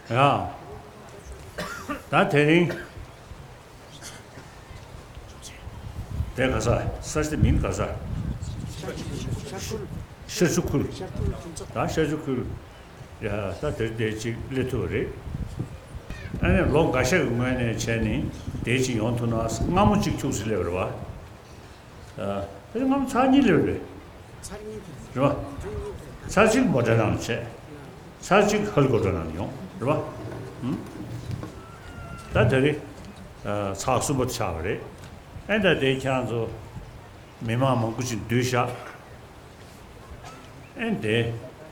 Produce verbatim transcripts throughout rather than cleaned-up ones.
ཡ། ད་དེ་རིང་། དེ་ག་ས། ས་ཆ་དེ་མིང་ག་ས། ཤར་ཆུ་ཁུལ། ད་ཤར་ཆུ་ཁུལ། ཡ། ད་དེར་དེ་ཅིག་སླེབས་ཐུབ་པ་རེད། ཨ་ནི་ལོ་འགའ་ཤས་ཀྱི་སྔོན་ནས་བྱས་ནས་དེ་ཅིག་ཡོང་ཐུབ་ན། སྔ་མོ་ཅིག་ཁྱུག་ཙམ་སླེབས་པ་རེད་བ། ཨ། དེ་སྔ་མོ་ཚར་གཉིས་སླེབས་རེད། རེད་བ། ཚར་གཅིག་མོ་ཊ་ནང་ལ་བྱས། ཚར་གཅིག་ཧེ་ལི་ཀོབ་ཊར་ནང་ལ་ཡོང་། རེད་བ། ཨུམ། ད་དེ་རིང་། ཨ། ཚར་གསུམ་པ་ཆགས་པ་རེད། ཨེ། ད་དེ་ཁྱེད་རང་ཚོ་མི་མང་མང་པོ་ཅིག་འདུས་ཤག་ཨེ། དེ་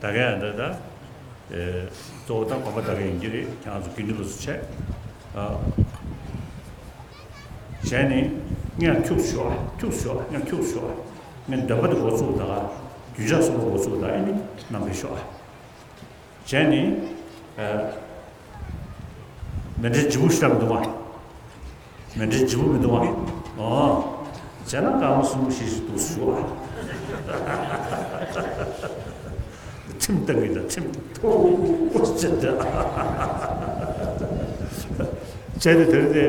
ད་ག་ཡང་ད་ད། ཨེ། གཙོ་བོ་ད་དགོན་པ་ད་ག་ཡིན་གྱི་རེད། ཁྱེད་རང་ཚོ་དགེ་འདུན་པ་ཚོ་བྱས། ཨ། བྱས་ནས་ངས་ཁྱུག་ཤོག་ཨ། ཁྱུག་ཤོག་ཨ། ངས་ཁྱུག་ཤོག་ཨ། ངས་འདོན་པ་དེ་འགོ་བཙུགས་ད་ག། རྒྱུན་ཆགས་གསུམ་པ་འགོ་བཙུགས་ད། ཨེ་ནི་རྣམ་པའི་ཤོག་ཨ། བྱས་ནས། ཨ། མཎྜལ་ལྗིད་པོ་ཞིག་བཏབ་མི་འདུག་ག། མཎྜལ་ལྗིད་པོ་མི་འདུག་ག། ཨོ། བྱས་ན་སྐར་མ་གསུམ་པོ་ཞིག་ཞིག་འདུག་ཞུ་བ། ཁྲིམས་བཏང་གི་ལ་ཁྲིམས་ཐོག་བྱས་ཏེ། བྱས་ཏེ་དེར་དེ།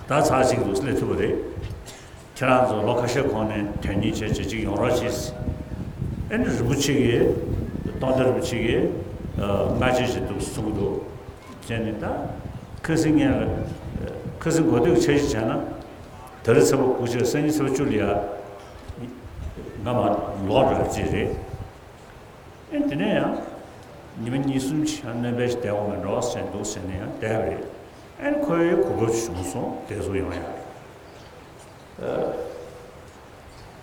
ད་ཚར་གཅིག་འདུག་སླེབས་ཐུབ་པ་རེད། ཁྱེད་རང་ཚོ་ལོ་ཁ་ཤས་གོང་ནས་དོན་གཉེར་བྱས་བྱས་ཅིག་ཡོང་རོགས་གྱིས། ཨེ་ནི་རིན་པོ་ཆེ་གིས། རྟོགས་ལྡན་རིན་པོ་ཆེ་གིས། ཨ། སྔ་རྗེས་ཤིག་འདུག་གསུང་གི་འདུག། བྱས་ནས་ད་ཁ་སང་ངས། ཁ་སང་གོ་ཐོས་ཀྱི་འཆར་གཞི་བྱས་ན། ད་རེས་ཚེས་པ་དགུ་བྱས། སང་ཉིན་ཚེས་པ་བཅུ་ལ་ཡ། ང་མར་ལོག་འགྲོ་ཡ་ཅིག་རེད། ཨེ། དེ་ནས་ཡང་ཉི་མ་གཉིས་གསུམ་ཅིག་ཡང་སྣོན་པ་ཞིག་བསྡད་དགོས་མེད་འགྲོ་ཟེར་འདུག་ཟེར་ནས་ཡང་བསྡད་པ་རེད། ཨེ། ཁོའི་གོ་སྐབས་བྱུང་སོང་། དེ་ཚོ་ཡོང་ཡ་རེད། ཨ།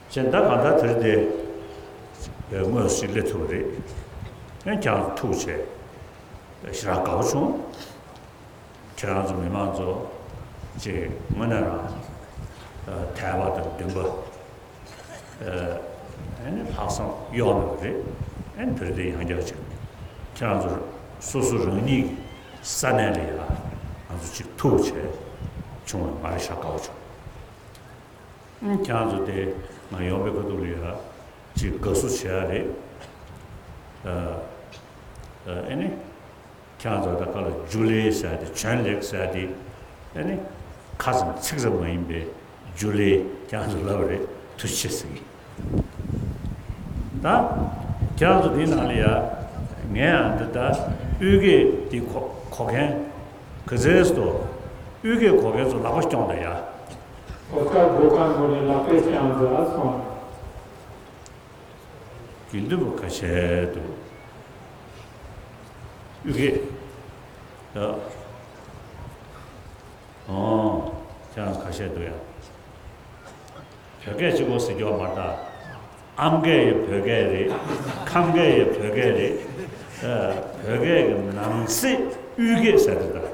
བྱས་ད་གང་ལྟར་དེར་དེ། ཨ། དངོས་སུ་ཅིག་སླེབས་ཐུབ་པ་རེད། ཨེ། ཁྱེད་རང་ཐུགས་རྗེ་ཆེ། ཞེ་དྲག་དགའ་པོ་བྱུང་། ཁྱེད་རང་ཚོ་མི་མང་ཚོ་ཅིག་དངོས་གནས་རང་། ཨ། དད་པ་དང་འདུན་པ། ཨ། ཨ་ནི་ལྷག་བསམ་གཡོ་མེད་པ་རེད། ཨ་ནི་དེར་དེ་ཡང་བསྐྱར་ཅིག་ཁྱེད་རང་ཚོ་སོ་སོ་རང་ཉིད་ཀྱི་ས་གནས་ལ་ཡ་ང་ཚོ་ཅིག་ཐུགས་རྗེ་ཆེ་བྱུང་བ་ང་རེ་ཞེ་དྲག་དགའ་པོ་བྱུང་། ཨ། ཁྱེད་རང་ཚོ་དེ་ང་ཡོང་པའི་ཁ་ཐུག་ལ་ཡ་ཅིག་དགའ་བསུ་བྱེད་ཡ་རེད། ཨ། ཨ། ཨ་ནི། ཁྱེད་རང་ཚོ་ད་ག་ལ་ཇུ་ལེ་ཟེར་ཏེ། བྱོན་ལེགས་ཟེར་ཏེ། ཨ་ནི་ཁ་ཙམ་ཚིག་ཙམ་མ་ཡིན་པའི་ཇུ་ལེ་ཁྱེད་རང་ཚོ་ལབ་པ་རེད། ཐུགས་རྗེ་ཆེ་ཟེར་གི། ད་ཁྱེད་རང་ཚོ་འདིའི་ནང་ལ་ཡ། ངས་ཡང་འདི་ལྟར་དབུས་སྐད་འདི་གོ་གོ་མཁན་ག་ཚད་སོ། དབུས་སྐད་གོ་མཁན་ཚོ་ལག་པ་སྐྱོང་དང་ཡ། གོ་སྐབས་དགོས་མཁན་ཚོ་ནས་ལག་པས་བརྐྱངས་ཟེར་ཨ་སོང་། དགེ་འདུན་པ་ཁ་ཤས་འདུག། དབུས་སྐད། ཡ། ཨོ། ཁྱེད་རང་ཁ་ཤས་འདུག་ཡ། བོད་སྐད་གཅིག་པོ་ཟེར་རྒྱུ་མ་རེད་ད། ཨམ་སྐད་ཡང་བོད་སྐད་རེད། ཁམས་སྐད་ཡང་བོད་སྐད་རེད། ཨ། བོད་སྐད་ཀྱི་ནང་གསེས་དབུས་སྐད་ཟེར་འདུག་ད།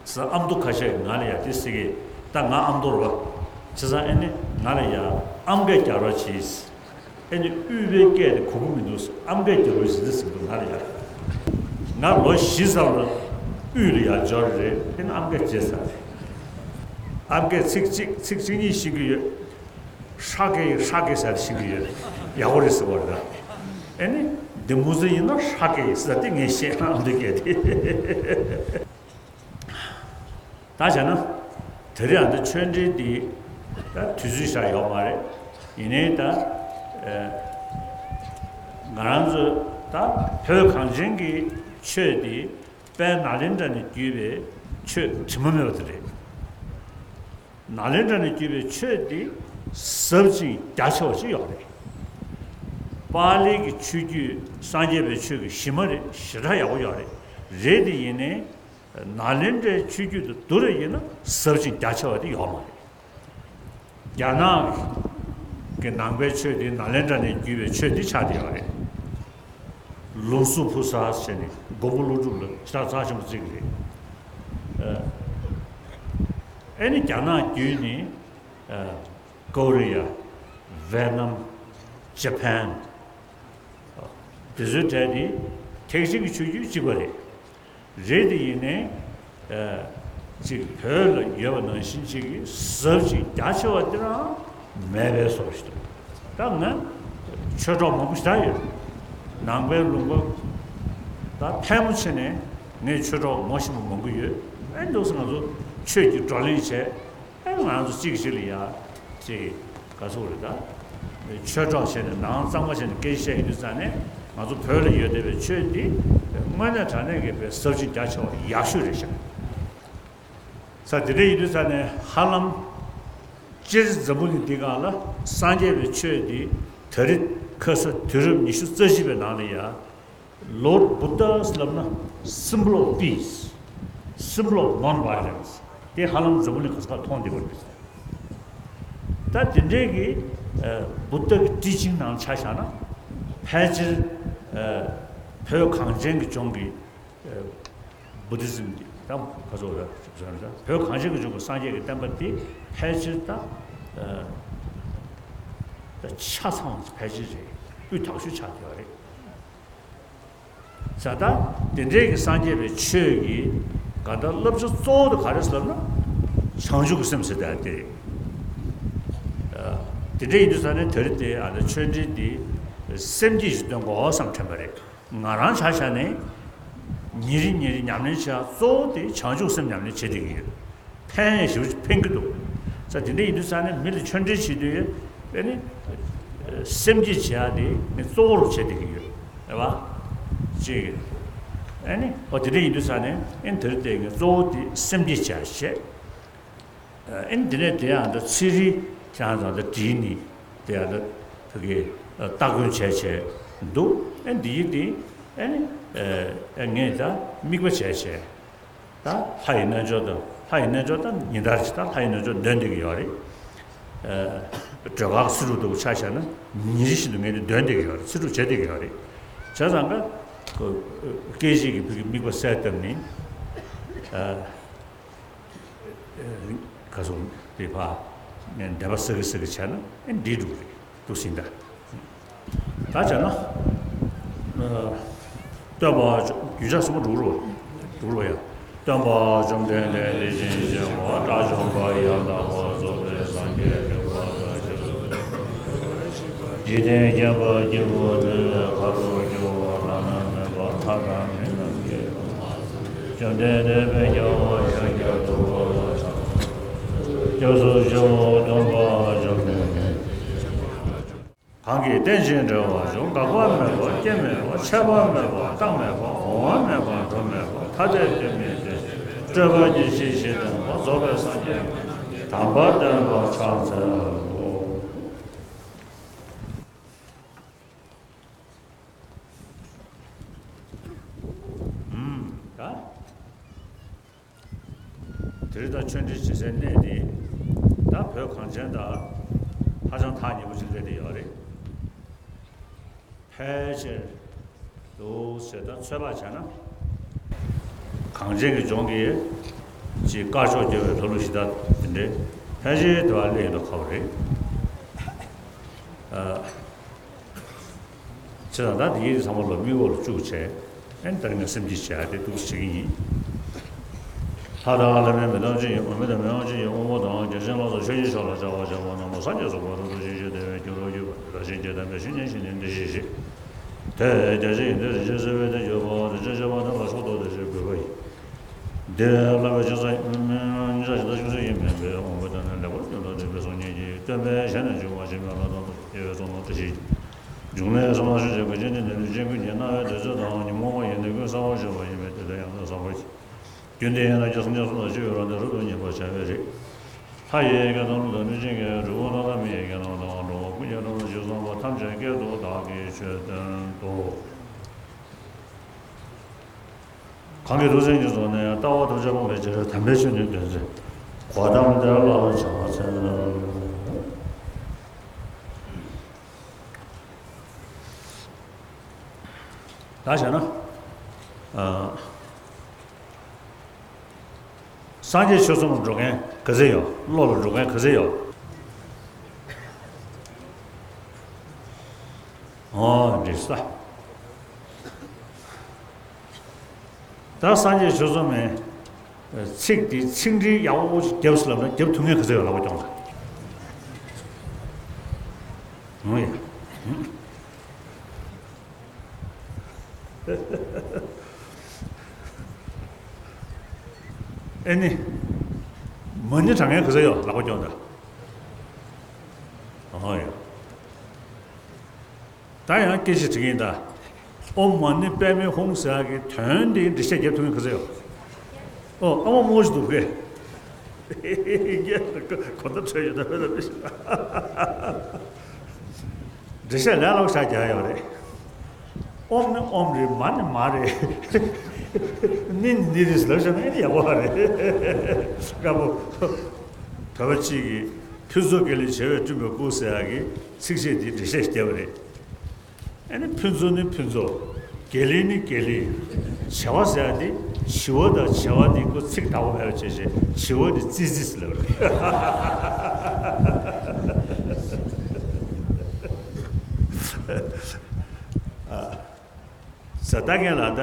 ས་ཨ་མདོ་ཁ་ཤས་ཀྱིས་ང་ལ་ཡ་དེ་ཟེར་གི། ད་ང་ཨ་མདོ་རེད་བ། བྱས་ཙང་ཨ་ནི་ང་ལ་ཡ་ཨམ་སྐད་རྒྱག་རོགས་གྱིས། ཨ་ནི་དབུས་པའི་སྐད་དེ་གོ་གི་མི་འདུག། ཨམ་སྐད་རྒྱག་རོགས་གྱིས་ཟེར་འདུག་ང་ལ་ཡ། ང་ལོ་བཞི་ཙམ་ལ་དབུས་ལ་ཡ་འབྱོར་རེད། ཨ་ནི་ཨམ་སྐད་བརྗེད་ཚར་རེད། ཨམ་སྐད་ཚིག་གཅིག་ཚིག་གཅིག་གཉིས་ཤེས་ཀྱི་ཡོད། ཧྲ་སྐད་ཡིན། ཧྲ་སྐད་ཟེར་ཤེས་ཀྱི་ཡོད། ཡག་པོ་རེད་ཟེར་བ་རེད། ཨ་ནི་འདི་མོ་ཟེར་ཡིན་ན་ཧྲ་སྐད་ཡིན་ཟེར་དེ་ངས་ཤེས། ཨ་འདི་སྐད་དེ། ད་བྱས་ན། དེ་རིང་ཨ་འདི་ཆོས་འབྲེལ་འདི་ད་དུས་ཚོད་ཤར་ཡོད་མ་རེད། ཡིན་ནའི་ད། ཨ། ང་རང་ཚོ་ད་བོད་གངས་ཅན་གྱི་ཆོས་འདི་དཔལ་ནཱ་ལེནྡྲ་ནས་བརྒྱུད་པའི་ཆོས་དྲི་མ་མེད་པ་དེ་རེད། ནཱ་ལེནྡྲ་ནས་བརྒྱུད་པའི་ཆོས་འདི་ཟབ་ཅིང་རྒྱ་ཆེ་བ་ཞིག་ཡོད་རེད། པཱ་ལི་གི་ཆོས་བརྒྱུད་སངས་རྒྱས་པའི་ཆོས་ཀྱི་གཞི་མ་རེད། ཞེ་དྲག་ཡག་པོ་ཡོད་རེད། རེད་དེ་ཡིན་ནའི། ནཱ་ལེནྡྲའི་ཆོས་བརྒྱུད་དུ་བསྡུར་བ་ཡིན་ན་ཟབ་ཅིང་རྒྱ་ཆེ་བ་དེ་ཡོད་མ་རེད། རྒྱ་ནག་གི་ནང་པའི་ཆོས་དེ་ནཱ་ལེནྡྲ་ནས་བརྒྱུད་པའི་ཆོས་དེ་ཆགས་བསྡད་ཡོད་རེད། ལུང་སུ་ཕུ་ས་ཟེར་ནས་མགོན་པོ་ཀླུ་སྒྲུབ་ལ་ཞེ་དྲག་རྩ་ཆེན་པོ་བརྩི་གི་རེད། ཨ་ནི་རྒྱ་ནག་བརྒྱུད་ནས་ཀོ་རི་ཡ། ཝེ་ནམ། ཇ་པན། དེ་ཚོའི་གྲས་དེ་ཐེག་ཆེན་གྱི་ཆོས་བརྒྱུད་གཅིག་པ་རེད། རེད་དེ་ཡིན་ནའི། ཨ། ཅིག་བོད་ལ་ཡོད་པ་ནང་བཞིན་ཅིག་གི་ཟབ་ཅིང་རྒྱ་ཆེ་བ་དེ་རང་མེད་པའི་བཟོ་ཞིག་འདུག། ད་ང་ཆོས་གྲོགས་མང་པོ་ཞེ་དྲག་ཡོད། ནང་པའི་ལུང་པ་ད་ཕལ་མོ་ཆེ་ནས་ངས་ཆོས་གྲོགས་ངོ་ཤེས་པ་མང་པོ་ཡོད། ཨེ་འདུག་སེ་ང་ཚོ་ཆོས་ཀྱི་བགྲོ་གླེང་བྱས། ཨེ་ང་རང་ཚོ་གཅིག་གིས་གཅིག་ལ་ཡ་གཅིག་ག་ཚོད་རེད། ད་ཆོས་གྲོགས་བྱས་ནས་ནང་གཙང་མ་བྱས་ནས་སྐད་ཆ་བཤད་ཡོང་དུས་ཙང་ནས། ང་ཚོ་བོད་ལ་ཡོད་བསྡད་པའི་ཆོས་འདི་དངོས་གནས་དྲང་གནས་ཀྱི་པའི་ཟབ་ཅིང་རྒྱ་ཆེ་བ་ཡག་ཤོས་རེད་ཤག་ས་དེ་འདྲ་ཡིན་དུས་ཙང་ནས་ཧ་ལམ་སྤྱིར་འཛམ་བུ་གླིང་འདི་སྒང་ལ་སངས་རྒྱས་པའི་ཆོས་འདི་ད་རེས་ཁ་ས་དུས་རབས་ཉི་ཤུ་རྩ་བཞི་པའི་ནང་ལ་ཡ། Lord Buddha ལབ་ན་symbol of peace, symbol of non-violence. དེ་ཧ་ལམ་འཛམ་བུ་གླིང་ག་ས་ག་མཐོང་བསྡད་པ་རེད། ད་དེ་འདྲའི་གི་ཨ་བུདྡྷ་གི་ཊི་ཅིང་ནང་ཆ་བཞག་ན། ཕལ་ཆེར་ཨ་བོད་གངས་ཅན་གྱི་ལྗོངས་ཀྱི་ཨ་བུ་དྷི་ཛིམ་གྱི་ད་ག་ཚོད་རེད་ཟེར་ན། བོད་གངས་ཅན་གྱི་ལྗོངས་ཀྱི་སངས་རྒྱས་ཀྱི་བསྟན་པ་དེ་ཕལ་ཆེར་ད་ཨ་ད་ཆ་ཚང་ཕལ་ཆེར་རེད། དབུས་དག་ཤོས་ཆགས་བསྡད་པ་རེད། ས་ད་དེ་འདྲའི་གི་སངས་རྒྱས་པའི་ཆོས་ཀྱི་ག་ད་བསླབ་བྱ་གཙོ་བོ་དེ་ག་རེ་ཟེར་ན། བྱང་ཆུབ་ཀྱི་སེམས་ཟེར་ད་དེ་རེད། ཨ་དེ་འདྲ་ཡིན་དུས་ཙང་ནས་ད་རེས་དེ་ཨ་ད་ཆོས་འབྲེལ་འདི་སེམས་བསྐྱེད་ཅིག་འདོན་དགོས་བསམ་དྲན་པ་རེད། ང་རང་ཆ་བཞག་ནས་ཉིན་རེ་ཉིན་རེ་ཉམས་ལེན་བྱ་གཙོ་བོ་དེ་བྱང་ཆུབ་སེམས་ཉམས་ལེན་བྱེད་བསྡད་ཀྱི་ཡོད། ཕན་ཡང་ཞེ་པོ་ཅིག་ཕན་གྱི་འདུག་ས་དེ་འདྲ་ཡིན་དུས་ཙང་ནས་མི་ལ་ཆོས་འབྲེལ་བྱེད་དུས་ཨེ་ནི་སེམས་བསྐྱེད་བྱེད་ཡ་དེ་ངས་གཙོ་བོ་རུ་བྱེད་བསྡད་ཀྱི་ཡོད། རེད་བ། ཅིག་ཨེ་ནི་ཨོ་དེ་འདྲ་ཡིན་དུས་ཙང་ནས་ཨེ་ནི་དེ་རིང་དེ་ངས་གཙོ་བོ་དེ་སེམས་བསྐྱེད་བྱེད་ཡ་བྱེད། ཨེ་ནི་དེ་ནས་དེ་ཡང་ད་ཚིག་རིས་ཀྱང་ད་བྲིས་ནི་དེ་ཡང་ད་ཕ་གི་སྟ་གོན་བྱས་བྱས་འདུག་ཨེ་ནི་འདི་ཡིན་དེ་ཨེ་ནི་ཨེ་ངས་ད་དམིགས་པ་བྱས་བྱས། ད་ལྷ་ཡི་རྣལ་འབྱོར་དང་། ལྷ་ཡི་རྣལ་འབྱོར་ད་ཉིན་ལྟར་གྱི་ད་ལྷ་ཡི་རྣལ་འབྱོར་འདོན་བསྡད་ཀྱི་ཡོད་རེད། ཨ་སྒྲོལ་དཀར་གསེར་ཕྲེང་ལྟ་བུ་ཆ་བཞག་ན་ཉིན་རེ་བཞིན་དུ་ངས་དེ་འདོན་བསྡད་ཀྱི་ཡོད་རེད། གསེར་ཕྲེང་བྱས་བསྡད་ཀྱི་ཡོད་རེད། བྱས་ཙང་ཀ་སྐད་ཅིག་གིས་ཕ་གི་དམིགས་པ་གསལ་བཏབ་ནི། ཨ་ག་སོང་དེ་ཕ་ནས་འདས་པ་ས་གི་ས་གི་བྱས་ན་ཨེ་འདི་འགྲུབ་རེད། འདུག་སེ་ད། ད་བྱས་ན། ཨ་སྟོན་པ་བཅོམ། རྒྱུ་ཆ་གསུམ་པོ་འགྲུབ་རོགས། འགྲུབ་རོགས་ཡ། སྟོན་པ་བཅོམ་ལྡན་འདས་ལས་ཀྱང་ཆེ་བ། དགྲ་བཅོམ་པ་ཡང་དག་པར་རྫོགས་པའི་སངས་རྒྱས་འོད་དཔག་ཏུ་མཆིའོ། འཇིག་རྟེན་བརྒྱན་པ་སྐྱེ་བོ་འདུལ་བའི་མཁའ་འགྲོ་སྐྱོབ་པ། བླ་ན་མེད་པ་ལྷ་དང་མི་རྣམས་ཀྱི། བཅོམ་ལྡན་འདས་དཔལ་རྒྱལ་བ་ཤཱཀྱ་ཐུབ་པ་ལ་ཕྱག་འཚལ་ལོ། སྐྱབས་སུ་མཆིའོ། སྟོན་པ་བཅོམ་ལྡན་འདས། གང་གིས་རྟེན་ཅིང་འབྲེལ་བར་འབྱུང་། འགག་པ་མེད་པ་སྐྱེ་མེད་པ། ཆད་པ་མེད་པ་རྟག་མེད་པ། འོང་བ་མེད་པ་འགྲོ་མེད་པ། ཐ་དད་དོན་མེད་དོན་ཅན། སྤྲོས་པ་ཉེར་ཞི་ཞི་བསྟན་པ། རྫོགས་པའི་སངས་རྒྱས་དམ་པ་སྟོན་པར་ཕྱག་འཚལ་ལོ། ཨུམ། ད། དེ་རིང་ད་ཆོས་འབྲེལ་བྱེད་སའི་གནས་དེ་ད་བོད་གངས་ཅན་ད་ཧ་ཅང་ཐག་ཉེ་པོ་ཅིག་སླེབས་བསྡད་ཡོད་རེད། ཕལ་ཆེར་འདུག་ཟེར། ད་ཚོད་དཔག་བྱས་ན་གངས་ཅན་གྱི་ལྗོངས་ཀྱི་ཅིག་དཀར་ཕྱོགས་རྒྱལ་བའི་ལྷ་ལུང་གཞི་བདག་དེ་འདྲའི་ཕལ་ཆེར་དེ་བ་སླེབས་ཡོད་མདོག་ཁ་པོ་རེད། ཨ། བྱས་ཙང་ད་དེ་ཡིན་ཚང་མ་ལ་མིག་འོག་ལ་བཅུག་བྱས། ཨེ་ད་རིང་ང་སེམས་བསྐྱེད་བྱས་ཏེ་འདུག་བྱེད་ཀྱི་ཡིན། ལྷ་དང་ལྷ་མིན་མི་དང་བཅས་ཡང་། འོག་མིན་དང་མི་དང་བཅས་ཡང་། དབང་པོ་དང་བརྒྱ་བྱིན་ལ་སོགས་ཆོས་ཀྱི་མཆོག་ལ་སྦྱར་བ་བྱས་པ་རྣམས་སངས་རྒྱས་སུ་གོ་འཕང་དུ་ཞིང་གཤེགས་དེ་བས་སྐྱེ་འགྲོ་བརྒྱུད་པ་དེ་དག་གཞན་གྱི་དམ་པའི་ཆོས་ཉན་ཞིང་ནི་འདི་ཞེས་བཤད། དེ་བས་རྒྱ་ཆེན་ཡོན་ཏན་རིན་ཆེན་གསེར་པའི་གདན་བརྒྱུད་པ་དེ་ཅན་བྱེ་བ་དེ་ལ་ཕྱོགས་རྡོར་དེ་ཞེས་འབོད་པ་ཡིན། འདིར་བསླབ་པའི་སྦྱིན་སྲེག་སྙིང་རྗེ་ཞེ་སྡང་ཆུང་ཟད་ཡིན་མིན་པའི་དབང་པོའི་དོན་ནི་ལེགས་པར་གྱུར་ཏོ། དེ་འབད་སོང་ཉིད་ཀྱིས་སྟོན་པའི་ཞལ་ནས་འབྱུང་བ་ཕྱིར་མི་ལ་དང་དུ་སྐྱེ་བའི་ཚོགས་རྣམས་བཀྲ་ཤིས་ཤིང་། འབྱུང་གནས་སུ་མ་ཞུགས་ཅིག་གི་རྗེས་ནི་ནི་ལུས་ཅན་ཀུན་གྱི་སྣང་བའི་བདུད་རྩི་དང་ཉོན་མོངས་པ་ཡི་ནད་ཀུན་སེལ་བར་བྱེད་པ་ཡིན་པས་དེ་ལ་ཡང་ན་བཟང་པོ་ཞེས། རྒྱུ་འདི་ཡང་ན་རྒྱུ་སངས་རྒྱས་གསུམ་དང་སྤྱི་བོའི་རང་སྟེང་རབ་ཏུ་ངེས་པར་བྱ་བའི་རིགས། ལྷ་ཡི་སྐད་དང་ཀླུ་དང་གནོད་སྦྱིན་སྐད། གྲུལ་བུམ་དག་དང་མི་ཡི་སྐད་རྣམས་དང་། འགྲོ་བ་ཀུན་གྱི་སྒྲ་རྣམས་ཇི་ཙམ་པ། ཐམས་ཅད་སྐད་དུ་བདག་གིས་ཆོས་བསྟན་ཏོ། གང་གིས་ཐུགས་བརྩེ་ཉེར་བཟུང་ནས། ལྟ་བ་ཐམས་ཅད་སྤང་བའི་ཕྱིར། དམ་པའི་ཆོས་ནི་སྟོན་ཚེ། གོའུ་ཏམ་དེ་ལ་ཕྱག་འཚལ་ལོ། ད་བྱས་ན། ཨ། སངས་རྒྱས་ཆོས་ཚོགས་ལ་འགྲོ་མཁན་ག་ཚད་ཡོད། བློ་ལ་འགྲོ་མཁན་ག་ཚད་ཡོད། ཨོ་འདྲི་ས། ད་སངས་རྒྱས་ཆོས་ཚོགས་མའི་ཚིག་འདི་ཚིག་འགྲེལ་ཡག་པོ་ཞིག་རྒྱབ་སུ་ལབ་ན་རྒྱབ་ཐུབ་མཁན་ག་ཚད་ཡོད་ལབ་པ་སྐྱོང་ལ། ཨོ་ཡ། ཨེ་ནི། མ་ཎི་བགྲང་མཁན་ག་ཚོད་ཡོད། ལག་པ་སྐྱོང་དང་། ཨོ་ཡ། ད་ཡང་སྐད་ཆ་དྲི་གིན་ད། ཨོཾ་མ་ཎི་པདྨེ་ཧཱུྃ་ཟེར་ཡག་གི་དོན་དེ་འགྲེལ་བཤད་རྒྱབ་ཐུབ་མཁན་ག་ཚོད་ཡོད། ཨོ་ཨ་མ་རྨོ་ཞིག་འདུག་གས། གོ་བརྡ་འཕྲོད་ཡོད་ད་བོད་ལ་མི་ཤེས། འགྲེལ་བཤད་ལས་སླ་པོ་ཞིག་རྒྱག་ཡོད་རེད། ཨོཾ་ནི་ཨོཾ་རེད། མ་ནི་མ་རེད། ནི་ནི་ནི་རེད་ལབ་བཞག་ན་ཨེ་ནི་ཡག་པོ་རེད། དཀར་པོ། བོད་པ་གཅིག་གིས་ཕུན་ཚོགས་དགེ་ལེགས་བྱེ་བས་བསྐྲུན་པའི་སྐུ་ཟེར་ཡག་གི་ཚིགས་བཅད་འདིའི་འགྲེལ་བཤད་བརྒྱབ་པ་རེད། ཨ་ནི་ཕུན་ཚོགས་ནི་ཕུན་ཚོགས། དགེ་ལེགས་ནི་དགེ་ལེགས། བྱེ་བ་ཟེར་ཡག་དེ་བྱི་བ་དང་བྱེ་བ་དེ་ཁོ་ཚིག་བདག་པོ་མེད་པ་བྱས་བྱས་བྱི་བ་དེ་ཙི་ཙི་ཟེར་ལབ་རེད། ཨ། ཟེར་ད་ངས་ལ་ད་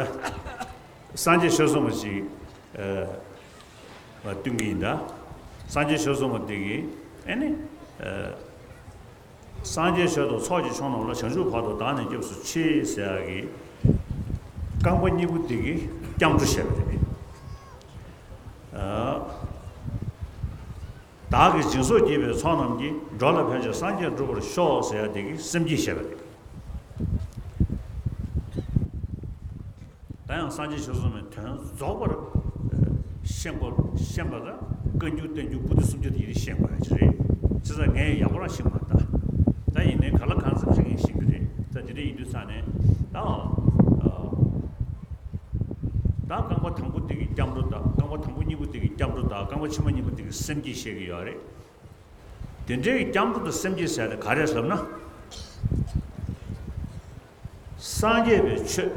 སངས་རྒྱས་ཆོས་གསུངས་པ་ཅིག་ཨ་བསྟུན་གྱི་ཡིན་ད། སངས་རྒྱས་ཆོས་གསུངས་པ་དེ་གིས་ཨ་ནི་ཨ། སངས་རྒྱས་ཆོས་དང་ཚོགས་ཀྱི་མཆོག་རྣམས་ལ། བྱང་ཆུབ་བར་དུ་བདག་ནི་སྐྱབས་སུ་མཆི་ཟེར་ཡག་གི་རྐང་པ་གཉིས་པོ་དེ་གིས་སྐྱབས་འགྲོ་བྱས་པ་རེད། ཨ། བདག་གིས་སྦྱིན་སོགས་བགྱིས་པའི་ཚོགས་རྣམས་ཀྱིས། འགྲོ་ལ་ཕན་ཕྱིར་སངས་རྒྱས་འགྲུབ་པར་ཤོག་ཟེར་ཡག་དེ་གིས་སེམས་བསྐྱེད་བྱས་པ་རེད། ད་ཡང་སངས་རྒྱས་ཆོས་གསུངས་པའི་དོན་རྫོགས་པར་ཤེས་དགོས། ཤེས་པ་ལ་བཀའ་འགྱུར་བསྟན་འགྱུར་པོ་ཏི་སུམ་བརྒྱ་དེ་ཡིན་ཤེས་དགོས་ཡ་ཅིག་རེད། བྱས་ཙང་ངས་ཡག་པོ་རང་ཤེས་མ་ད། ད་ཡིན་ནའི་ག་ལ་གང་འཚམ་ཞིག་ངས་ཤེས་ཀྱི་རེད། ད་དེ་འདྲ་ཡིན་དུས་ཙང་ནས་ད། ད་རྐང་པ་དང་པོ་དེ་གི་སྐྱབས་འགྲོ་དང་། རྐང་པ་དང་པོ་གཉིས་པོ་དེ་གི་སྐྱབས་འགྲོ་དང་། རྐང་པ་ཕྱི་མ་གཉིས་པོ་དེ་གི་སེམས་བསྐྱེད་བཤད་ཀྱི་ཡོད་རེད། དེ་འདྲའི་སྐྱབས་འགྲོ་དང་སེམས་བསྐྱེད་ཟེར་དེ་ག་རེ་ལབ་ན། སངས་རྒྱས་པའི་ཆོས།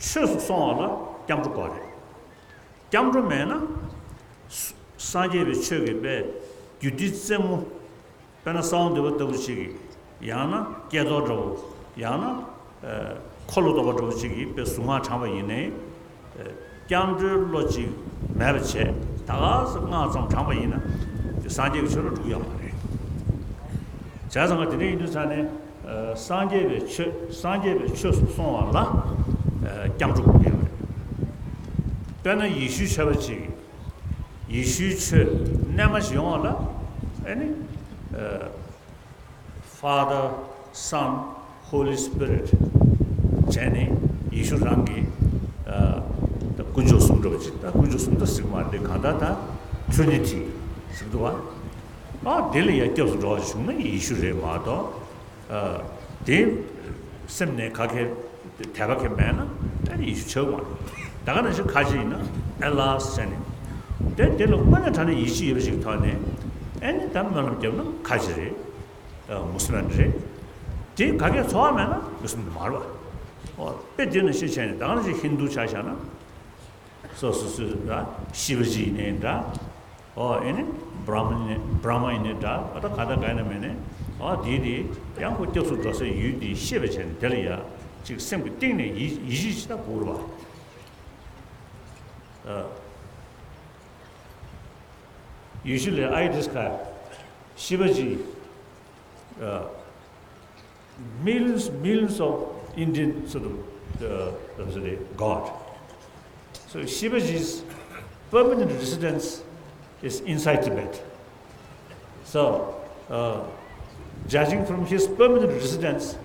ཆོས་སུ་སོང་བ་ལ་སྐྱབས་འགྲོ་དགོས་རེད། སྐྱབས་འགྲོ་མེད་ན། ས- སངས་རྒྱས་པའི་ཆོས་ཀྱི་དཔེ་རྒྱུད་སྡེ་རྩེ་མོ། དཔེར་ན་གསང་བ་འདུས་པ་ལྟ་བུ་ཅིག་གིས། ཡང་ན་ཀྱེ་རྡོར་འདྲ་བོ། ཡང་ན་ཨ་འཁོར་ལོ་སྡོམ་པ་འདྲ་བོ་ཅིག་གིས་དཔེ་གཟུངས་སྔགས་བགྲངས་པ་ཡིན་ནའི། ཨ་སྐྱབས་འགྲོའི་བློ་ཅིག་མེད་པ་བྱས་ད་ག་སེ་སྔགས་ཙམ་བགྲངས་པ་ཡིན་ན། དེ་སངས་རྒྱས་ཀྱི་ཆོས་ལ་འགྲོ་གི་ཡོད་མ་རེད། བྱས་ཙང་ང་དེ་འདྲ་ཡིན་དུས་ཙང་ནས། ཨ་སངས་རྒྱས་པའི་ཆོས། སངས་རྒྱས་པའི་ཆོས་སུ་སོང་བ་ལ་ཨ་སྐྱབས་འགྲོ་དགོས་ཀྱི་ཡོད་རེད། དཔེར་ན་ཡེ་ཤུའི་ཆོས་པ་ཅིག་ཡེ་ཤུའི་ཆོས་རྣལ་མ་ཞིག་ཡོང་བ་ལ་ཨ་ནི་ཨ་Father, Son, Holy Spirit བྱས་ནས་ཡེ་ཤུ་རང་གི་ཨ་ད་དཀོན་མཆོག་གསུམ་འདྲ་བ་ཅིག་ད་དཀོན་མཆོག་གསུམ་ད་ཟེར་གི་མ་རེད། གང་ལྟར་ད་Trinity ཟེར་གི་འདུག་བ། ཨ་དེ་ལ་ཡ་སྐྱབས་སུ་འགྲོ་བ་བྱུང་ན་ཡེ་ཤུ་རེད་མ་གཏོགས། ཨ་དེ་སེམས་ནས་ག་གེ་དད་པ་གེ་མེད་ན་ཨ་ནི་ཡེ་ཤུ་ཆགས་མ་རེད། ད་ག་ནང་བཞིན་ཁ་ཅིག་ཡིན་ན་ཨེ་ལཱས་ཟེར་ནས། དེ་དེ་ལ་དངོས་གནས་དྲང་གནས་ཡིད་ཆེས་ཡོད་པ་ཞིག་ཐོག་ནས་ཨ་ནི་ད་སྨོན་ལམ་བརྒྱབ་ན་ཁ་ཅིག་རེད། ཨ་མུ་སི་ལིམ་རེད། དེ་ག་གེ་ཚོར་བ་མེད་ན་མུ་སི་ལིམ་དེ་མ་རེད་བ། ཨོ་དཔེ་དེ་ནང་བཞིན་བྱས་ནས་ད་ག་ནང་བཞིན་ཧིན་དུ་ཆ་བཞག་ན། སོ་སོ་སོའི་ར་ཤི་བ་ཇི་ཡིན་ནའི་འདྲ། ཨོ་ཨེ་ནི་བྷ་ར་མ་ཡིན་ནའི་བྷ་ར་མ་ཡིན་ནའི་འདྲ། ཨ་ད་ག་ད་ག་ཡིན་ན་མིན་ནའི། ཨོ་དེ་དེ་ཡང་ཁོ་སྐྱབས་སུ་འགྲོ་སའི་ཡུལ་དེ་ཤེས་པ་བྱས་ནས་དེ་ལ་ཡ་ཅིག་སེམས་ཀྱི་གཏིང་ནས་ཡིད་ཡིད་ཆེས་ཅིག་ད་དགོས་རེད་བ། ཨ་ཡེ་ཤུ་ལས་ཨའི་ཌི་སི་ཁ་ཤི་བ་ཇི། ཨ། Millions, millions of Indian sort of, uh, what was it, God. So Shivaji's permanent residence is inside Tibet. So, uh, judging from his permanent residence,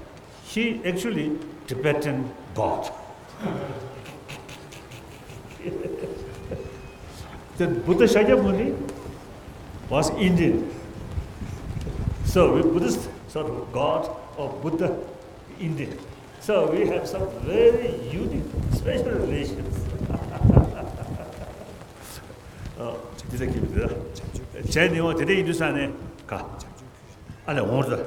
he actually Tibetan God. Then Buddha Shakyamuni was Indian. So we Buddhist sort of God or Buddha Indian. So we have some very unique, special relations. ཨ། དེ་ཚོ་གི་བྱས་ནས་འོ་དེ་འདྲ་ཡིན་དུས་ས་ནས་ག་ཨ་ལས་འོང་ཟེར།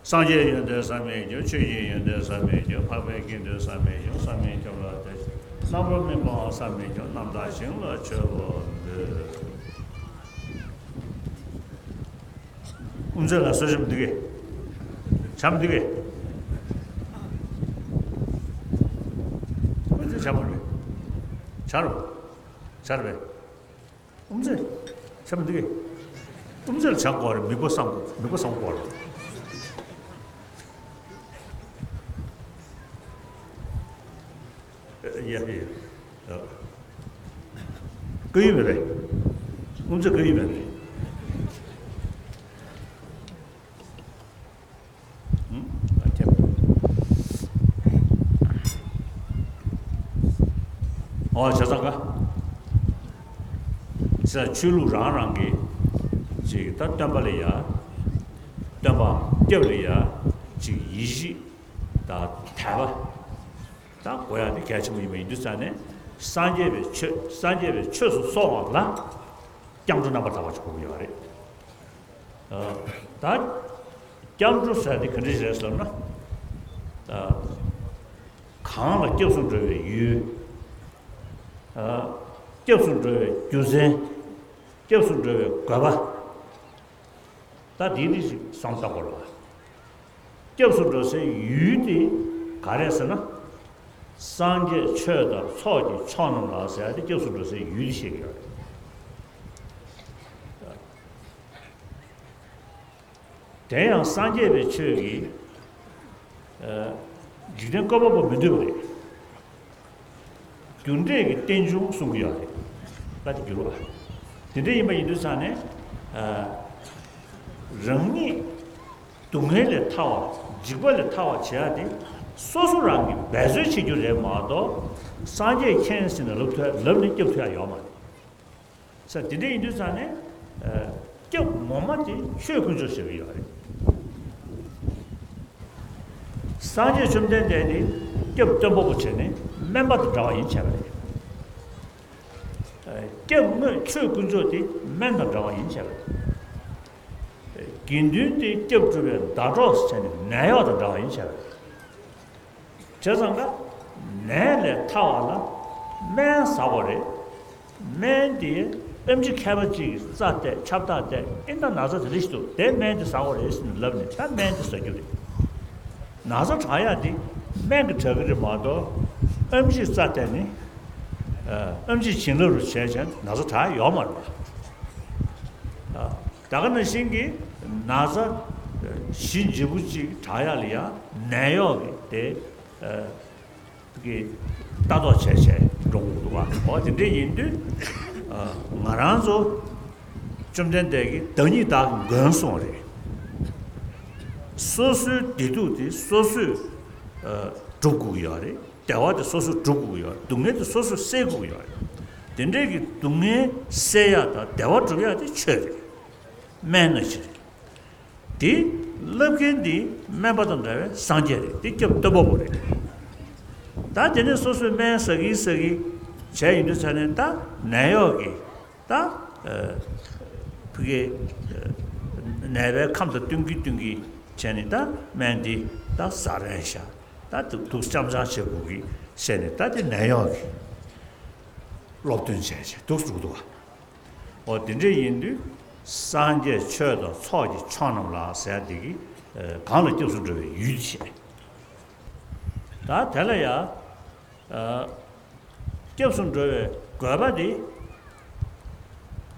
སངས་རྒྱས་ཡོན་ཏན་བསམ་མི་ཁྱབ། ཆོས་ཀྱི་ཡོན་ཏན་བསམ་མི་ཁྱབ། འཕགས་པའི་དགེ་འདུན་བསམ་མི་ཁྱབ། བསམ་མི་ཁྱབ་ལ་དད། རྣམ་པར་སྨིན་པའང་བསམ་མི་ཁྱབ། རྣམ་དག་ཞིང་ལ་མཆོད་པར་འདོད། དབུ་མཛད་ལ་གསོལ་ཇ་མི་འདུག་གས། ཇ་མི་འདུག་གས། དབུ་མཛད་ཇ་མ་རེད། ཇ་རོ། ཇ་རེད་པས། དབུ་མཛད། ཆ་མི་འདུག་གས། དབུ་མཛད་ལ་ཇ་དགོས་རེད། མི་དགོས་བསམ་དགོས། མི་དགོས་བསམ་དགོས་རེད། ཡ་ཡ། ཀུ་ཡུ་མེད་པས། སྐུ་མཚོ་ཀུ་ཡུ་མེད་པས། ཨ་ཁྱབ། ཨོ་བྱས་ཙང་ཀ། ས་ཆོས་ལུགས་རང་རང་གི་ཅིག་ད་སྟོན་པ་ལ་ཡ། སྟོན་པ་སྐྱབས་ལ་ཡ། ཅིག་ཡིད་ཆེས་དང་དད་པ། ད་དགོས་ཡ་དེ་གལ་ཆེན་པོ་ཡིན་པ་ཡིན་དུས་ཙང་ནས། སངས་རྒྱས་པའི་ཆོས་སངས་རྒྱས་པའི་ཆོས་སུ་སོང་བ་ལ་སྐྱབས་འགྲོ་རྣམ་པར་དག་པ་ཅིག་དགོས་ཀྱི་ཡོད་རེད། ད་སྐྱབས་འགྲོ་ཟེར་དེ་ག་འདྲ་ཞིག་རེད་ཟེར་ན། གང་ལ་སྐྱབས་སུ་འགྲོ་བའི་ཡུལ། སྐྱབས་སུ་འགྲོ་བའི་རྒྱུ་མཚན། སྐྱབས་སུ་འགྲོ་བའི་དགོས་པ། ད་འདི་འདི་ཞིག་བསམ་བཏང་དགོས་རེད་བ། སྐྱབས་སུ་འགྲོ་སའི་ཡུལ་དེ་ག་རེ་ཟེར་ན། སངས་རྒྱས་ཆོས་དང་ཚོགས་ཀྱི་མཆོག་རྣམས་ལ་ཟེར་ཡ་དེ་སྐྱབས་སུ་འགྲོ་སའི་ཡུལ་དེ་བཤད་ཀྱི་ཡོད་རེད། དེ་ཡང་སངས་རྒྱས་པའི་ཆོས་ཀྱི་འཇིག་རྟེན་བཀོད་པ་པོ་མི་འདོད་པ་རེད། རྒྱུ་འབྲས་ཀྱི་རྟེན་འབྱུང་གསུང་གི་ཡོད་རེད། ད་དེ་རྒྱུ་ལ། དེ་འདྲ་ཡིན་པ་ཡིན་དུས་ཙང་ནས། རང་ཉིད་སྡུག་བསྔལ་ལས་ཐར་བ། འཇིགས་པ་ལས་ཐར་བ་བྱེད་ཡ་དེ་སོ་སོ་རང་གིས་འབད་རྩོལ་བྱེད་རྒྱུ་རེད་མ་གཏོགས། སངས་རྒྱས་མཁྱེན་ཟེར་ནས་ལབ་ཐུབ་ལབ་ནས་སྐྱབས་ཐུབ་ཡ་ཡོད་མ་རེད། ས་དེ་འདྲ་ཡིན་དུས་ཙང་ནས། སྐྱབས་ངོ་མ་དེ་ཆོས་དཀོན་མཆོག་ཟེར་གྱི་ཡོད་རེད། སངས་རྒྱས་བཅོམ་ལྡན་འདས་ནི་སྐྱབས་སྟོན་པ་པོ་བྱས་ནས་སྨན་པ་དང་འདྲ་བ་ཡིན་བྱས་པ་རེད། སྐྱབས་དངོས་ཆོས་དཀོན་མཆོག་དེ་སྨན་དང་འདྲ་བ་ཡིན་བྱས་པ་རེད། དགེ་འདུན་དེ་སྐྱབས་བསྒྲུབ་པའི་ཟླ་གྲོགས་བྱས་ནས་ནད་གཡོག་དང་འདྲ་བ་ཡིན་བྱས་པ་རེད། བྱས་ཙང་ཀ། ནད་ལས་ཐར་བ་ལ་སྨན་ཟ་དགོས་རེད། སྨན་དེ་ཨེམ་ཆི་མཁས་པ་གཅིག་གིས་རྩ་གཏད་ཁྱབ་བདག་གཏད་ཨིན། ད་ན་ཚ་དེ་འདྲ་ཞིག་འདུག་དེ་སྨན་དེ་ཟ་དགོས་རེད་ཟེར་ནས་ལབ་ནས་ད་སྨན་དེ་ཟ་རྒྱུ་རེད། ན་ཚ་དྲག་ཡག་དེ་སྨན་གྱིས་དྲག་གི་རེད་མ་གཏོགས། ཨེམ་ཆིས་རྩ་གཏད་ནས་ཨེམ་ཆིས་བྱིན་རླབས་རུ་བྱས་བྱས་ན་ཚ་དྲག་ཡོད་མ་རེད་པ། ད་ག་ནང་བཞིན་གྱི་ན་ཚ་ཞི་འཇིགས་པོ་གཅིག་དྲག་ཡག་ལ་ཡང་ནད་གཡོག་གི་དེ་གི་ལྟ་རྟོག་བྱས་བྱས་འགྲོ་དགོས་འདུག་བ། འོ་དེ་འདྲ་ཡིན་དུས་ང་རང་ཚོ་བཅོམ་ལྡན་འདས་ཀྱིས་བདག་ཉིད་བདག་གི་མགོན་གསུངས་པ་རེད། སོ་སོའི་བདེ་སྡུག་དེ་སོ་སོས་སྒྲུབ་དགོས་ཀྱི་ཡོད་རེད། བདེ་བ་དེ་སོ་སོས་སྒྲུབ་དགོས་ཀྱི་ཡོད་རེད། སྡུག་བསྔལ་དེ་སོ་སོས་སེལ་དགོས་ཀྱི་ཡོད་རེད། དེ་འདྲས་ཀྱི་སྡུག་བསྔལ་སེལ་ཡག་དང་བདེ་བ་སྒྲུབ་ཡག་དེ་ཆོས་རེད། སྨན་ནང་བཞིན་རེད། དེ་བསླབ་མཁན་དེ་སྨན་པ་དང་འདྲ་བའི་སངས་རྒྱས་རེད། དེ་སྐྱབས་སྟོན་པ་པོ་རེད། ད་དེ་ནས་སོ་སོས་སྨན་ཟ་གི་ཟ་གི་བྱས་ཡིན་དུས་ཙ་ནས་ད་ནད་གཡོག་གི་ད་ཕ་གི་ནད་པའི་ཁམས་དང་བསྟུན་གྱི་བསྟུན་གྱི་བྱས་ནས་ད་སྨན་དེ་ད་ཟ་རན་ཤག་ད་དུག་དུག་ཙམ་ཙམ་བྱེད་དགོས་གི་བྱས་ནས་ད་དེ་ནད་གཡོག་གི་སློབ་སྟོན་བྱས་བྱས་འདུག་འདུག་འདུག་འོ་དེ་འདྲ་ཡིན་དུས་སངས་རྒྱས་ཆོས་དང་ཚོགས་ཀྱི་མཆོག་རྣམས་ལ་ཟེར་དེ་གི་གང་ལ་སྐྱབས་སུ་འགྲོ་བའི་ཡུལ་བྱས། ད་དེ་ལ་ཡ། སྐྱབས་སུ་འགྲོ་བའི་དགོས་པ་དེ།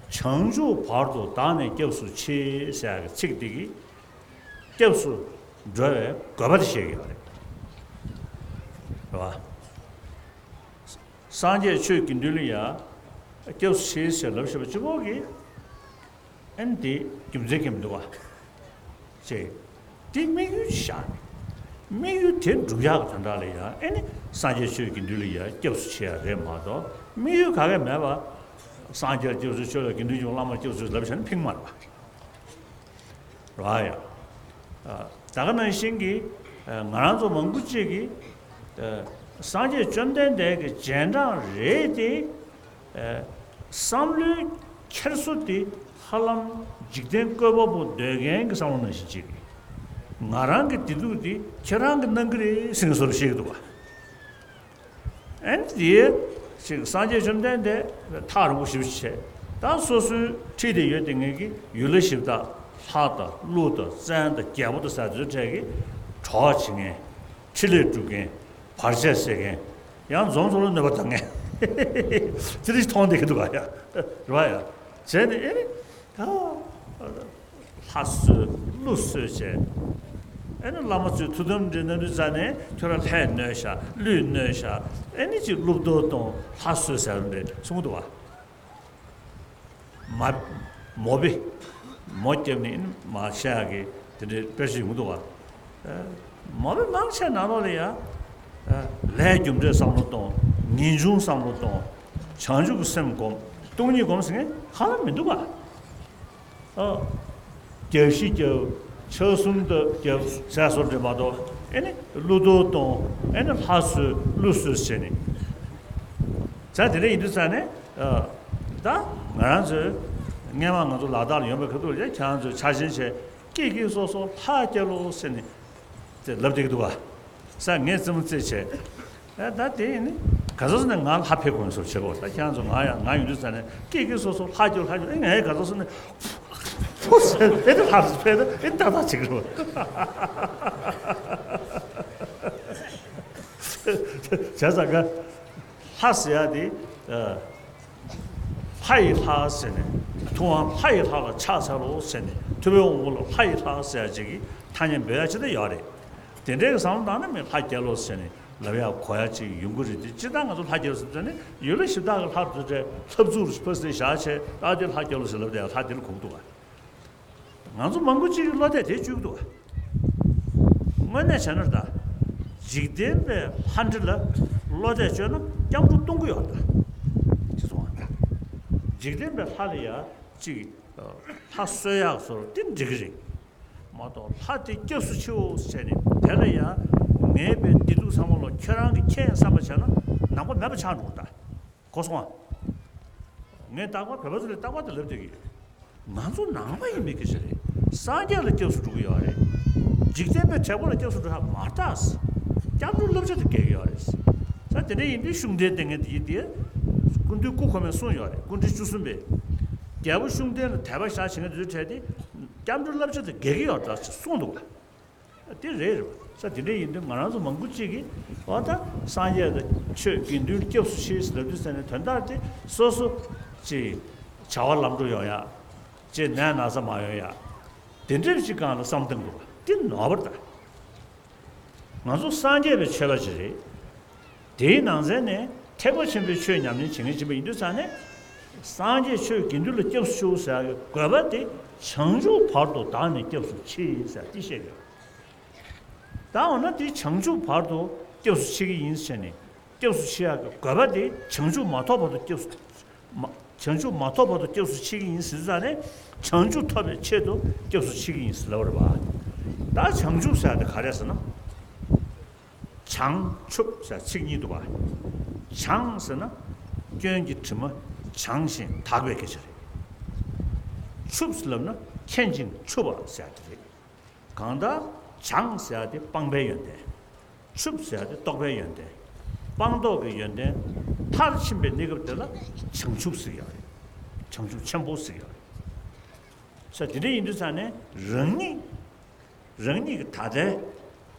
བྱང་ཆུབ་བར་དུ་བདག་ནི་སྐྱབས་སུ་མཆི་ཟེར་ཡག་གི་ཚིག་དེ་གིས་སྐྱབས་སུ་འགྲོ་བའི་དགོས་པ་དེ་བཤད་ཀྱི་ཡོད་རེད། རེད་བ། སངས་རྒྱས་ཆོས་དགེ་འདུན་ལ་ཡ་སྐྱབས་སུ་མཆི་ཟེར་ལབ་བཞག་པ་གཅིག་པོ་གིས། ཨ་ནི་དེ་རྒྱུ་མཚན་གང་ཡང་མི་འདུག་བ། ཅེས། དེ་དམིགས་ཡུལ་བཞག་ནས། དམིགས་ཡུལ་དེ་འགྲུབ་ཡག་གི་དོན་དག་ལ་ཡང་ཨ་ནི་སངས་རྒྱས་ཆོས་ཀྱི་མདུན་ལ་ཡང་སྐྱབས་སུ་མཆི་ཡག་རེད་མ་གཏོགས། དམིགས་ཡུལ་ག་གེ་མེད་པ། སངས་རྒྱས་སྐྱབས་སུ་མཆིའོ་ལ་དགེ་འདུན་ཆོས་བླ་མར་སྐྱབས་སུ་མཆིའོ་ལབ་བྱས་ན་ཕིང་མ་རེད་པ། རེད་ཡ། ད་ག་ནང་བཞིན་གྱི་ང་རང་ཚོ་མང་པོ་ཅིག་གིས་སངས་རྒྱས་བཅོམ་ལྡན་འདས་ཀྱི་རྗེས་འབྲང་རེད་དེ། བསམ་བློའི་འཁྱེར་སོ་དེ་ཧ་ལམ་འཇིག་རྟེན་བཀོད་པ་པོ་འདོད་མཁན་གྱི་བསམ་བློ་ནང་བཞིན་ཅིག་ང་རང་གི་བདེ་སྡུག་དེ་ཁྱེད་རང་གིས་གནང་གི་རེད་ཟེར་ནས་བཟོ་འདྲ་བཤད་ཀྱི་འདུག་བ། ཨ་ནི་དེ་ཅིག་སངས་རྒྱས་བཅོམ་ལྡན་འདས་ཐག་རིང་པོ་ཞེ་པོ་ཅིག་བྱས། ད་སོ་སོའི་འཁྲིས་དེ་ཡོད་དེ་ངེད་ཀྱི་ཡུལ་ལྷ་གཞི་བདག་ལྷ་དང་ཀླུ་དང་བཙན་དང་རྒྱལ་པོ་དང་ཟེར་དུས་འཕྲལ་གྱི་གྲོགས་བྱེད་མཁན། འཕྲིན་ལས་སྒྲུབ་མཁན། བར་ཆད་སེལ་མཁན། ཡང་འཛོམས་ཚོ་ལ་གནོད་པ་བཏང་མཁན། དེ་འདྲ་ཞིག་མཐོང་བསྡད་ཀྱི་འདུག་ག་ཡ། རེད་བ་ཡ། བྱས་ནས་ཨེ་རེད། ད་ལྷ་གསོལ་ཀླུ་གསོལ་བྱས། ཨེ་ནི་བླ་མ་ཚོས་ཐུགས་དམ་འདྲེ་གནང་དུས་ཙ་ནས་ཁྱོད་རང་ལྷས་གནོད་བཞག་ཀླུས་གནོད་བཞག་ཨེ་ནི་ཅིག་ཀླུ་གཏོར་གཏོང་ལྷ་གསོལ་ཟེར་བ་འདྲེ་གསུང་གི་འདུག་བ། མ། མོ་པི། མོ་སྐྱབས་ནི་མ་ཤ་ཡ་གི་དེ་འདྲའི་དཔེར་བརྗོད་ཡོང་གི་འདུག་བ། མོ་པི་མང་ཆེ་ནང་ལོགས་ལ་ཡ། ལས་རྒྱུ་འབྲས་བསམ་བློ་གཏོང་། ངེས་འབྱུང་བསམ་བློ་གཏོང་། བྱང་ཆུབ་ཀྱི་སེམས་སྒོམ། སྟོང་ཉིད་སྒོམ་ཟེར་མཁན་ཧ་ལམ་མི་འདུག་བ། ཨ། རྒྱག་ཤི་རྒྱག་ཕྱག་གསུམ་དུ་རྒྱབ་ཟས་སོགས་འདྲེ་མ་གཏོགས་ཨེ་ནི་ཀླུ་གཏོར་གཏོང་ཨེ་ནི་ལྷ་གསོལ་ཀླུ་གསོལ་བྱས་ནས། ད་དེ་འདྲ་ཡིན་དུས་ཙ་ནས། ད་ང་རང་ཚོས་སྔན་མ་ང་ཚོ་ལ་དྭགས་ལ་ཡོང་པའི་ཁ་ཐུག་ལ་ཁྱེད་རང་ཚོས་ཆ་ཤས་བྱས་སྐད་སྐད་སོ་སོ་ལྷ་སྐྱེ་ལོ་ཟེར་ནས་དེ་ལབ་བསྡད་ཀྱི་འདུག་ག་ས་ངས་རྩེད་མོ་རྩེ་བྱས། ཨ་ད་དེ་ཡིན་ནི་ག་ས་སོ་ནས་ང་ལྷ་ཕེབས་དགོས་སོ་བྱེད་དགོས། ད་ཁྱེད་རང་ཚོ་ང་ཡང་ང་ཡོང་དུས་ཙ་ནས་སྐད་སྐད་སོ་སོ་ལྷ་སྐྱེ་ལོ་ལྷ་སྐྱེ་ལོ་ཨེ་ངས་ག་ས་སོ་ནས་ཕུ་ཟེར་ཨེ་ད་ལྷ་ཕེབས་ད་ཨེ་ཏག་ཏག་བྱེད་ཀྱི་རེད། བྱས་ཙང་ག་ལྷ་ཟེར་ཡ་དེ། ལྷ་ཡི་ལྷ་ཟེར་ནས། ཐུབ་དབང་ལྷ་ཡི་ལྷ་ལ་ཕྱག་འཚལ་ལོ་ཟེར་ནས་ཐུབ་པའི་དབང་པོ་ལ་ལྷ་ཡི་ལྷ་ཟེར་ཡ་ཅིག་གི་ཐ་སྙད་འབོད་ཡ་ཅི་འདྲ་ཡོད་རེད། དེ་འདྲའི་བསམ་བློ་བཏང་ན་མི་ལྷ་རྒྱལ་ལོ་ཟེར་ནས་ལབ་ཡ་གོ་ཡ་ཅིག་ཡོང་གི་རེད་དེ། སྤྱིར་བཏང་ང་ཚོ་ལྷ་རྒྱལ་ལོ་ཟེར་ནས་ཡུལ་ལྷ་གཞི་བདག་གི་ལྷ་དེ་འདྲའི་ལྷ་བཙུགས་ཕ་སེ་བཞག་བྱས་ད་དེ་ལྷ་རྒྱལ་ལོ་ཟེར་ལབ་བསྡད་ཡ་ལྷ་དེ་ལ་གོ་གི་འདུག་ག་ང་ཚོ་མང་པོ་ཅིག་གིས་བློ་གཏད་དེ་གཅོད་ཀྱི་འདུག་བ། དངོས་གནས་བྱས་ན་ད། འཇིག་རྟེན་པའི་ལྷ་འདྲེ་ལ་བློ་གཏད་གཅོད་ན་སྐྱབས་འགྲོ་གཏོང་གི་ཡོད་ད། ཅི་སོང་བ། འཇིག་རྟེན་པའི་ལྷ་ལ་ཡ་གཅིག་ལྷ་གསོལ་ཡག་སོར་དེ་འགྲིག་གི་རེད། མ་གཏོགས་ལྷ་དེ་སྐྱབས་སུ་མཆིའོ་ཟེར་ནས་དེ་ལ་ཡ་ངའི་པའི་བདེ་སྡུག་ཚང་མ་ལོ་ཁྱོད་རང་གིས་མཁྱེན་བསམ་པ་བྱས་ན་ནང་པ་མེད་པ་ཆགས་འགྲོ་གི་ད། གོ་སོང་ཨ། ངས་རྟག་པར་བོད་པ་ཚོ་ལ་རྟག་པར་དུ་ལབ་བསྡད་ཀྱི་ཡོད། ང་ཚོ་ནང་པ་ཡིན་མིན་སྐད་ཆ་རེད། སངས་རྒྱས་ལ་སྐྱབས་སུ་འགྲོ་གི་ཡོད་རེད། འཇིག་རྟེན་པའི་དྲེགས་པ་ལ་སྐྱབས་སུ་འགྲོ་ཡག་མ་རེད་ད། སྐྱབས་འགྲོའི་བསླབ་བྱ་དེ་འགལ་གྱི་ཡོད་རེད། ས་དེ་འདྲ་ཡིན་དུས་ཤུགས་ལྡན་ལྟས་ངན་དེ་ཡིན་དེ། སྐུ་མདུན་སྐུ་གོང་མས་གསུངས་ཡོད་རེད། སྐུ་ཕྲེང་བཅུ་གསུམ་པས། རྒྱལ་པོ་ཤུགས་ལྡན་ལ་དད་པ་བཞག་བྱེད་མཁན་དེ་ཚོའི་གྲས་དེ། སྐྱབས་འགྲོའི་བསླབ་བྱ་དེ་འགལ་གྱི་ཡོད་རེད་ད་ཅེས་གསུངས་འདུག་ག་དེ་རེད་རེད་བ། ས་དེ་འདྲ་ཡིན་དུས་ང་རང་ཚོ་མང་པོ་ཅིག་གིས་འོ་ད་སངས་རྒྱས་དང་ཆོས་དགེ་འདུན་སྐྱབས་སུ་མཆི་ཟེར་ལབ་དུས་ཙ་ནས་དོན་དག་དེ་སོ་སོ་ཅིག་བྱ་བ་ལམ་འགྲོ་ཡོང་ཡ། ཅིག་ནད་ན་ཚ་མ་ཡོང་ཡ། དེ་འདྲ་ཅིག་སྒང་ལ་བསམ་སྟངས་འདུག་བ་དེ་ནོར་བ་རེད་ད། ང་ཚོ་སངས་རྒྱས་པའི་ཆོས་པ་ཅིག་རེད། དེའི་ནང་ཚན་ནས་ཐེག་པ་ཆེན་པོའི་ཆོས་ཉམས་ལེན་བྱེད་མཁན་ཆེན་པོ་ཡིན་དུས་ཙང་ནས། སངས་རྒྱས་ཆོས་དགེ་འདུན་ལ་སྐྱབས་སུ་མཆིའོ་ཟེར་ཡག་གི་དགོས་པ་དེ་བྱང་ཆུབ་བར་དུ་བདག་ནི་སྐྱབས་སུ་མཆི་ཟེར་འདི་བཤད་ཡོད། ད་འོ་ན་དེ་བྱང་ཆུབ་བར་དུ་སྐྱབས་སུ་མཆི་གི་ཡིན་ཟེར་ནས་སྐྱབས་སུ་མཆི་ཡག་གི་དགོས་པ་དེ་བྱང་ཆུབ་མ་ཐོབ་བར་དུ་སྐྱབས་སུ་མ། བྱང་ཆུབ་མ་ཐོབ་བར་དུ་སྐྱབས་སུ་མཆི་གི་ཡིན་ཟེར་དུས་ཙང་ནས་བྱང་ཆུབ་ཐོབ་པའི་ཆེད་དུ་སྐྱབས་སུ་མཆི་གི་ཡིན་ཟེར་ལབ་པ་རེད་པ། ད་བྱང་ཆུབ་ཟེར་ཡག་དེ་ག་རེ་ཟེར་ན། བྱང་ཆུབ་ཟེར་ཚིག་གཉིས་འདུག་བ། བྱང་ཟེར་ན་སྐྱོན་གྱི་དྲི་མ་བྱང་ཞིང་དག་པའི་སྐད་ཆ་རེད། ཆུབ་ཟེར་ལབ་ན་མཁྱེན་ཅིང་ཆུབ་པ་ཟེར་ཡག་དེ་རེད། གང་ལྟར་བྱང་ཟེར་ཡག་དེ་སྤངས་པའི་ཡོན་ཏན། ཆུབ་ཟེར་ཡག་དེ་རྟོགས་པའི་ཡོན་ཏན། སྤངས་རྟོགས་ཀྱི་ཡོན་ཏན་མཐར་ཕྱིན་པའི་གནས་སྐབས་དེ་ལ་བྱང་ཆུབ་ཟེར་ཡག་རེད། བྱང་ཆུབ་ཆེན་པོ་ཟེར་ཡག་རེད། ས་དེ་འདྲ་ཡིན་དུས་ཙང་ནས་རང་ཉིད། རང་ཉིད་ཀྱི་ད་ལྟའི་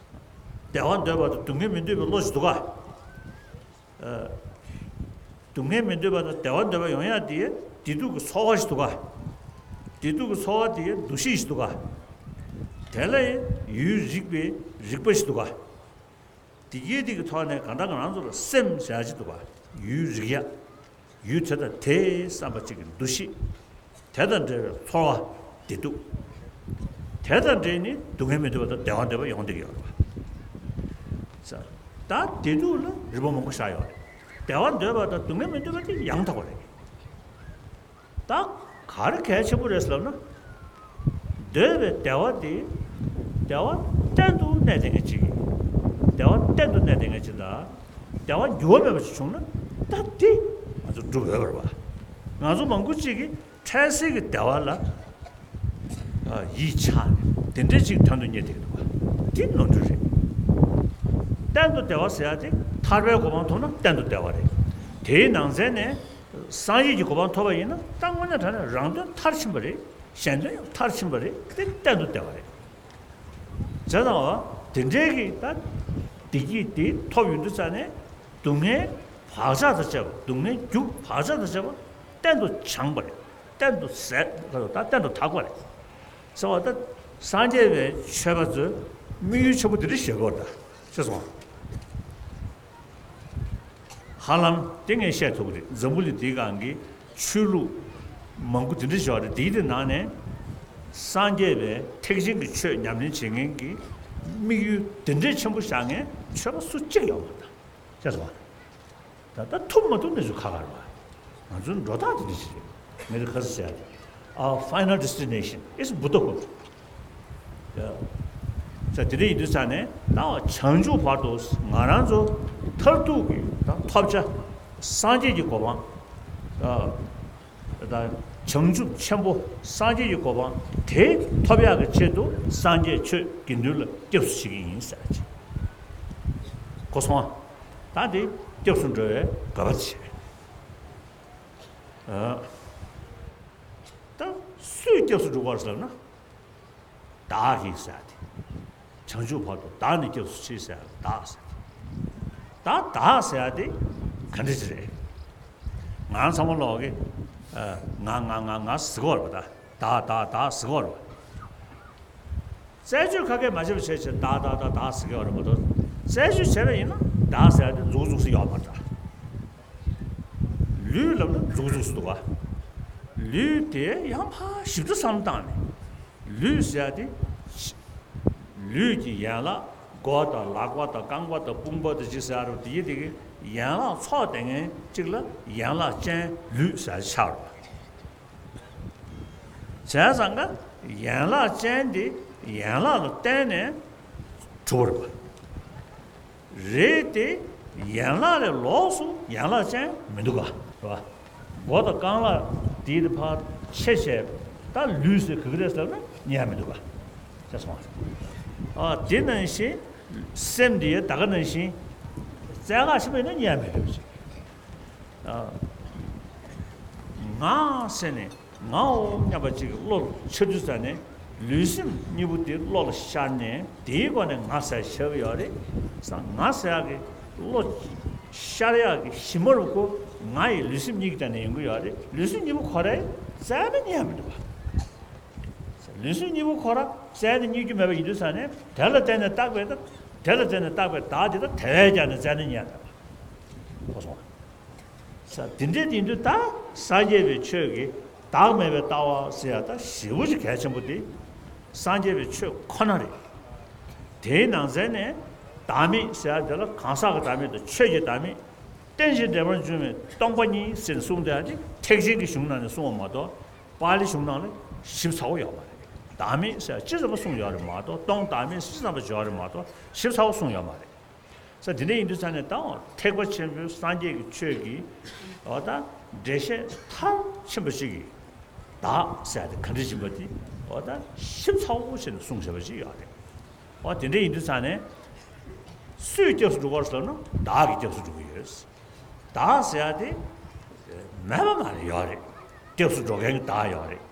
བདེ་བ་འདོད་པ་དང་སྡུག་བསྔལ་མི་འདོད་པའི་བློ་ཞིག་འདུག་ག་ཨ། སྡུག་བསྔལ་མི་འདོད་པ་དང་བདེ་བ་འདོད་པ་ཡོང་ཡག་དེ་བདེ་སྡུག་གི་ཚོར་བ་ཞིག་འདུག་ག་བདེ་སྡུག་གི་ཚོར་བ་དེ་འདུ་ཤེས་ཤིག་འདུག་ག་དེ་ལ་ཡུལ་རིག་པའི་རིག་པ་ཞིག་འདུག་ག་དེ་གའི་དེ་གི་ཐོག་ནས་གང་ལྟར་ང་རང་ཚོ་ལ་སེམས་ཟེར་ཡག་ཅིག་འདུག་ག་ཡུལ་རིག་ཡག་ཡུལ་དེ་དང་དེའི་བསམ་པ་གཅིག་གི་འདུ་ཤེས། དེ་དང་འབྲེལ་བའི་ཚོར་བ་བདེ་སྡུག་དེ་དང་འབྲེལ་ནས་སྡུག་བསྔལ་མི་འདོད་པ་དང་བདེ་བ་འདོད་པ་ཡོང་བསྡད་ཀྱི་ཡོད་རེད་པ། ས། ད་བདེ་སྡུག་ལ་རིགས་པ་མང་པོ་བཞག་ཡོད་རེད། བདེ་བ་འདོད་པ་དང་སྡུག་བསྔལ་མི་འདོད་པ་དེ་ཡང་དག་པ་རེད། ད་ག་རེ་གལ་ཆེན་པོ་རེད་ཟེར་ལབ་ན། འདོད་པའི་བདེ་བ་དེ། བདེ་བ་གཏན་དུ་གནས་བསྡད་མཁན་ཅིག་བདེ་བ་གཏན་དུ་གནས་བསྡད་མཁན་ཅིག་དང་། བདེ་བ་འགྱུར་བ་མེད་པ་ཞིག་བྱུང་ན་ད་དེ་ང་ཚོ་སྒྲུབ་འོས་པ་རེད་པ། ང་ཚོ་མང་པོ་ཅིག་གིས་འཕྲལ་སེལ་གྱི་བདེ་བ་ལ་ཡིད་ཆགས་ནས་དེ་འདྲ་ཅིག་དོན་དུ་གཉེར་བསྡད་ཀྱི་འདུག་པ། དེ་ནོར་འཁྲུལ་རེད། གཏན་དུ་བདེ་བ་ཟེར་ཡག་དེ་ཐར་པའི་གོ་འཕང་ཐོབ་ན་གཏན་དུ་བདེ་བ་རེད། དེའི་ནང་ཚན་ནས། སངས་རྒྱས་ཀྱི་གོ་འཕང་ཐོབ་པ་ཡིན་ན་ད་དངོས་གནས་དྲང་གནས་རང་དོན་མཐར་ཕྱིན་པ་རེད། གཞན་དོན་ཡང་མཐར་ཕྱིན་པ་རེད། དེ་གཏན་དུ་བདེ་བ་རེད། བྱས་ཙང་བ་དེ་འདྲའི་གི་ད་བདེ་སྐྱིད་དེ་ཐོབ་ཡོང་དུས་ཙ་ནས་སྡུག་བསྔལ་བག་ཆགས་དང་བཅས་པ་སྡུག་བསྔལ་རྒྱུ་བག་ཆགས་དང་བཅས་པ་གཏན་དུ་བྱང་བ་རེད། གཏན་དུ་ཟད་ད་གཏན་དུ་དག་པ་རེད། ཟེར་བ་ད་སངས་རྒྱས་པའི་ཆོས་པ་ཚོས་ དམིགས་ཡུལ་ཆེན་པོ་དེ་འདྲ་བཞག་གི་ཡོད་རེད་ད། ཤེས་སོང་། ཧ་ལམ་དེ་ངས་བཤད་ཐུབ་ཀྱི་རེད། འཛམ་བུ་གླིང་འདིའི་སྒང་གི་ཆོས་ལུགས་མང་པོ་དེ་འདྲ་བཞག་རེད། དེའི་དེ་ནང་ནས་སངས་རྒྱས་པའི་ཐེག་ཆེན་གྱི་ཆོས་ཉམས་ལེན་བྱེད་མཁན་གྱི་དམིགས་ཡུལ་དེ་འདྲའི་ཆེན་པོ་བཞག་མཁན་ཆོས་པ་སུ་གཅིག་ཡོད་མ་རེད་ད། ཤེས་སོང་། ད་ལྟ་ཐུབ་མ་ཐུབ་གནས་ཚུལ་ཁ་ཁ་རེད་བ། ང་ཚོའི་འགྲོ་སྟངས་དེ་འདྲ་ཞིག་རེད། ངས་དེ་ཁ་སང་ཟེར་ཡ་དེ། Our final destination is Buddhahood. ས་དེ་འདྲ་ཡིན་དུས་ས་ནས་ད་བྱང་ཆུབ་བར་དུ་ང་རང་ཚོ་མཐར་ཐུག་གི་ད་ཐོབ་བྱ་སངས་རྒྱས་ཀྱི་གོ་འཕང་། ད་བྱང་ཆུབ་ཆེན་པོ་སངས་རྒྱས་ཀྱི་གོ་འཕང་དེ་ཐོབ་ཡག་གི་ཆེད་དུ་སངས་རྒྱས་ཆོས་དགེ་འདུན་ལ་སྐྱབས་སུ་མཆི་གི་ཡིན་ཟེར་ཅིག་གོ་སོང་ཨ། ད་དེ་སྐྱབས་སུ་འགྲོ་བའི་དགོས་པ་དེ་བྱས། ཨ། ད་སུས་སྐྱབས་སུ་འགྲོ་དགོས་ཟེར་ན། བདག་གིས་ཟེར་ཏེ། བྱང་ཆུབ་བར་དུ་བདག་ནི་སྐྱབས་སུ་མཆི་ཟེར་བདག་ཟེར་ཏེ། ད་བདག་ཟེར་ཏེ་ག་འདྲ་ཅིག་རེད། ང་ཚང་མ་ལོག་གི་ང་ང་ང་ང་ཟེར་གི་ཡོད་རེད་པ། ད་བདག་བདག་བདག་ཟེར་གི་ཡོད་རེད་པ། རྩད་གཅོད་ཁ་སྐད་མ་བྱས་པ་བྱས་བྱས་བདག་བདག་བདག་བདག་ཟེར་གི་ཡོད་རེད་མ་གཏོགས། རྩད་གཅོད་བྱས་པ་ཡིན་ན་བདག་ཟེར་ཏེ་མཛུག་མཛུག་ཟེར་ཡོད་མ་རེད། ལུས་ལབ་ན་མཛུག་མཛུག་ཟེར་འདུག་ག་ལུས་དེ་ཡང་ཕར་ཞིབ་ཏུ་བསམ་བློ་བཏང་ནས། ལུས་ཟེར་ཡ་དེ། ལུས་ཀྱི་ཡན་ལག་མགོ་དང་ལག་པ་དང་རྐང་པ་དང་དཔུང་པ་དང་ཅི་ཟེར་ཡ་རེད་དེ་ཡི་དེ་གི་ཡན་ལག་ཚོགས་དེ་ངན་གཅིག་ལ་ཡན་ལག་ཅན་ལུས་ཟེར་ཡ་ཆགས་རེད། བྱས་ཙང་ཀ་ཡན་ལག་ཅན་དེ་ཡན་ལག་ལ་བརྟེན་ནས་གྲུབ་པ་རེད་པ། རེད་དེ། ཡན་ལག་ལས་ལོགས་སུ་ཡན་ལག་ཅན་མི་འདུག་ག་རེད་པ། མགོ་དང་རྐང་ལག་དེའི་ཕར་ཕྱེ་བྱས་ད་ལུས་ཟེར་ག་གི་རེད་ཟེར་ན་རྙེད་མི་འདུག་ག་ཤེས་སོང་ཨ། དེ་ནང་བཞིན་སེམས་དེ་ད་ག་ནང་བཞིན་རྩལ་ཁ་ཆེན་པོ་ཡིན་ན་རྙེད་མི་འདུག་ཅིག་ཨ། ང་ཟེར་ནས། ངའོ་སྙམ་པ་ཅིག་གི་བློ་ལ་འཆར་དུས་ཙ་ནས་ལུས་སེམས་གཉིས་པོ་དེ་བློ་ལ་ཤར་ནས་དེའི་སྒོ་ནས་ང་ཟེར་ཤར་གི་ཡོད་རེད། ས་ང་ཟེར་ཡག་གི་བློ་ཤར་ཡག་གི་གཞི་མ་རུ་ཁོ་ང་ཡི་ལུས་སེམས་གཉིས་ཀྱི་སྟེང་ནས་ཡོང་གི་ཡོད་རེད། ལུས་སེམས་གཉིས་པོ་ཁོ་རང་རྩ་ནས་རྙེད་མི་འདུག་པ། ལུས་སེམས་གཉིས་པོ་ཁོ་རང་རྩ་ནས་རྙེད་རྒྱུ་མེད་པ་ཡིན་དུས་ཙ་ནས་དེ་ལ་བརྟེན་ནས་བཏགས་པའི་ད་དེ་ལ་བརྟེན་ནས་བཏགས་པའི་བདག་དེ་ད་དེ་བས་ཀྱང་ནས་རྩ་ནས་རྙེད་མེད་པ། གོ་སོང་ང་། ས་དེ་འདྲའི་དེང་དུས་ད་སངས་རྒྱས་པའི་ཆོས་ཀྱི་བདག་མེད་པའི་ལྟ་བ་ཟེར་ཡ་ད་ཞེ་པོ་ཅིག་གལ་ཆེན་པོ་དེ་སངས་རྒྱས་པའི་ཆོས་ཁོ་ན་རེད། དེའི་ནང་ཚན་ནས་བདག་མེད་ཟེར་ཡ་དེ་ལ་གང་ཟག་གི་བདག་མེད་དང་ཆོས་ཀྱི་བདག་མེད། རྟེན་ཅིང་འབྲེལ་པར་འབྱུང་བའི་སྟོང་པ་ཉིད་ཟེར་ནས་གསུངས་བསྡད་ཡ་དེ་ཐེག་ཆེན་གྱི་གཞུང་ནང་ནས་གསུངས་པ་མ་གཏོགས་པཱ་ལི་གཞུང་ནང་ལ་ཞིབ་ཚགས་པོ་ཡོད་མ་རེད། བདག་མེད་ཟེར་ཡ་ཅི་ཙམ་པ་གསུངས་ཡོད་རེད་མ་གཏོགས་སྟོང་བདག་མེད་ཅི་ཙམ་པ་ཡོད་རེད་མ་གཏོགས་ཞིབ་ཚགས་པོ་གསུངས་ཡོད་མ་རེད། ས་དེ་འདྲ་ཡིན་དུས་ས་ནས་ད་ཐེག་པ་ཆེན་པོའི་སངས་རྒྱས་ཀྱི་ཆོས་ཀྱི་འོ་ད་འགྲེལ་བཤད་མཐར་ཕྱིན་པ་ཞིག་གིས་བདག་ཟེར་ཡ་དེ་ག་འདྲ་ཡིན་པ་དེ་འོ་ད་ཞིབ་ཚགས་པོ་བྱས་ནས་གསུངས་བཞག་པ་ཞིག་ཡོད་རེད། འོ་དེ་འདྲ་ཡིན་དུས་ས་ནས་སུས་སྐྱབས་སུ་འགྲོ་དགོས་ཟེར་ན་བདག་གིས་སྐྱབས་སུ་འགྲོ་གི་ཡོད། བདག་ཟེར་ཡ་དེ་མེད་པ་མ་རེད་ཡོད་རེད། སྐྱབས་སུ་འགྲོ་མཁན་གྱི་བདག་ཡོད་རེད།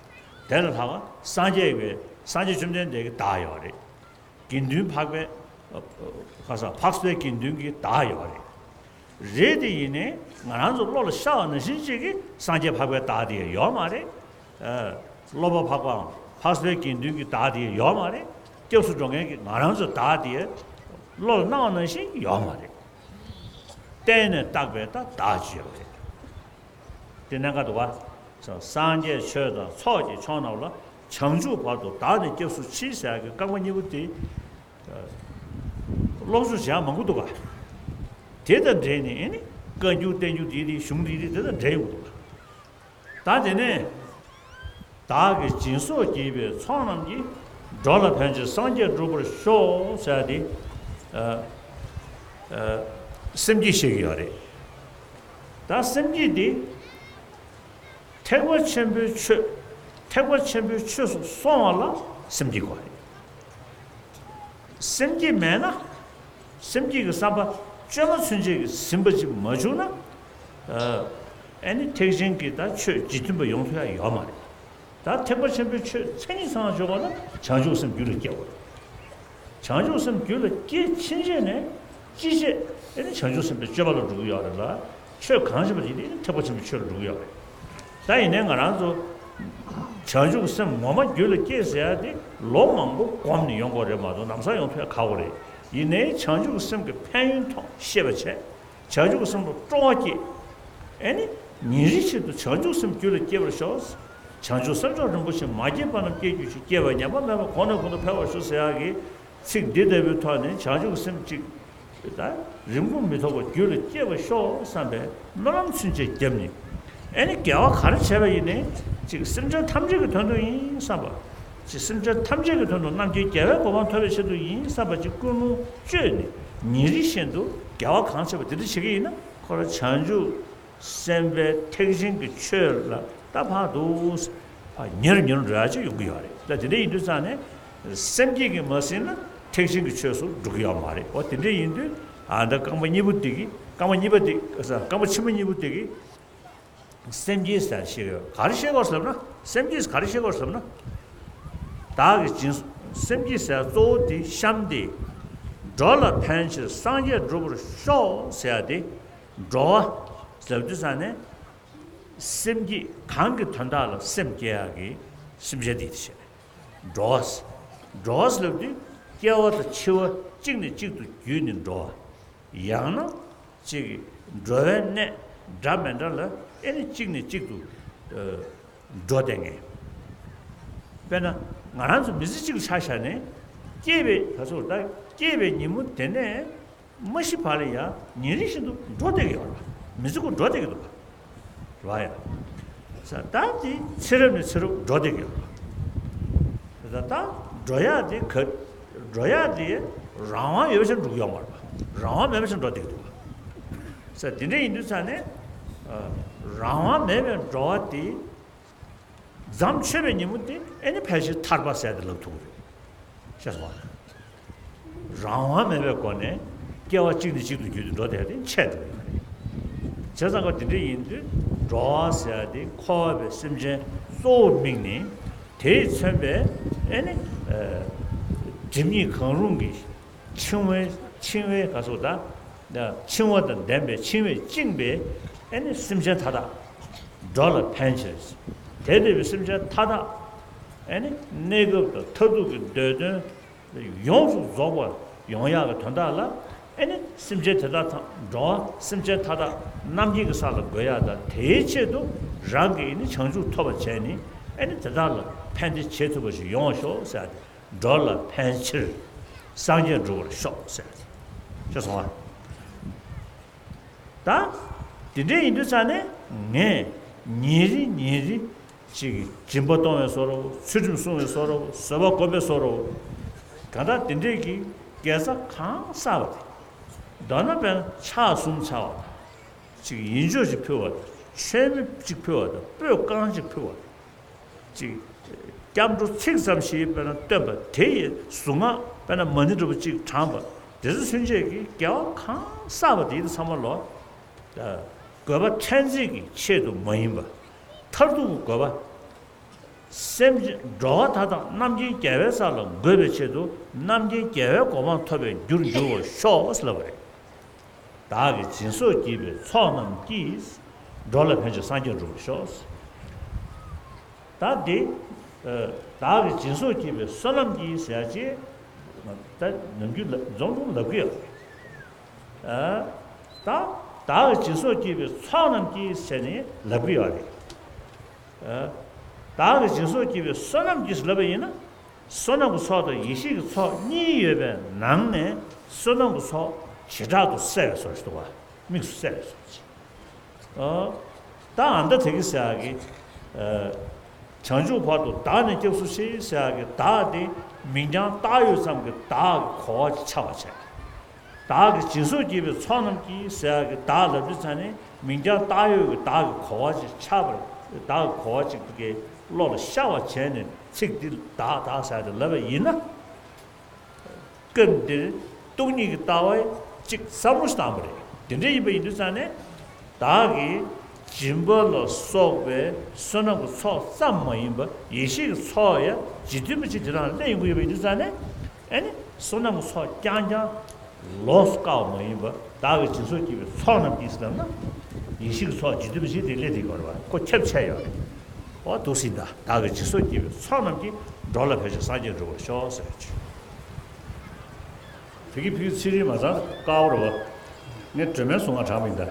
དེ་ལས་ལྷག་པ་སངས་རྒྱས་པའི་སངས་རྒྱས་བཅོམ་ལྡན་འདས་ཀྱི་བདག་ཡོད་རེད། དགེ་འདུན་འཕགས་པའི་ཁ་ས་འཕགས་པའི་དགེ་འདུན་གྱི་བདག་ཡོད་རེད། རེད་དེ་ཡིན་ནའི་ང་རང་ཚོ་བློ་ལ་ཤར་བ་ནང་བཞིན་ཅིག་གིས་སངས་རྒྱས་འཕགས་པའི་བདག་དེ་ཡོད་མ་རེད། ཨ། སློབ་པ་འཕགས་པའམ་འཕགས་པའི་དགེ་འདུན་གྱི་བདག་དེ་ཡོད་མ་རེད། སྐྱབས་སུ་འགྲོ་མཁན་གྱི་ང་རང་ཚོའི་བདག་དེ་བློ་ལ་སྣང་བ་ནང་བཞིན་ཡོད་མ་རེད། བརྟེན་ནས་བཏགས་པའི་ད་བདག་ཅིག་ཡོད་རེད། དེ་གནད་འགག་འདུག་བ། སངས་རྒྱས་ཆོས་དང་ཚོགས་ཀྱི་མཆོག་རྣམས་ལ། བྱང་ཆུབ་བར་དུ་བདག་ནི་སྐྱབས་སུ་མཆི་ཟེར་ཡག་གི་རྐང་པ་གཉིས་པོ་དེ། ལོག་སུ་བྱ་མང་པོ་འདུག་ག་དེ་དང་འབྲེལ་ནས་ཨེ་ནི་བཀའ་འགྱུར་བསྟན་འགྱུར་དེ་དེ་གཞུང་དེ་དེ་དེ་དང་འབྲེལ་ཡོང་འདུག་ག་ད་དེ་ནས་བདག་གིས་སྦྱིན་སོགས་བགྱིས་པའི་ཚོགས་རྣམས་ཀྱིས། འགྲོ་ལ་ཕན་ཕྱིར་སངས་རྒྱས་འགྲུབ་པར་ཤོག་ཟེར་ཏེ། ཨ། ཨ། སེམས་བསྐྱེད་བཤད་ཀྱི་ཡོད་རེད། ད་སེམས་བསྐྱེད་དེ། ཐེག་པ་ཆེན་པོའི་ཆོས། ཐེག་པ་ཆེན་པོའི་ཆོས་སུ་སོང་བ་ལ་སེམས་བསྐྱེད་དགོས་རེད། སེམས་བསྐྱེད་མེད་ན། སེམས་བསྐྱེད་ཀྱི་བསམ་པ་བཅོས་མ་ཚུན་ཆད་ཀྱིས་ཟིན་པ་ཅིག་མ་བྱུང་ན། ཨ་ནི་ཐེག་ཆེན་གྱི་ད་ཆོས་རྗེས་མཐུན་པ་ཡོང་ཐུབ་ཡ་ཡོད་མ་རེད། ད་ཐེག་པ་ཆེན་པོའི་ཆོས་མཚན་ཉིད་ཚང་བ་འཇོག་པ་ན་བྱང་ཆུབ་སེམས་རྒྱུད་ལ་སྐྱེ་དགོས་རེད། བྱང་ཆུབ་སེམས་རྒྱུད་ལ་སྐྱེས་ཕྱིན་ཆད་ནས་ཅི་བྱེད་ཨེ་ནི་བྱང་ཆུབ་སེམས་དཔའི་སྤྱོད་པ་ལ་འགྲོ་གི་ཡོད་རེད་ལ། ཆོས་གང་བྱེད་པ་དེ་ནི་ཐེག་པ་ཆེན་པོའི་ཆོས་ལ་འགྲོ་གི་ཡོད་རེད། ད་ཡིན་ནའི་ང་རང་ཚོ་ བྱང་ཆུབ་སེམས་ངོ་མ་རྒྱུད་ལ་སྐྱེས་ཟེར་ཡ་དེ་ལོ་མང་པོ་གོམས་ནས་ཡོང་དགོས་རེད་མ་གཏོགས་ལམ་སང་ཡོང་ཐུབ་ཡ་ཁག་པོ་རེད། ཡིན་ནའི་བྱང་ཆུབ་སེམས་ཀྱི་ཕན་ཡོན་ཐོག་ཤེས་པ་བྱས། བྱང་ཆུབ་སེམས་ལ་སྤྲོ་བ་སྐྱེས། ཨེ་ནི། ཉིན་རེ་བཞིན་དུ་བྱང་ཆུབ་སེམས་རྒྱུད་ལ་སྐྱེ་བར་ཤོག། བྱང་ཆུབ་སེམས་མཆོག་རིན་པོ་ཆེ་མ་སྐྱེས་པ་རྣམས་སྐྱེ་གྱུར་ཅིག། སྐྱེས་པ་ཉམས་པ་མེད་པར་གོང་ནས་གོང་དུ་འཕེལ་བར་ཤོག་ཟེར་ཡག་གི་ཚིག་འདི་ལྟ་བུའི་ཐོག་ནས་བྱང་ཆུབ་སེམས་གཅིག་ད་རིང་པོ་མི་ཐོགས་པར་རྒྱུད་ལ་སྐྱེ་བར་ཤོག་བསམ་པའི་སྨོན་ལམ་ཚུན་ཆད་བརྒྱབ་ནས། ཨེ་ནི་དགེ་བ་ག་རེ་བྱས་པ་ཡིན་ནའི་གཅིག་སེམས་ཅན་ཐམས་ཅད་ཀྱི་དོན་དུ་ཡིན་བསམ་པ། གཅིག་སེམས་ཅན་ཐམས་ཅད་ཀྱི་དོན་དུ་རྣམ་མཁྱེན་རྒྱལ་བའི་གོ་འཕང་ཐོབ་པའི་ཆེད་དུ་ཡིན་བསམ་པ་གཅིག་ཀུན་སློང་བཅོས་ནས་ཉིན་རེ་བཞིན་དུ་དགེ་བ་གང་བྱས་པ་དེ་འདྲ་བྱེད་ཀྱི་ཡིན་ན་ཁོ་རང་བྱང་ཆུབ་སེམས་དཔའི་ཐེག་ཆེན་གྱི་ཆོས་ལ་ད་ཕར་འདུག་ཕར་ཉེ་རུ་ཉེ་རུ་འགྲོ་ཡག་ཅིག་ཡོང་གི་ཡོད་རེད། ད་དེ་འདྲ་ཡིན་དུས་ཙང་ནས་སེམས་བསྐྱེད་ཀྱིས་མ་ཟིན་ན་ཐེག་ཆེན་གྱི་ཆོས་སུ་འགྲོ་གི་ཡོད་མ་རེད། འོ་དེ་འདྲ་ཡིན་དུས་ཨ་ད་རྐང་པ་གཉིས་པོ་དེ་གིས་རྐང་པ་གཉིས་པ་དེ་རྐང་པ་ཕྱི་མ་གཉིས་པོ་དེ་གིས་སེམས་བསྐྱེད་ཟེར་ཤེས་ཡོད། ག་རེ་ཤེས་དགོས་ཟེར་ན་སེམས་བསྐྱེད་ག་རེ་ཤེས་དགོས་ཟེར་ན། བདག་གིས་སྦྱིན་སེམས་བསྐྱེད་ཟེར་གཙོ་བོ་དེ་གཤམ་དེ། འགྲོ་ལ་ཕན་ཕྱིར་སངས་རྒྱས་འགྲུབ་པར་ཤོག་ཟེར་ཡ་དེ། འགྲོ་བ་ཟེར་དུས་ཙང་ནས། སེམས་བསྐྱེད་གང་གི་དོན་དག་ལ་སེམས་བསྐྱེད་ཡག་གི་སེམས་ཅན་དེ་ཡིན་ཞེས། འགྲོ་བ། འགྲོ་བ་ལབ་དུས་སྐྱེ་བ་དང་འཆི་བ་གཅིག་ནས་གཅིག་ཏུ་བརྒྱུད་ནས་འགྲོ་བ། ཡང་ན་གཅིག་གི་འགྲོ་བའི་གནས་འདྲ་མི་འདྲ་ལ་ཨེ་ནི་གཅིག་ནས་གཅིག་ཏུ་འགྲོ་བསྡད་མཁན། དཔེར་ན་ང་རང་ཚོ་མི་ཚེ་གཅིག་ལ་ཆ་བཞག་ནས་སྐྱེས་པའི་ད་ཚོ་ད་སྐྱེས་པའི་ཉིན་མོ་དེ་ནས། མ་ཤི་བར་ལ་ཡང་ཉིན་རེ་བཞིན་དུ་འགྲོ་བསྡད་ཀྱི་ཡོད་རེད། མི་ཚེ་ཁོ་འགྲོ་བསྡད་ཀྱི་འདུག་རེད་ཡ། ས་ད་དེ་ཚེ་རབས་ནས་ཚེ་རབས་འགྲོ་བསྡད་ཀྱི་ཡོད་རེད། ད་ད་འགྲོ་ཡག་དེ་ག་འགྲོ་ཡག་དེ་རང་དབང་ཡོད་པ་ཞིག་འགྲོ་གི་ཡོད་མ་རེད་པ། རང་དབང་མེད་པ་ཞིག་འགྲོ་བསྡད་ཀྱི་འདུག་པ། ས་དེ་འདྲ་ཡིན་དུས་ཙང་ནས་རང་དབང་མེད་པའི་འགྲོ་བ་དེ། རྫམ་མཆོད་པའི་ཉིན་མོ་དེ་ཨེ་ནི་ཕལ་ཆེར་ཐར་པ་ཟེར་ཏེ་ལབ་ཐུབ་ཀྱི་རེད། ཤེས་སོང་ང་། རང་དབང་མེད་པའི་སྒོ་ནས་སྐྱེ་བ་གཅིག་ནས་གཅིག་ཏུ་བརྒྱུད་དེ་འགྲོ་བསྡད་དེ་འཆད་འགྲོ་གི་རེད། བྱས་ཙང་ཀ་དེ་འདྲ་ཡིན་དུས་འགྲོ་བ་ཟེར་ཡ་དེ་འཁོར་བའི་སེམས་ཅན་གཙོ་བོར་དམིགས་ནས་དེས་མཚོན་པའི་ཨེ་ནི་སྒྲིབ་གཉིས་གང་རུང་གི་འཆིང་བའི་འཆིང་བའི་ག་སོགས་དང་། འཆིང་བ་དང་ལྡན་པའི་འཆིང་བས་བཅིངས་པའི་ཨེ་ནི་སེམས་ཅན་མཐའ་དག་འགྲོ་ལ་ཕན་ཕྱིར། དེ་ལྟ་བུའི་སེམས་ཅན་མཐའ་དག་ཨེ་ནི་གནས་སྐབས་དང་མཐར་ཐུག་གི་འདོད་དོན་ཡོངས་སུ་རྫོགས་པར་ཡོང་ཡག་གི་དོན་དག་ལ་ཨེ་ནི་སེམས་ཅན་དེ་དག་དང་འགྲོ་བ་སེམས་ཅན་མཐའ་དག་རྣམ་མཁྱེན་གྱི་ས་ལ་འགོད་ཡག་དང་དེའི་ཆེད་དུ་རང་གིས་ཨེ་ནི་བྱང་ཆུབ་ཐོབ་པར་བྱས་ནས་ཨེ་ནི་དེ་དག་ལ་ཕན་བདེ་བྱེད་ཐུབ་པ་ཞིག་ཡོང་བར་ཤོག་ཟེར་ཏེ། འགྲོ་ལ་ཕན་ཕྱིར་སངས་རྒྱས་འགྲུབ་པར་ཤོག་ཟེར། ཤེས་སོང་ང་། ད་དེ་འདྲ་ཡིན་དུས་ཙང་ནས་ངས་ཉིན་རེ་ཉིན་རེ་ཅིག་སྦྱིན་པ་གཏོང་བའི་བཟོ་འདྲ་བོ། ཚུལ་ཁྲིམས་སྲུང་བའི་བཟོ་འདྲ་བོ། བཟོད་པ་སྒོམ་པའི་བཟོ་འདྲ་བོ། གང་ལྟར་དེ་འདྲས་ཀྱི་དགེ་རྩ་གང་བསགས་པ་དེ། མདོར་ན་དཔེར་ན་ཕྱག་གསུམ་འཚལ་བ་དང་། ཅིག་ཡིད་འཇོག་ཅིག་ཕུལ་བ་དང་། མཆོད་མེ་ཅིག་ཕུལ་བ་དང་། སྤོས་རྐང་ཅིག་ཕུལ་བ་དང་། ཅིག་སྐྱབས་འགྲོ་ཚིག་ཙམ་ཞིག་དཔེར་ན་བཏོན་པ་དེ་ཡི་གཟུངས་སྔགས་དཔེར་ན་མ་ཎི་འདྲ་བོ་ཅིག་བགྲངས་པ་དེ་ཚོ་ཚུན་ཆད་ཀྱི་དགེ་བ་གང་བསགས་པ་དེ་ཚོ་ཚང་མ་ལོ། དགོས་པ་ཕྲན་ཚེགས་ཀྱི་ཆེད་དུ་མ་ཡིན་པ། མཐར་ཐུག་གི་དགོས་པ། སེམས་ཅན་འགྲོ་བ་མཐའ་དག་རྣམ་མཁྱེན་རྒྱལ་བའི་ས་ལ་འགོད་པའི་ཆེད་དུ་རྣམ་མཁྱེན་རྒྱལ་བའི་གོ་འཕང་ཐོབ་པའི་རྒྱུར་འགྱུར་བར་ཤོག་ཟེར་ལབ་པ་རེད། བདག་གིས་སྦྱིན་སོགས་བགྱིས་པའི་ཚོགས་རྣམས་ཀྱིས། འགྲོ་ལ་ཕན་ཕྱིར་སངས་རྒྱས་འགྲུབ་པར་ཤོག། ད་འདི། ཨ། བདག་གིས་སྦྱིན་སོགས་བགྱིས་པའི་བསོད་ནམས་ཀྱིས་ཟེར་ཡ་ཅིག་ད་ནམ་རྒྱུན་ལ་འཛོམས་འཛོམས་ལབ་ཀྱི་ཡོད་རེད། ཨ། ད་བདག་གིས་སྦྱིན་སོགས་བགྱིས་པའི་ཚོགས་རྣམས་ཀྱིས་ཟེར་ནས་ལབ་ཀྱི་ཡོད་རེད། ཨ། བདག་གིས་སྦྱིན་སོགས་བགྱིས་པའི་བསོད་ནམས་ཀྱིས་ལབ་པ་ཡིན་ན། བསོད་ནམས་ཀྱི་ཚོགས་དང་ཡེ་ཤེས་ཀྱི་ཚོགས་གཉིས་ཡོད་པའི་ནང་ནས་བསོད་ནམས་ཀྱི་ཚོགས་བྱེ་བྲག་ཏུ་གསལ་བའི་བཟོ་ཞིག་འདུག་པ། དམིགས་སུ་གསལ་བའི་བཟོ་ཅིག་ཨ། ད་ཨ་མདའ་དེ་གི་ཟེར་ཡག་གི། ཨ། བྱང་ཆུབ་བར་དུ་བདག་ནི་སྐྱབས་སུ་མཆི་ཟེར་ཡག་གི་བདག་དེ་མིང་རྐྱང་བཏགས་ཡོད་ཙམ་གྱི་བདག་གི་གོ་བ་ཆགས་པ་བྱས། བདག་གིས་སྦྱིན་སོགས་བགྱིས་པའི་ཚོགས་རྣམས་ཀྱིས་ཟེར་ཡག་གི་བདག་ལབ་དུས་ཙང་ནས་མིང་རྐྱང་བཏགས་ཡོད་ཀྱི་བདག་གི་གོ་བ་ཅིག་ཆགས་པར། བདག་གི་གོ་བ་ཅིག་གི་བློ་ལ་ཤར་བ་བྱས་ནས་ཚིག་འདི་བདག་བདག་ཟེར་ཏེ་ལབ་པ་ཡིན་ན། སྐབས་འདིར་སྟོང་ཉིད་ཀྱི་ལྟ་བ་གཅིག་བསམ་བློ་ཞིག་བཏང་བ་རེད། དེ་འདྲ་ཡིན་པ་ཡིན་དུས་ཙང་ནས། བདག་གིས་སྦྱིན་པ་ལ་སོགས་པའི་བསོད་ནམས་ཀྱི་ཚོགས་ཙམ་མ་ཡིན་པ་ཡེ་ཤེས་ཀྱི་ཚོགས་ཡང་རྗེས་མཐུན་པ་ཅིག་དེ་དང་སླེབས་ཡོང་གི་ཡོད་པ་ཡིན་དུས་ཙང་ནས། ཨ་ནི་བསོད་ནམས་ཀྱི་ཚོགས་རྐྱང་རྐྱང་ལོགས་སུ་བཀག་པ་མ་ཡིན་པ། བདག་གིས་སྦྱིན་སོགས་བགྱིས་པའི་ཚོགས་རྣམས་ཀྱིས་ལབ་ན། ཡེ་ཤེས་ཀྱི་ཚོགས་རྗེས་མཐུན་པ་ཅིག་དེ་སླེབས་བསྡད་ཀྱི་ཡོད་རེད་པ། ཁོ་ཁྱབ་ཆེ་ཡོད་རེད། འོ་འདུག་སེ་ད་བདག་གིས་སྦྱིན་སོགས་བགྱིས་པའི་ཚོགས་རྣམས་ཀྱིས། འགྲོ་ལ་ཕན་ཕྱིར་སངས་རྒྱས་འགྲུབ་པར་ཤོག་ཟེར་གྱི། བོད་ཀྱི་ཕ་གི་ཚེ་རིང་མ་ཚང་དཀར་པོ་རེད་བ། ངས་སྒྲོལ་མའི་གཟུངས་སྔགས་བགྲངས་པ་ཡིན་ད།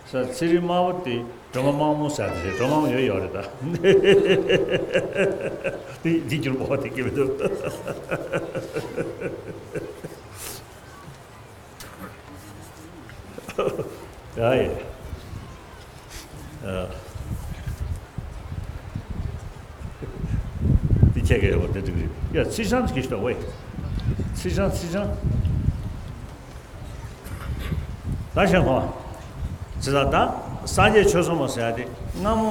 ས་ཚེ་རིང་དམར་པོ་དེ་སྒྲོལ་མ་དམར་མོ་ཟེར་དེ་རེད། སྒྲོལ་མ་དམར་མོ་ཡོད་ཡོད་རེད་ད། དེ་དེ་འགྱུར་བ་དེ་སྐྱེ་མི་ཐུབ། ཡ་ཡ། ཨ། དེ་ཁྱེད་ཀྱི་ཡོད་པ་དེ་འགྲིག་རེད། ཡ་ཚིག་བྱང་གི་ཞིག་ད་ཝེ། ཚིག་བྱང་ཚིག་བྱང་། ད་ཤེས་སོང་། ཇི་ལྟར་ད་སངས་རྒྱས་ཆོས་གསུངས་པ་ཟེར་ཡ་དེ་སྔ་མོ།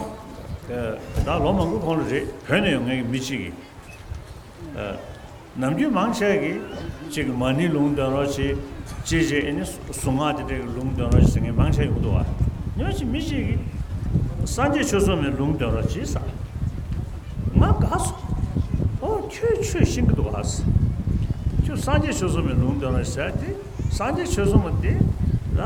ད་ལོ་མང་པོའི་གོང་ལ་རེད། བོད་ནས་ཡོང་མཁན་གྱི་མི་གཅིག་གིས། ནམ་རྒྱུན་མང་ཆེ་གིས་ཅིག་མ་ཎི་ལུང་འདོན་རོགས་བྱེད། ཅིག་ཅིག་ཨེ་ནི་གཟུངས་སྔགས་དེ་འདྲའི་ལུང་འདོན་རོགས་བྱེད་ཟེར་མཁན་མང་ཆེ་ཡོང་འདུག་བ། ཉོ་ཅིག་མི་ཅིག་གིས་སངས་རྒྱས་ཆོས་གསུངས་པའི་ལུང་འདོན་རོགས་བྱེད་ཟེར། ང་དགའ་སོང་། ཨོ་ཁྱོད་ཆོས་ཤེས་ཀྱི་འདུག་ག་ཟེར། ཁྱོད་སངས་རྒྱས་ཆོས་གསུངས་པའི་ལུང་འདོན་རོགས་ཟེར་དེ། སངས་རྒྱས་ཆོས་གསུངས་པ་དེ་ལ་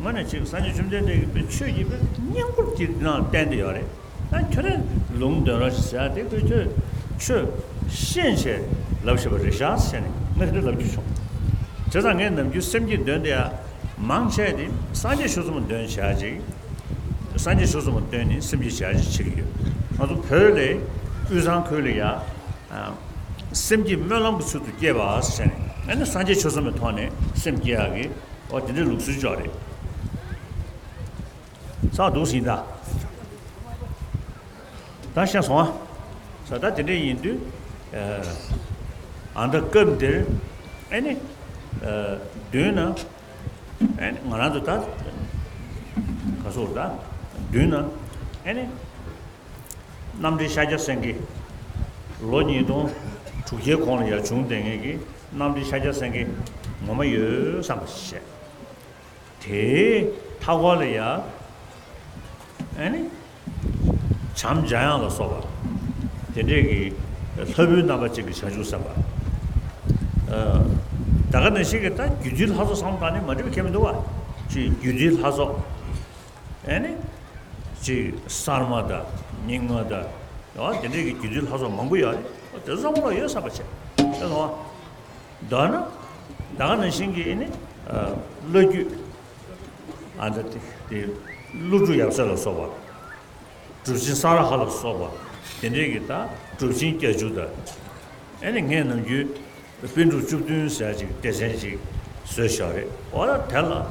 ངོ་ནས་ཅིག་སངས་རྒྱས་བཅོམ་ལྡན་འདས་ཀྱི་ཆོས་ཀྱི་བསྙེན་བཀུར་གྱི་ནང་བསྟན་ཏེ་ཡོད་རེད། ད་ཁྱོད་རང་ལུང་འདོན་རོགས་ཞེས་ཟེར་ཡ་དེ་ཁོས་ཁྱོད་ཆོས་ཤེས་བྱས་ལབ་བཞིན་པ་རེད་ཤག་ཟེར་ནས་ངས་དེ་འདྲ་ལབ་རྒྱུ་བྱུང་། བྱས་ཙང་ངས་ནམ་རྒྱུན་སེམས་ཀྱི་འདོན་དེ་ཡ་མང་ཆེ་དེ་སངས་རྒྱས་ཆོས་གསུངས་པ་འདོན་བྱ་ཅིག་སངས་རྒྱས་ཆོས་གསུངས་པ་འདོན་ནས་སེམས་ཀྱི་བྱ་ཅིག་བྱེད་ཀྱི་ཡོད། ང་ཚོ་བོད་ལ་དབུས་གཙང་ཁུལ་ལ་ཡ་སེམས་ཀྱི་སྨོན་ལམ་གྱི་ཚུལ་དུ་བསྐྱེད་པ་ཟེར་ནས་ཨ་ནི་སངས་རྒྱས་ཆོས་གསུངས་པའི་ཐོག་ནས་སེམས་བསྐྱེད་ཡག་གི་ཨོ་དེ་འདྲའི་ལུགས་སྲོལ་ཅིག་ཡོད་རེད། ས་འདུག་ཟིན་ད། ད་ཤེས་སོང་ཨ། ས་ད་དེ་འདྲ་ཡིན་དུས། ཨ་ད་སྐབས་འདིར་ཨེ་ནི། མདུན་ན། ཨེ་ནི་ང་རང་ཚོ་ད། ག་སོགས་ད། མདུན་ན། ཨེ་ནི། རྣམ་འདྲེན་ཤཱཀྱ་སེང་གེ། ལོ་ཉིས་སྟོང་དྲུག་བརྒྱའི་གོང་ལ་ཡར་བྱུང་བསྡད་མཁན་གྱི་རྣམ་འདྲེན་ཤཱཀྱ་སེང་གེ་ངོ་མ་ཡོད་བསམ་པ་ཞིག་བྱས། དེའི་མཐའ་འཁོར་ལ་ཡ། ཨ་ནི། བྱམས་འཇམ་དབྱངས་ལ་སོགས་པ། དེ་འདྲས་ཀྱི་ལྷ་བུའི་རྣམ་པ་ཅན་གྱི་བྱང་ཆུབ་སེམས་དཔའ། ད་ག་ནང་བཞིན་གྱི་ད་རྒྱུད་སྡེའི་ལྷ་ཚོགས་བསམ་བློ་བཏང་ནས་མ་འགྲིག་པ་གང་ཡང་མི་འདུག་བ། ཅིག་རྒྱུད་སྡེའི་ལྷ་ཚོགས། ཨ་ནི། ཅིག་གསར་མ་དང་རྙིང་མ་དང་། འོ་དེ་འདྲས་ཀྱི་རྒྱུད་སྡེའི་ལྷ་ཚོགས་མང་པོ་ཡོད་རེད། འོ་དེ་ཚོ་བསམ་བློ་ཡོད་བསམ་པ་བྱས། དེ་ཚོ། མདོར་ན། ད་ག་ནང་བཞིན་གྱི་ཨེ་ནི། ཨ། བླ་བརྒྱུད། ཨ་ད་དེ་དེ་ཀླུ་སྒྲུབ་ཡབ་སྲས་ལ་སོགས་པ། གྲུབ་ཆེན་ས་ར་ཧ་ལ་སོགས་པ། དེ་འདྲའི་གི་ད་གྲུབ་ཆེན་བརྒྱད་ཅུ་དང་། ཨེ་ནི་ངས་ནམ་རྒྱུན་པཎ་གྲུབ་བཅུ་བདུན་ཟེར་ཅིག་སྡེ་ཚན་ཅིག་བཟོས་བཞག་རེད། འོ་ད་དེ་ལ། ཨ།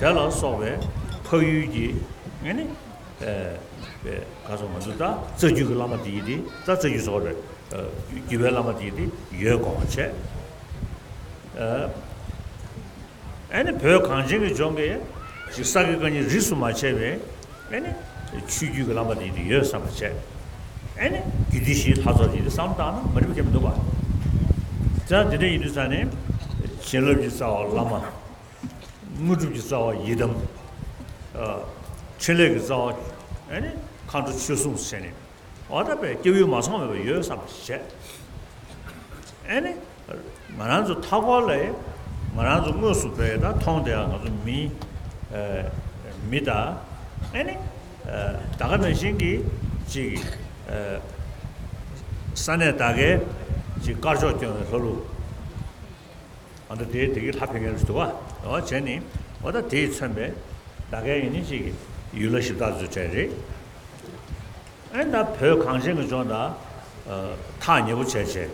དེ་ལ་སོགས་པའི་འཕགས་ཡུལ་གྱི་ཨེ་ནི། ཨ། ག་སོགས་ང་ཚོ་ད་རྩ་རྒྱུད་ཀྱི་བླ་མ་དེ་ཡིན་ཏེ། ད་རྩ་རྒྱུད་སོགས་རེད། ཨ། རྒྱུད་པའི་བླ་མ་དེ་ཡིན་ཏེ་ཡོད་དགོངས་པ་བྱས། ཨ། ཨེ་ནི་བོད་གངས་ཅན་གྱི་ལྗོངས་ཀྱི་ཅིག་ས་དགེ་བཀའ་རྙིང་རིས་སུ་མ་ཆད་པའི་ཨེ་ནི་ཆོས་བརྒྱུད་ཀྱི་བླ་མ་དེ་ཡིན་ཏེ་ཡོད་བསམ་པ་བྱས། ཨེ་ནི་རྒྱུད་སྡེ་བཞིའི་ལྷ་ཚོགས་དེ་ཡིན་ཏེ་བསམ་བཏང་ན་མ་འགྲིག་པ་གང་ཡང་མི་འདུག་བ། ཙང་དེ་འདྲ་ཡིན་དུས་ཙང་ནས་བྱིན་རླབས་ཀྱི་རྩ་བ་བླ་མ། དངོས་གྲུབ་ཀྱི་རྩ་བ་ཡི་དམ། ཨ། ཕྲིན་ལས་ཀྱི་རྩ་བ་ཨེ་ནི་མཁའ་འགྲོ་ཆོས་སྲུང་ཟེར་ནས། འོ་ད་པའི་སྐྱབས་ཡུལ་མ་ཚང་མེད་པ་ཡོད་བསམ་པ་བྱས། ཨེ་ནི། ང་རང་ཚོ་མཐའ་འཁོར་ལ། ང་རང་ཚོ་དངོས་སུ་བས་ད་མཐོང་བསྡད་ཡ་ང་ཚོ་མི། ཨ། མི་དང་། ཨེ་ནི། ཨ། ད་ག་ནང་བཞིན་གྱི་ཅིག་ཨ། ས་གནས་ད་གའི་ཅིག་དཀར་ཕྱོགས་སྐྱོང་བའི་ལྷ་ལུགས། ཨ་ད་དེ་དེ་གི་ལྷ་ཕན་མཁན་རེད་འདུག་བ། འོ་བྱས་ནི། འོ་ད་དེས་མཚོན་པའི་ད་གའི་ཡིན་ནི་ཅིག་ཡུལ་ལྷ་གཞི་བདག་ཚོའི་གྲས་རེད། ཨེ་ད་བོད་གངས་ཅན་གྱི་ལྗོངས་ད། ཨ། ཐག་ཉེ་པོ་བྱས་བྱས།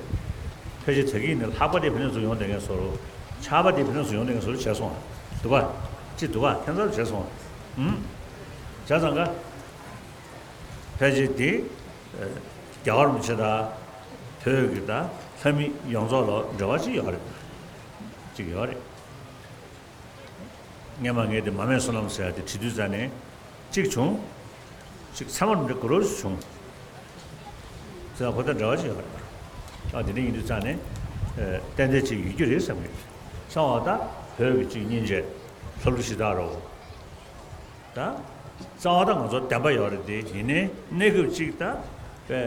ཕལ་ཆེར་ད་གིན་ནས་ལྷག་པ་དེ་བོད་ནས་ཚུར་ཡོང་བསྡད་མཁན་བཟོ་འདྲ། ཆག་པ་དེ་བོད་ནས་ཚུར་ཡོང་བསྡད་མཁན་བཟོ་འདྲ་བྱས་སོང་བ། འདུག་བ། ཅི་འདུག་བ། ཁྱད་མཚར་བྱས་སོང་བ། ཨུམ། བྱས་ཙང་ཀ། ཕལ་ཆེར་དེ། ཨ། རྒྱལ་བ་རིན་པོ་ཆེ་དང་། བོད་ཀྱི་ད་ལྷ་མི་ཡོངས་རྫོགས་ལ་འབྲེལ་བ་ཅིག་ཡོད་རེད། ཅིག་ཡོད་རེད། སྔས་མ་ངས་དེ་མ་སྨད་བསོད་ནམས་ཟེར་ཡ་དེ་བྲིས་དུས་ཙ་ནས་གཅིག་བྱུང་། གཅིག་ཚད་མར་འདྲ་གོ་རོ་བྱུང་། ཟེར་བ་ཁོ་ད་འདྲ་བ་ཅིག་ཡོད་རེད། ཨ་དེ་འདྲ་ཡིན་དུས་ཙ་ནས་ཨ་ཏན་ཏན་ཅིག་ཡོད་རྒྱུ་རེད་བསམ་གི། ཚང་བ་ད་བོད་ཀྱི་གཅིག་སྙིང་རྗེ་ལྷ་ལུགས་གཞི་བདག་རོ། ད། རྩ་བ་ད་ང་ཚོ་བདེན་པ་ཡོད་རེད་དེ། ཡིན་ནའི་གནས་སྐབས་གཅིག་ད། པའི་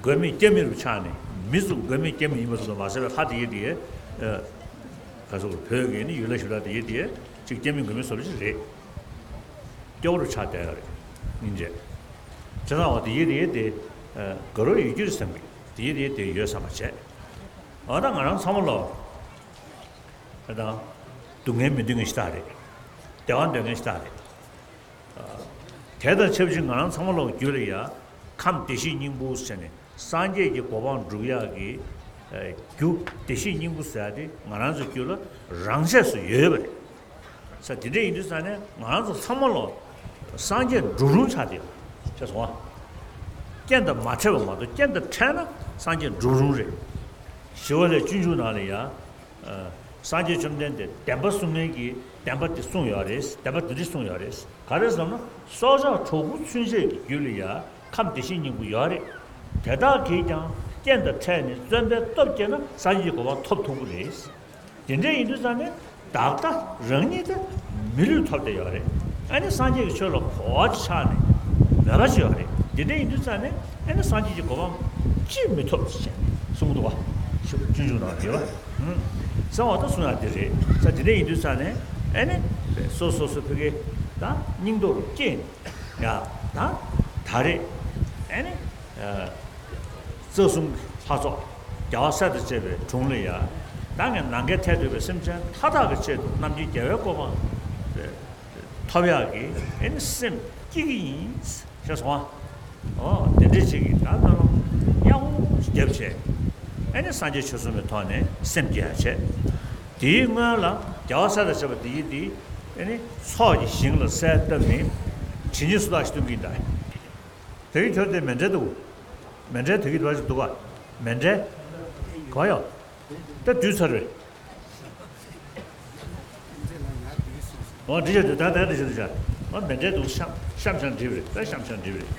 མགོན་མེད་རྐྱེན་མེད་རུ་ཆགས་ནས། མི་ཚོ་མགོན་མེད་རྐྱེན་མེད་ཡིན་པ་ཚོ་ལ་མ་ཟད་པའི་ལྷ་དེ་ཡིན་དེ། ཨ། ག་ཚོད་བོད་ཀྱི་ནི་ཡུལ་ལྷ་གཞི་བདག་དེ་ཡིན་དེ། གཅིག་རྐྱེན་མེད་མགོན་མེད་བཟོ་འདྲ་ཅིག་རེད། སྐྱོ་བོ་རུ་ཆགས་བསྡད་ཡོད་རེད། སྙིང་རྗེ། བྱས་ཙང་འོ་དེ་ཡིན་དེ་དེ་དགའ་རབ་ཡོད་རྒྱུ་རེད་བསམ་གི། དེ་ཡིན་དེ་དེ་ཡོད་བསམ་པ་བྱས། འོ་ད་ང་རང་ཚང་མ་ལོ། ཨ་དང་། སྡུག་བསྔལ་མི་འདོད་མཁན་ཞིག་ད་རེད། བདེ་བ་འདོད་མཁན་ཞིག་ད་རེད། དེ་དང་ཆབས་ཅིག་ང་རང་ཚང་མ་ལོ་རྒྱུད་ལ་ཡ། ཁམས་བདེ་གཤེགས་སྙིང་པོ་ཟེར་ནས་སངས་རྒྱས་ཀྱི་གོ་འཕང་སྒྲུབ་ཡག་གི་རྒྱུ་བདེ་གཤེགས་སྙིང་པོ་ཟེར་ཡག་དེ་ང་རང་ཚོའི་རྒྱུད་ལ་རང་ཆས་སུ་ཡོད་པ་རེད། ས་དེ་འདྲ་ཡིན་དུས་ཙང་ནས་ང་རང་ཚོ་ཚང་མ་ལོ་སངས་རྒྱས་འགྲུབ་རུང་ཆགས་བསྡད་ཡོད་ཆགས་སོང་ཨ། རྐྱེན་དང་མ་འཕྲད་པ་མ་གཏོགས་རྐྱེན་དང་འཕྲད་ན་སངས་རྒྱས་འགྲུབ་རུང་རེད། ཞི་བ་ལྷའི་སྤྱོད་འཇུག་ནང་ལ་ཡ། སངས་རྒྱས་བཅོམ་ལྡན་འདས་བདེན་པ་གསུང་མཁན་གྱི་བདེན་པ་དེ་གསུངས་ཡོད་རེད། བདེན་པ་འདི་འདྲ་གསུངས་ཡོད་རེད། ག་རེ་ཟེར་ན་སྲོག་ཆགས་གྲོག་ཁུ་ཚུན་ཆད་ཀྱི་རྒྱུད་ལ་ཡ་ཁམས་བདེ་གཤེགས་སྙིང་པོ་ཡོད་རེད། དེ་དག་གིས་ཀྱང་རྐྱེན་དང་འཕྲད་ནས་བརྩོན་པའི་སྟོབས་བསྐྱེད་ན་སངས་རྒྱས་ཀྱི་གོ་འཕང་ཐོབ་ཐུབ་ཀྱི་རེད། དེ་འདྲ་ཡིན་དུས་ཙང་ནས་བདག་ལྟ་རང་ཉིད་དེ་མི་ལུས་ཐོབ་བསྡད་ཡོད་རེད། ཨ་ནི་སངས་རྒྱས་ཀྱི་ཆོས་ལ་གོ་བ་ཆགས་ནས་མོས་པ་ཆེ་བ་རེད། དེ་འདྲ་ཡིན་དུས་ཙང་ནས་ཨ་ནི་སངས་རྒྱས་ཀྱི་གོ་འཕང་ཅིས་མི་ཐོབ་ཅེས་གསུངས་འདུག་བ། སྤྱོད་འཇུག་ནང་རེད་བ། ཟེར་བ་ད་གསུང་ཡག་དེ་རེད། ས་དེ་འདྲ་ཡིན་དུས་ཙང་ནས་ཨ་ནི་སོ་སོ་སོ་ཕ་གི་ད་སྙིང་སྟོབས་སྐྱེས་ནས་ཡ་ད་ད་རེད། ཨ་ནི། རྩ་གསུམ་ལྷ་ཚོགས་རྒྱལ་བ་སྲས་དང་བཅས་པའི་དྲུང་ལ་ཡ། ད་ངས་ནམ་མཁའི་མཐས་གཏུགས་པའི་སེམས་ཅན་མཐའ་དག་གི་ཆེད་དུ་རྣམ་མཁྱེན་རྒྱལ་བའི་གོ་འཕང་ཐོབ་ཡག་གི་ཨེ་ནི་སེམས་བསྐྱེད་ཀྱི་ཡིན་ཞེས་གསུངས་པ། འོ་དེ་འདྲ་ཅིག་གིས་ད་སྨོན་ལམ་ཡག་པོ་བརྒྱབ་བྱས། ཨེ་ནི་སངས་རྒྱས་ཆོས་གསུངས་པའི་ཐོག་ནས་སེམས་བསྐྱེད་ཡག་བྱས། དེའི་སྔོན་ལ་རྒྱལ་བ་སྲས་དང་བཅས་པ་དེ་ཡིན་དེ་ཨེ་ནི་ཚོགས་ཀྱི་ཞིང་ལ་གསལ་བཏབ་ནས་དྲི་ཉིས་སུ་དག་ཞིག་སྟོན་གྱི་ཡིན་ད། དེ་གི་ཁྱོད་དེ་མཎྜལ་འདུག་མཎྜལ་དེ་གི་འདྲ་ཞིག་འདུག་ག་མཎྜལ། ག་ཡོད། ད་དུས་ཚར་བས། འོ་འདི་བྱས་དུས་ད་ད་འདི་བྱས་དུས་བྱ། འོ་མཎྜལ་འདུག་ཤམ་ཤམ་ཤམ་འགྲིབ་རེད། ད་ཤམ་ཤམ་འགྲིབ་རེད།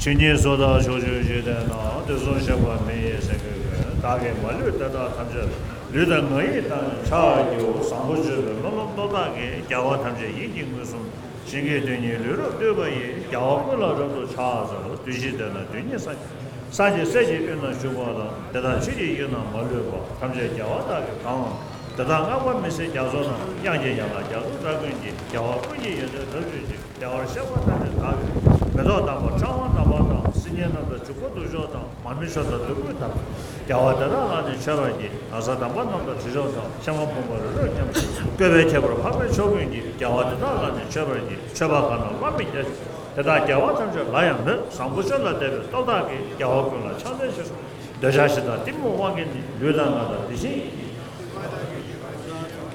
ཆོས་ཉིད་སོ་ཐར་ཕྱོགས་བཅུའི་འཇིག་རྟེན་ན། དུས་གསུམ་གཤེགས་པ་མི་ཡི་སེང་གེ་ཀུན། བདག་གིས་མ་ལུས་དེ་དག་ཐམས་ཅད་ལ། ལུས་དང་ངག་ཡིད་དང་ནི་ཕྱག་བགྱིའོ། བཟང་པོ་སྤྱོད་པའི་སྨོན་ལམ་སྟོབས་དག་གིས། རྒྱལ་བ་ཐམས་ཅད་ཡིད་ཀྱིས་མངོན་སུམ། ཞིང་གི་རྡུལ་སྙེད་ལུས་རབ་བཏུད་པ་ཡིས། རྒྱལ་བ་ཀུན་ལ་རབ་ཏུ་ཕྱག་འཚལ་ལོ། བདུད་བཞི་འདོད་ན་རྡུལ་སྙེད་སངས་རྒྱས། སངས་རྒྱས་སྲས་ཀྱི་དབུས་ན་བཞུགས་པ་དང་། དེ་དག་ཆོས་ཀྱི་དབྱིངས་ན་མ་ལུས་པ། ཐམས་ཅད་རྒྱལ་བ་དག་གིས་གང་བ། དེ་དག་བསྔགས་པ་མི་ཟད་རྒྱ་མཚོ་རྣམས། དབྱངས་ཀྱིས་ཡན་ལག་བརྒྱ་སྟོང་དག་ཀུན་གྱི། རྒྱལ་བ་ཀུན་གྱི་ཡོན་ཏན་རབ་བརྗོད་ཅིང་། བདེ་བར་གཤེགས་པ་ཐམས་ཅད་བདག་གིས་བསྟོད། མེ་ཏོག་དམ་པ་ཕྲེང་བ་དམ་པ་དང་། སིལ་སྙན་རྣམས་དང་བྱུག་པ་དུང་ཕྱུར་དང་། མར་མེ་མཆོག་དང་བདུག་སྤོས་དམ་པ། རྒྱལ་བ་དེ་དག་ལ་ནི་མཆོད་པར་བགྱི། ན་བཟའ་དམ་པ་རྣམས་དང་དྲི་མཆོག་དང་། ཕྱེ་མ་བུམ་པ་རི་རབ་མཉམ་དུ། བཀོད་པའི་ཁྱད་པར་འཕགས་པའི་མཆོག་ཀུན་གྱིས། རྒྱལ་བ་དེ་དག་ལ་ནི་མཆོད་པར་བགྱི། མཆོད་པ་གང་རྣམས་བླ་མེད་ཀྱང་། དེ་དག་རྒྱལ་བ་ཐམས་ཅད་ལ་ཡང་མོས། བཟང་པོ་སྤྱོད་ལ་དད་པའི་སྟོབས་དག་གིས། རྒྱལ་བ་ཀུན་ལ་ཕྱག་འཚལ་ཞེས་སོ། འདོད་ཆགས་ཞེ་སྡང་གཏི་མུག་དབང་གིས་ནི། ལུས་དང་ངག་དང་དེ་བཞིན་ཡིད་ཀྱིས།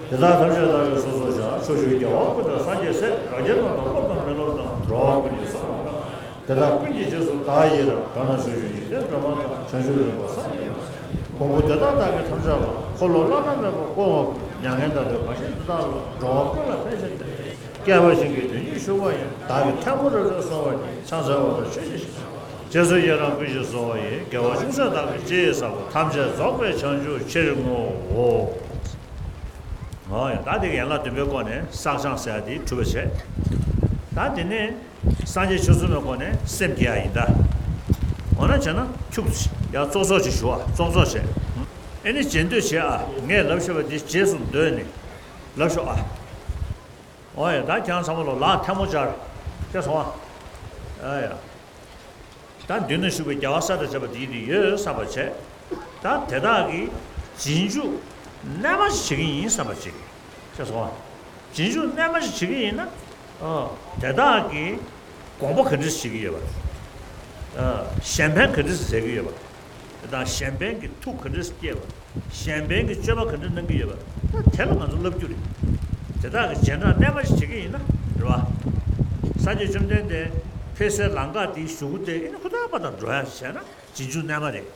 དེ་དག་ཐམས་ཅད་བདག་གིས་སོ་སོར་བཤགས། ཕྱོགས་བཅུའི་རྒྱལ་བ་ཀུན་དང་སངས་རྒྱས་སྲས། རང་རྒྱལ་རྣམས་དང་སྟོབས་དང་མི་སློབ་དང་། འགྲོ་བ་ཀུན་གྱི་སྲོག་དང་བསྐམ། དེ་དག་ཀུན་གྱི་རྗེས་སུ་བདག་ཡི་རང་། གང་ན་བཞུགས་ཀྱང་འཇིག་རྟེན་སྒྲོན་མ་ལྟར། བྱང་ཆུབ་རིམ་པ་སངས་རྒྱས་ཀྱི། གོང་བུ་དེ་དག་བདག་གིས་ཐམས་ཅད་ལ། འཁོར་ལོ་བླ་ན་མེད་པ་བསྐོར་བ་ཀུན། མྱ་ངན་འདའ་བའི་བར་ཆད་འདི་དག་ལ། འགྲོ་བ་ཀུན་ལ་ཕན་ཕྱིར་བསྟན། བསྐལ་པ་ཞིང་གི་རྡུལ་སྙེད་བཞུགས་པ་ཡི། བདག་གིས་ཐལ་མོ་སྦྱར་བ་གསོལ་བ་ཡི། ཕྱག་འཚལ་བ་དང་མཆོད་ཅིང་གཤེགས། རྗེས་སུ་ཡི་རང་ཀུན་ཞིག་གསོལ་བ་ཡི། དགེ་བ་ཅུང་ཟད་བདག་གིས་ཅི་ཡིས་བསགས་པ། ཐམས་ཅད་རྫོགས་པའི་བྱང་ཆུབ་ཕྱིར་བསྔོའོ། འོ་ཡ། ད་དེ་གི་ཡན་ལག་བདུན་པའི་སྒོ་ནས་བསགས་སྦྱང་ཟེར་ཡ་དེ་གྲུབ་པ་བྱས། ད་དེ་ནས་སངས་རྒྱས་ཆོས་གསུངས་པའི་སྒོ་ནས་སེམས་བསྐྱེད་ཡ་ཡིན་ད། འོ་ན་བྱས་ན་ཁྱུག་ཙམ་ཡ་ཙོག་ཙོག་ཅིག་ཞུ་བ། ཙོག་ཙོག་བྱས། ཨེ་ནི་བྱེད་འདོད་བྱེད་ཨ། ངས་ལབ་ཤེས་པ་དེ་རྗེས་སུ་འདོན་ནས་ལབ་ཤོག་ཨ། འོ་ཡ། ད་ཁྱེད་རང་ཚང་མ་ལོ་ལག་ཐལ་མོ་སྦྱར། ཤེས་སོང་ཨ། ཨ་ཡ། ད་མདུན་ན་བཞུགས་པའི་རྒྱལ་བ་སྲས་དང་བཅས་པ་དེ་ཡིན་དེ་ཡོད་བསམ་པ་བྱས། ད་དེ་དག་གིས་རྗེས་འཇུག་རྣལ་མ་ཞིག་བྱེད་ཀྱི་ཡིན་བསམ་པ་བྱེད་ཀྱི། ཤེས་སོང་ཨ། རྗེས་འཇུག་རྣལ་མ་ཞིག་བྱེད་ཀྱི་ཡིན་ན། ཨ། དེ་དག་གིས་དགོངས་པ་ག་འདྲ་ཞིག་བྱེད་ཀྱི་ཡོད་པ། ཨ། གཞན་ཕན་ག་འདྲ་ཞིག་བྱེད་ཀྱི་ཡོད་པ། དེ་དག་གཞན་ཕན་གྱི་ཐུགས་ག་འདྲ་ཞིག་བསྐྱེད་པ། གཞན་ཕན་གྱི་སྤྱོད་པ་ག་འདྲ་གནང་གི་ཡོད་པ། ད་དེ་ལ་ང་ཚོ་བསླབ་རྒྱུ་རེད། དེ་དག་གི་རྗེས་འབྲང་རྣལ་མ་ཞིག་བྱེད་ཀྱི་ཡིན་ན་རེད་བ། སངས་རྒྱས་བཅོམ་ལྡན་འདས་ཕེབས་སའི་ལམ་ཁ་དེའི་གཞུག་གུ་དེ་ཨེ་ནི་ཧུར་ཐག་པ་དང་འགྲོ་ཡ་བྱས་ན་རྗེས་འཇུག་རྣལ་མ་རེད།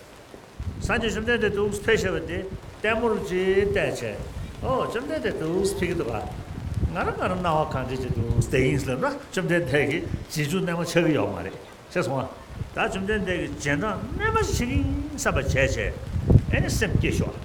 སངས་རྒྱས་བཅོམ་ལྡན་འདས་འདུག་ཕེབས་བཞག་པ་དེ་ལྟད་མོ་རུ་ཅིག་བལྟས་བྱས། ཨོ་བཅོམ་ལྡན་འདས་འདུག་ཕེབས་ཀྱི་འདུག་ག་ང་རང་ང་རང་སྣང་བ་གང་འདྲ་ཅིག་འདུག་བསྡད་ཡིན་ལབ་ན་བཅོམ་ལྡན་འདས་ཀྱི་རྗེས་འཇུག་རྣལ་མ་ཆགས་ཀྱི་ཡོད་མ་རེད། ཤེས་སོང་ང་། ད་བཅོམ་ལྡན་འདས་ཀྱི་རྗེས་འབྲང་རྣལ་མ་ཞིག་བྱེད་ཀྱི་ཡིན་བསམ་པ་བྱས་བྱས། ཨེ་ནི་སེམས་བསྐྱེད་ཤོག་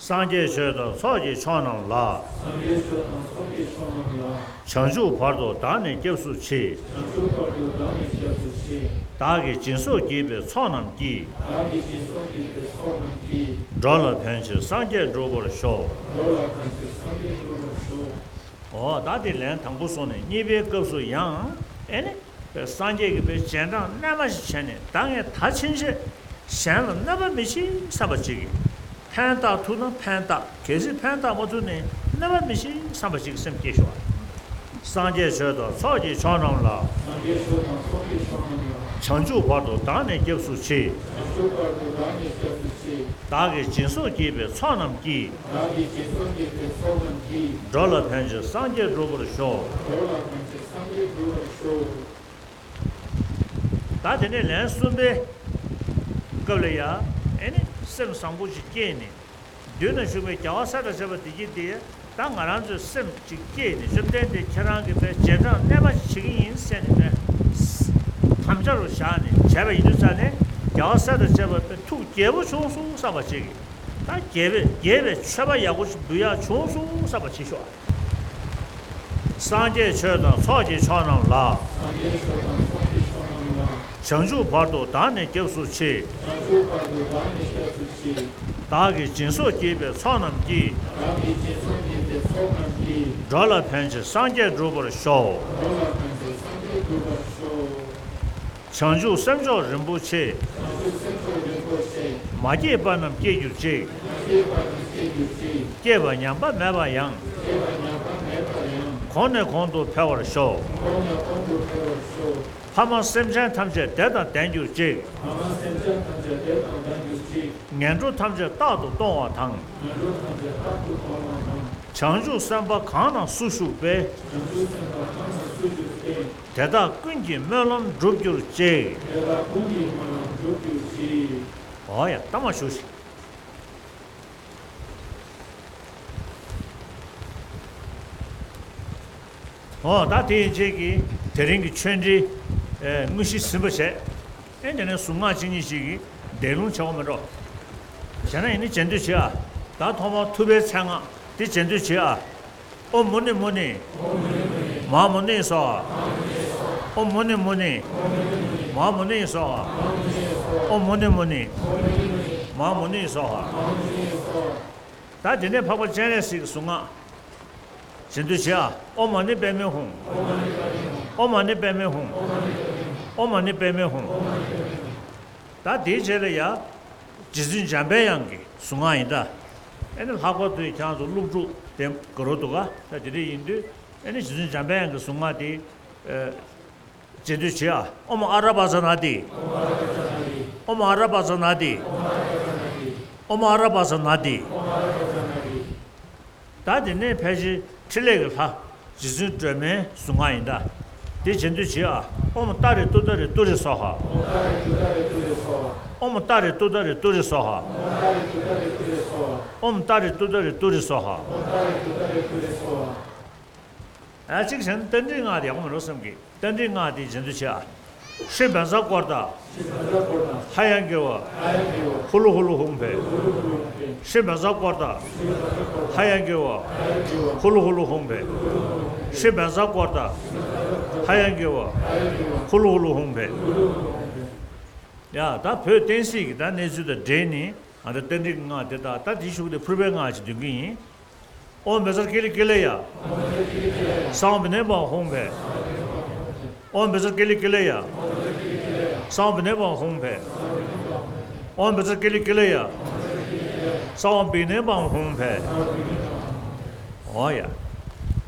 སངས་རྒྱས་ཆོས་དང་ཚོགས་ཀྱི་མཆོག་རྣམས་ལ། སངས་རྒྱས་ཆོས་དང་ཚོགས་ཀྱི་མཆོག་རྣམས་ལ། བྱང་ཆུབ་བར་དུ་བདག་ནི་སྐྱབས་སུ་མཆི། བྱང་ཆུབ་བར་དུ་བདག་ནི་སྐྱབས་སུ་མཆི། བདག་གིས་སྦྱིན་སོགས་བགྱིས་པའི་ཚོགས་རྣམས་ཀྱིས། བདག་གིས་སྦྱིན་སོགས་བགྱིས་པའི་ཚོགས་རྣམས་ཀྱིས། འགྲོ་ལ་ཕན་ཕྱིར་སངས་རྒྱས་འགྲུབ་པར་ཤོག་འགྲོ་ལ་ཕན་ཕྱིར་སངས་རྒྱས་འགྲུབ་པར་ཤོག་འོ་ད་དེ་ལན་དང་པོ་སོང་ནས་གཉིས་པའི་སྐབས་སུ་ཡང་ཨེ་ནི། སངས་རྒྱས་ཀྱིས་པའི་རྗེས་འབྲང་རྣལ་མ་ཞིག་བྱས་ནས། ད་ངས་ད་ཕྱིན་ཆད་གཞན་ལ་གནོད་པ་མི་བྱེད་བསམ་པ་ཅིག་གིས། ཕན་བཏགས་ཐུབ་ན་ཕན་བཏགས། གལ་སྲིད་ཕན་བཏགས་མ་ཐུབ་ནས་གནོད་པ་མི་བྱེད་བསམ་པ་ཅིག་གིས་སེམས་བསྐྱེད་ཤོག། སངས་རྒྱས་ཆོས་དང་ཚོགས་ཀྱི་མཆོག་རྣམས་ལ། སངས་རྒྱས་ཆོས་དང་ཚོགས་ཀྱི་མཆོག་རྣམས་ལ། བྱང་ཆུབ་བར་དུ་བདག་ནི་སྐྱབས་སུ་མཆི། བྱང་ཆུབ་བར་དུ་བདག་ནི་སྐྱབས་སུ་མཆི། བདག་གིས་སྦྱིན་སོགས་བགྱིས་པའི་ཚོགས་རྣམས་ཀྱིས། བདག་གིས་སྦྱིན་སོགས་བགྱིས་པའི་ཚོགས་རྣམས་ཀྱིས། འགྲོ་ལ་ཕན་ཕྱིར་སངས་རྒྱས་འགྲུབ་པར་ཤོག། འགྲོ་ལ་ཕན་ཕྱིར་སངས་རྒྱས་འགྲུབ་པར་ཤོག། ད་དེ་ནས་ལན་གསུམ་པའི་སྐབས་ལ་ཡ། ཨེ་ནི་སེམས་བཟང་པོ་ཞིག་སྐྱེས་ནས། མདུན་ན་བཞུགས་པའི་རྒྱལ་བ་སྲས་དང་བཅས་པ་དེ་གྱིས་དེ། ད་ང་རང་ཚོའི་སེམས་ཅིག་སྐྱེས་ནས། བཅོམ་ལྡན་འདས་ཁྱེད་རང་གི་པའི་རྗེས་འབྲང་རྣལ་མ་ཞིག་བྱེད་ཀྱི་ཡིན་ཟེར་ནས་པའི་དམ་བཅའ་རུ་བཞག་ནས་བྱས་པ་ཡིན་དུས་ཙང་ནས། རྒྱལ་བ་སྲས་དང་བཅས་པ་པའི་ཐུགས་དགྱེས་པོ་བྱུང་སོང་བསམ་པ་ཅིག་གིས། ད་དགྱེས་པའི་དགྱེས་པའི་མཆོད་པ་ཡག་པོ་ཞིག་འབུལ་ཡག་བྱུང་སོང་བསམ་པ་བྱེད་ཤོག། སངས་རྒྱས་ཆོས་དང་ཚོགས་ཀྱི་མཆོག་རྣམས་ལ། སངས་རྒྱས་ཆོས་དང་ཚོགས་ཀྱི་མཆོག་རྣམས་ལ། བྱང་ཆུབ་བར་དུ་བདག་ནི་སྐྱབས་སུ་མཆི། བྱང་ཆུབ་བར་དུ་བདག་ནི་སྐྱབས་སུ་མཆི། བདག་གིས་སྦྱིན་སོགས་བགྱིས་པའི་ཚོགས་རྣམས་ཀྱིས། བདག་གིས་སྦྱིན་སོགས་བགྱིས་པའི་ཚོགས་རྣམས་ཀྱིས། འགྲོ་ལ་ཕན་ཕྱིར་སངས་རྒྱས་འགྲུབ་པར་ཤོག། འགྲོ་ལ་ཕན་ཕྱིར་སངས་རྒྱས་འགྲུབ་པར་ཤོག། བྱང་ཆུབ་སེམས་མཆོག་རིན་པོ་ཆེ། བྱང་ཆུབ་སེམས་མཆོག་རིན་པོ་ཆེ། མ་སྐྱེས་པ་རྣམས་སྐྱེ་གྱུར་ཅིག། མ་སྐྱེས་པ་རྣམས་སྐྱེ་གྱུར་ཅིག། སྐྱེས་པ་ཉམས་པ་མེད་པ་ཡང་། སྐྱེས་པ་ཉམས་པ་མེད་པ་ཡང་། གོང་ནས་གོང་དུ་འཕེལ་བར་ཤོག། གོང་ནས་གོང་དུ་འཕེལ་བར་ཤོག། ཕ་མ་སེམས་ཅན་ཐམས་ཅད་བདེ་དང་ལྡན་གྱུར་ཅིག། ཕ་མ་སེམས་ཅན་ཐམས་ཅད་བདེ་དང་ལྡན་གྱུར་ཅིག། ངན་འགྲོ་ཐམས་ཅད་རྟག་ཏུ་སྟོང་བ་དང་། ངན་འགྲོ་ཐམས་ཅད་རྟག་ཏུ་སྟོང་བ་དང་། བྱང་ཆུབ་སེམས་དཔའ་གང་རྣམས་སུ་བཞུགས་པའི། བྱང་ཆུབ་སེམས་དཔའ་གང་རྣམས་སུ་བཞུགས་པའི། དེ་དག་ཀུན་གྱི་སྨོན་ལམ་འགྲུབ་གྱུར་ཅིག། དེ་དག་ཀུན་གྱི་སྨོན་ལམ་འགྲུབ་གྱུར་ཅིག། འོ་ཡ། ད་མ་བཞུགས་ཤིག། འོ་ད་དེ་ཡན་ཆད་ཀྱི་དེ་རིང་གི་ཆོས་འབྲེལ་དངོས་གཞི་ཟིན་པ་བྱས། ཨེ་དེ་ནས་གཟུངས་སྔགས་ཅིག་གཉིས་ཤིག་གིས་བཟླས་ལུང་བྱེད་དགོས་མེད་འགྲོ། བྱས་ན་ཡིན་ནི་རྗེས་ཟློས་བྱེད་ཨ། ད་ཐོག་མར་ཐུབ་པའི་མཚན་སྔགས་དེ་རྗེས་ཟློས་བྱེད་ཨ། ཨོཾ་མུ་ནེ་མུ་ནེ་མ་ཧཱ་མུ་ནེ་སྭཱ་ཧཱ། ཨོཾ་མུ་ནེ་མུ་ནེ་མ་ཧཱ་མུ་ནེ་སྭཱ་ཧཱ། ཨོཾ་མུ་ནེ་མུ་ནེ་མ་ཧཱ་མུ་ནེ་སྭཱ་ཧཱ། ད་དེ་ནས་འཕགས་པ་སྤྱན་རས་གཟིགས་ཀྱི་གཟུངས་སྔགས་རྗེས་ཟློས་བྱེད་ཨ། ཨོཾ་མ་ཎི་པདྨེ་ཧཱུྃ། ཨོཾ་མ་ཎི་པདྨེ་ཧཱུྃ། ཨོཾ་མ་ཎི་པདྨེ་ཧཱུྃ། ད་དེའི་རྗེས་ལ་ཡ། རྗེ་བཙུན་འཇམ་པའི་དབྱངས་ཀྱི་གཟུངས་སྔགས་ཡིན་ད། ཨེ་ནི་ལྷག་པར་དུ་ཁྱེད་རང་ཚོ་སློབ་ཕྲུག་དེ་དགའ་རབ་འདུག་ག། ད་དེ་འདྲ་ཡིན་དུས་ཨེ་ནི་རྗེ་བཙུན་འཇམ་པའི་དབྱངས་ཀྱི་གཟུངས་སྔགས་དེ། ཨེ། རྗེས་ཟློས་བྱེད་ཨ། ཨོཾ་ཨ་ར་པ་ཙ་ན་དྷཱིཿ། ཨོཾ་ཨ་ར་པ་ཙ་ན་དྷཱིཿ། ཨོཾ་ཨ་ར་པ་ཙ་ན་དྷཱིཿ། ད་དེ་ནས་ཕལ་ཆེར་ཕྲིན་ལས་ཀྱི་ལྷ་རྗེ་བཙུན་སྒྲོལ་མའི་གཟུངས་སྔགས་ཡིན་ད། དེ་རྗེས་ཟློས་བྱེད་ཨ། ཨོཾ་ཏཱ་རེ་ཏུཏྟཱ་རེ་ཏུ་རེ་སྭཱ་ཧཱ། ཨོཾ་ཏཱ་རེ་ཏུཏྟཱ་རེ་ཏུ་རེ་སྭཱ་ཧཱ། ཨོཾ་ཏཱ་རེ་ཏུཏྟཱ་རེ་ཏུ་རེ་སྭཱ་ཧཱ། ཨ་གཅིག་བྱས་ན་རྟ་མགྲིན་སྔགས་དེ་ཡག་པོ་མེད་འགྲོ་བསམ་གི། རྟ་མགྲིན་སྔགས་དེ་རྗེས་ཟློས་བྱེད་ཨ། ཧྲཱིཿབཛྲ་ཀོརྡ། ཧ་ཡང་གི་བ། ཧུ་ལུ་ཧུ་ལུ་ཧཱུྃ་ཕཊ། ཧྲཱིཿབཛྲ་ཀོརྡ། ཧ་ཡང་གི་བ། ཧུ་ལུ་ཧུ་ལུ་ཧཱུྃ་ཕཊ། ཧྲཱིཿབཛྲ་ཀོརྡ། ཧ་ཡང་གི་བ། ཧུ་ལུ་ཧུ་ལུ་ཧཱུྃ་ཕཊ། ཡ། ད་བོད་བསྟན་སྲིད་ཀྱི་ད་གནས་ཚུལ་དང་འབྲེལ་ནས་ང་ཚོ་རྟ་མགྲིན་སྔགས་དེ་དག་ད་དེའི་གཞུག་དེ་ཕུར་པའི་སྔགས་ཅིག་འདོན་གི་ཡིན། ཨོཾ་བཛྲ་ཀི་ལི་ཀི་ལི་ཡ། གསང་བ་བི་ནེ་པཱཾ་ཧཱུྃ་ཕཊ། ཨོཾ་བཛྲ་ཀི་ལི་ཀི་ལི་ཡ། གསང་བ་བི་ནེ་པཱཾ་ཧཱུྃ་ཕཊ། ཨོཾ་བཛྲ་ཀི་ལི་ཀི་ལི་ཡ། གསང་བ་བི་ནེ་པཱཾ་ཧཱུྃ་ཕཊ། འོ་ཡ།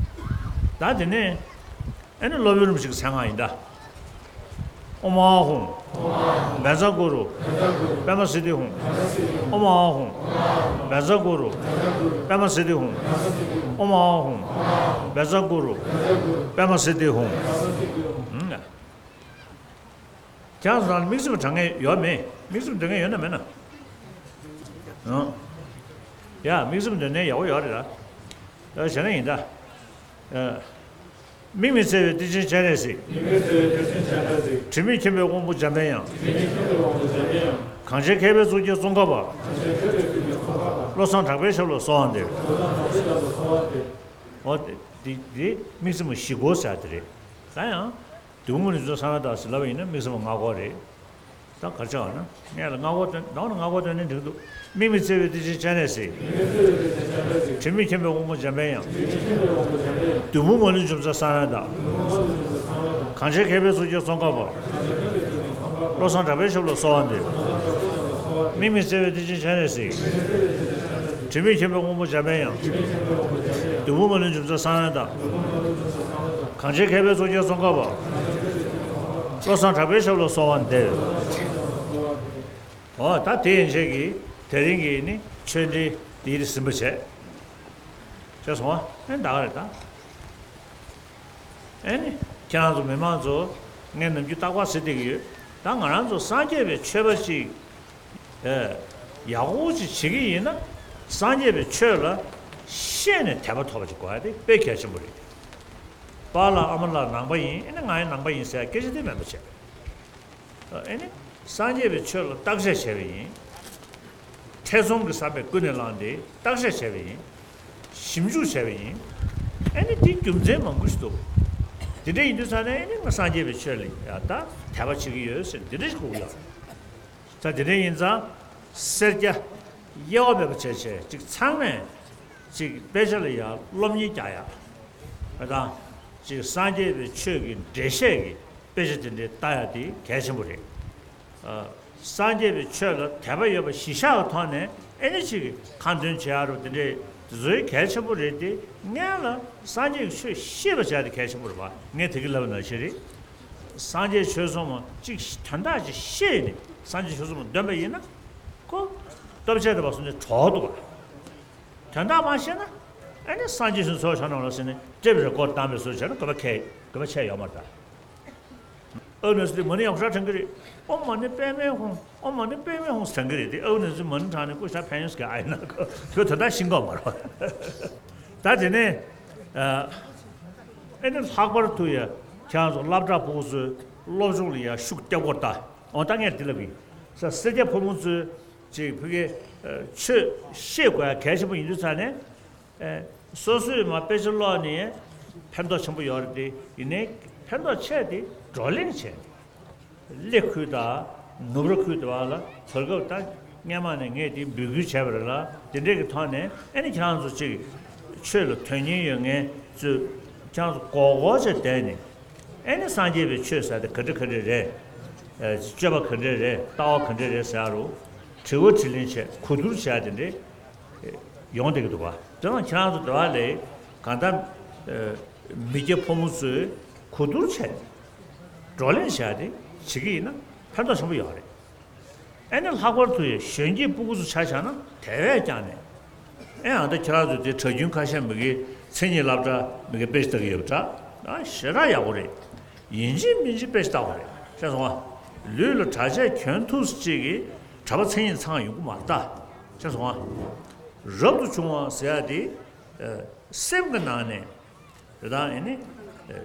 ད་དེ་ནས་ཨེ་ནི་སློབ་དཔོན་རིན་པོ་ཆེ་གི་མཚན་སྔགས་ཡིན་ད། ཨོཾ་ཨཱཿཧཱུྃ། བཛྲ་གུ་རུ། པདྨ་སིདྡྷི་ཧཱུྃ། ཨོཾ་ཨཱཿཧཱུྃ། བཛྲ་གུ་རུ། པདྨ་སིདྡྷི་ཧཱུྃ། ཨོཾ་ཨཱཿཧཱུྃ། བཛྲ་གུ་རུ། པདྨ་སིདྡྷི་ཧཱུྃ། ཧུམ། ཁྱེད་རང་ཚོ་ནང་ལ་དམིགས་བརྩེ་པ་དྲང་མཁན་ཡོད་མེད། དམིགས་བརྩེ་པ་དྲང་མཁན་ཡོད་ན་མེད་ན། ཨང་། ཡ། དམིགས་བརྩེ་པ་འདོན་མཁན་ཡག་པོ་ཡོད་རེད་ད། ཡ། བྱས་ན་ཡིན་ད། ཨ། དམིགས་མེད་བརྩེ་བའི་གཏེར་ཆེན་སྤྱན་རས་གཟིགས། དམིགས་མེད་བརྩེ་བའི་གཏེར་ཆེན་སྤྱན་རས་གཟིགས། དྲི་མེད་མཁྱེན་པའི་དབང་པོ་འཇམ་པའི་དབྱངས། དྲི་མེད་མཁྱེན་པའི་དབང་པོ་འཇམ་པའི་དབྱངས། གང་ཕྱིར་མཁས་པའི་གཙུག་རྒྱན་ཙོང་ཁ་པ། གང་ཕྱིར་མཁས་པའི་གཙུག་རྒྱན་ཙོང་ཁ་པ། བློ་བཟང་གྲགས་པའི་ཞབས་ལ་གསོལ་བ་འདེབས། བློ་བཟང་གྲགས་པའི་ཞབས་ལ་གསོལ་བ་འདེབས། འོ་དེ་དེ་དེ་དམིགས་བརྩེ་མ་བཞི་སྐོར་ཟེར་དེ་རེད། ད་ཡང་། དུས་འཁོར་མུ་ནེ་ཚོས་གསང་བའི་བདག་ཟེར་ལབ་པ་ཡིན་ན་དམིགས་བརྩེ་མ་ལྔ་སྐོར་རེད། ད་ག་རེ་བྱ་བ་ན། ངས་ལ་ལྔ་སྐོར་བཏོན། ད་འོ་ན་ལྔ་སྐོར་བཏོན་ནའི་འགྲིག་འདུག། དམིགས་མེད་བརྩེ་བའི་གཏེར་ཆེན་སྤྱན་རས་གཟིགས། དྲི་མེད་མཁྱེན་པའི་དབང་པོ་འཇམ་པའི་དབྱངས། བདུད་མོ་མ་ལུས་འཇོམས་མཛད་གསང་བའི་བདག། གང་ཕྱིར་མཁས་པའི་གཙུག་རྒྱན་ཙོང་ཁ་པ། བློ་བཟང་གྲགས་པའི་ཞབས་ལ་གསོལ་བ་འདེབས། དམིགས་མེད་བརྩེ་བའི་གཏེར་ཆེན་སྤྱན་རས་གཟིགས། དྲི་མེད་མཁྱེན་པའི་དབང་པོ་འཇམ་དཔལ་དབྱངས། བདུད་དཔུང་མ་ལུས་འཇོམས་མཛད་གསང་བའི་བདག། གང་ཕྱིར་མཁས་པའི་གཙུག་རྒྱན་ཙོང་ཁ་པ། བློ་བཟང་གྲགས་པའི་ཞབས་ལ་གསོལ་བ་འདེབས། འོ་ད་དེ་ཡན་ཆད་ཀྱིས་དེ་རིང་གི་ནི་ཆོས་འབྲེལ་འདི་ཟིན་པ་བྱས། ཤེས་སོང་ཨ། ཨེ་ད་ག་རེད་ད། ཨེ་ནི་ཁྱེད་རང་ཚོ་མི་མང་ཚོ་ངས་ནམ་རྒྱུན་རྟག་པར་ཟེར་བསྡད་ཀྱི་ཡོད། ད་ང་རང་ཚོ་སངས་རྒྱས་པའི་ཆོས་པ་ཅིག་ཨེ་ཡག་པོ་ཅིག་བྱེད་ཀྱི་ཡིན་ན། སངས་རྒྱས་པའི་ཆོས་ལ་ཤེས་ནས་དད་པ་ཐོབ་པ་ཅིག་དགོས་ཡ་དེ་དཔེ་གལ་ཆེན་པོ་རེད། པཱ་ལགས་ཨ་མ་ལགས་ནང་པ་ཡིན། ཨེ་ནི་ང་ཡང་ནང་པ་ཡིན་ཟེར་ཡ་སྐད་ཆ་དེ་མེད་པ་བྱས། ཨེ་ནི་སངས་རྒྱས་པའི་ཆོས་ལ་བརྟག་དཔྱད་བྱས་པ་ཡིན། ཐེ་ཚོམ་གྱི་བསམ་པས་ཀུན་ནས་བསླངས་ཏེ་བརྟག་དཔྱད་བྱས་པ་ཡིན། ཞིབ་འཇུག་བྱས་པ་ཡིན། ཨེ་ནི་དེ་རྒྱུ་མཚན་མང་པོ་ཞིག་འདུག་དེ་འདྲ་ཡིན་དུས་ཙང་ནས་ཨེ་ནི་ང་སངས་རྒྱས་པའི་ཆོས་ལ་ཡ་ད་དད་པ་བྱེད་ཀྱི་ཡོད་ཟེར་འདི་འདྲ་ཞིག་གོ་གི་ཡོད། ད་དེ་འདྲ་ཡིན་ཙང་སེར་སྐྱ་དབྱེ་བ་མེད་པ་བྱས་བྱས་ཅིག་ཚང་མས་ཅིག་དཔེ་ཆ་ལ་ཡ་སློབ་གཉེར་རྒྱག་ཡ། ཨ་དང་། ཅིག་སངས་རྒྱས་པའི་ཆོས་ཀྱི་འགྲེལ་བཤད་ཀྱི་དཔེ་ཆ་དེ་འདྲའི་ལྟ་ཡ་དེ་གལ་ཆེན་པོ་རེད། ཨ། སངས་རྒྱས་པའི་ཆོས་ལ་དད་པ་ཡོད་པ་གཞི་བཞག་གི་ཐོག་ནས་ཨེ་ནི་ཅིག་ཁ་འདོན་བྱེད་ཡ་རུ་དེ་འདྲའི་དེ་ཚོའི་གལ་ཆེན་པོ་རེད་དེ། སྔོན་ལ་སངས་རྒྱས་ཀྱི་ཆོས་ཤེས་པ་བྱ་དེ་གལ་ཆེན་པོ་རེད་པ། ངས་དེ་གི་ལབ་ན་ཤེས་རེད། སངས་རྒྱས་ཆོས་གསུངས་མ་ཅིག་དོན་དག་ཅིག་ཤེས་ནས་སངས་རྒྱས་ཆོས་གསུངས་མ་འདོན་པ་ཡིན་ན། ཁོ་སྟོབས་ཆེ་དེ་བ་སོང་ནས་གྲོགས་འདུག་ག་དོན་དག་མ་ཤེས་ན། ཨ་ནི་སངས་རྒྱས་ཤིང་འཚོ་བ་ཆ་ནང་ལ་ཟེར་ནས་ཊེབ་རེ་ཀོར་བཏང་པའི་བཟོ་བྱས་ན་དགོས་པ་ཁེ་དགོས་པ་ཆེ་ཡོད་མ་རེད་ད། ཨ་ནི་སི་མ་ཎི་ཡག་ཤ་དྲན་གི་རེད། ཨོཾ་མ་ཎི་པདྨེ་ཧཱུྃ། ཨོཾ་མ་ཎི་པདྨེ་ཧཱུྃ་དྲན་གི་རེད་དེ། ཨ་ནི་སི་མ་ཎི་དྲངས་ནས་ཀུ་ཤ་ཕན་ཡོན་སྐད་ཨ་ཡིན་ན་ཁོ་དོན་དག་ཤེས་ཀྱི་མ་རེད། ད་དེ་ནས་ཨ་ནི་ལྷག་པར་དུ་ཡ་ཁྱེད་རང་ཚོ་སློབ་གྲྭ་ཕྲུ་གུ་ཚོའི་སློབ་སྦྱོང་ལ་ཡ་ཤུགས་རྒྱབ་དགོས་ད། འོ་ད་ངས་འདི་ལབ་ཡིན། ས་སེར་སྐྱ་ཕོ་མོ་ཚོས་ཅིག་ཕ་གི་ཆོས་ཤེས་དགོས་ཡ་གལ་ཆེན་པོ་ཡིན་དུས་ཙང་ནས། ཨེ། སོ་སོས་མ་དཔེ་ཆ་ཀློག་ནས་ཕན་ཐོགས་ཆེན་པོ་ཡོད་རེད་དེ། ཡིན་ནའི་ཕན་ཐོགས་ཆེ་དེ་བགྲོ་གླེང་བྱས་ནས། གླེ་ཁུལ་དང་ནུབ་ར་ཁུལ་དུ་བ་ལ་བར་སྐབས་ད་སྔས་མ་ནས་ངས་དེ་འབོད་སྐུལ་བྱས་པ་རེད་ལ། དེ་འདྲས་ཀྱི་ཐོག་ནས་ཨེ་ནི་ཁྱེད་རང་ཚོ་ཅིག་ཆོས་ལ་དོན་གཉེར་ཡོད་མཁན་ཚོས་ཁྱེད་རང་ཚོ་མགོ་སྐོར་བྱས་བསྡད་ནས། ཨེ་ནི་སངས་རྒྱས་པའི་ཆོས་ཟེར་དེ་ག་འདྲ་ག་འདྲ་རེད། ཨེ། སྤྱོད་པ་ག་འདྲ་རེད། ལྟ་བ་ག་འདྲ་རེད་ཟེར་རུ། དྲི་བ་དྲིས་ལན་བྱས་གོ་བསྡུར་བྱས་དེ་འདྲས་ཡོང་བསྡད་ཀྱི་འདུག་བ། དེ་ཡང་ཁྱེད་རང་ཚོ་དེ་བ་ལས་གང་ལྟར། ཨེ། མི་སྐྱ་ཕོ་མོ་ཚོས་གོ་བསྡུར་བྱས་ནས་བགྲོ་གླེང་བྱས་ཏེ་བྱེད་ཀྱི་ཡིན་ན་ཕན་ཐོགས་ཆེན་པོ་ཡོད་རེད། ཨེ་ནི་ལྷག་པར་དུ་ཡང་གཞོན་སྐྱེས་སྤུ་གུ་ཚོ་ཆ་བཞག་ན་དེ་བས་ཀྱང་ནས། ཨེ་ཨ་ད་ཁྱེད་རང་ཚོ་དེ་གྲྭ་རྒྱུན་ཁ་ཤས་མི་གི་མཚན་ཉིད་སློབ་གྲྭ་མི་གི་དཔེ་ཞིག་ལྟ་གི་ཡོད་པ་འདྲ། ཨ་ཞེ་དྲག་ཡག་པོ་རེད། ཡིན་གཅིག་མིན་གཅིག་དཔེ་ཞིག་ལྟ་དགོས་རེད། ཤེས་སོང་ཨ། ལུས་ལ་གྲྭ་ཆས་གྱོན་ཐུབ་ཅིག་གི་གྲྭ་པ་མཚན་ཉིད་ཚང་ཡོང་གི་མ་རེད་ད། ཤེས་སོང་ཨ། རབ་ཏུ་བྱུང་བ་ཟེར་ཡ་དེ། ཨ། སེམས་ཀྱི་ནང་ནས། དེ་དག་ཨེ་ནི། ཨ།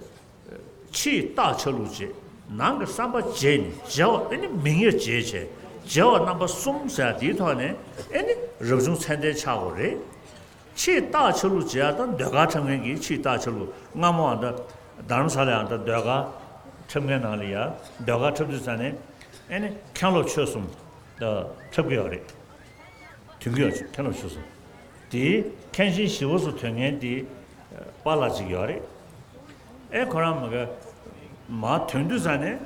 ཕྱིའི་རྟགས་ཆ་ལུགས་བྱེད། ནང་གི་བསམ་པ་བརྗེས་ནས་བརྗེ་བ། ཨེ་ནི་མིང་ཡང་བརྗེས་བྱས་བརྗེ་བ་རྣམ་པ་གསུམ་ཟེར་ཡ་དེའི་ཐོག་ནས་ཨེ་ནི་རབ་བྱུང་ཚད་ལྡན་ཆགས་དགོས་རེད། ཕྱིའི་རྟགས་ཆ་ལུགས་བྱེད་ཡ་དང་ཟློས་གར་འཁྲབ་མཁན་གྱི་ཕྱིའི་རྟགས་ཆ་ལུགས། སྔ་མོ་ཨ་ད་རྡ་རམ་ས་ལའི་ཨ་ད་ཟློས་གར་འཁྲབ་མཁན་ནང་ལ་ཡ་ཟློས་གར་འཁྲབ་དུས་ཙང་ནས་ཨེ་ནི་མཁན་སློབ་ཆོས་གསུམ་ད་འཁྲབ་ཀྱི་ཡོད་རེད། དོན་གྱི་ཡོད་ཆེ་མཁན་སློབ་ཆོས་གསུམ། དེའི་མཁན་ཆེན་ཞི་བ་འཚོ་དོན་མཁན་དེ་པཱ་ལགས་ཅིག་ཡོད་རེད། ཨེ་ཁོ་རང་མ་ག་མར་ཐོན་དུས་ཙང་ནས།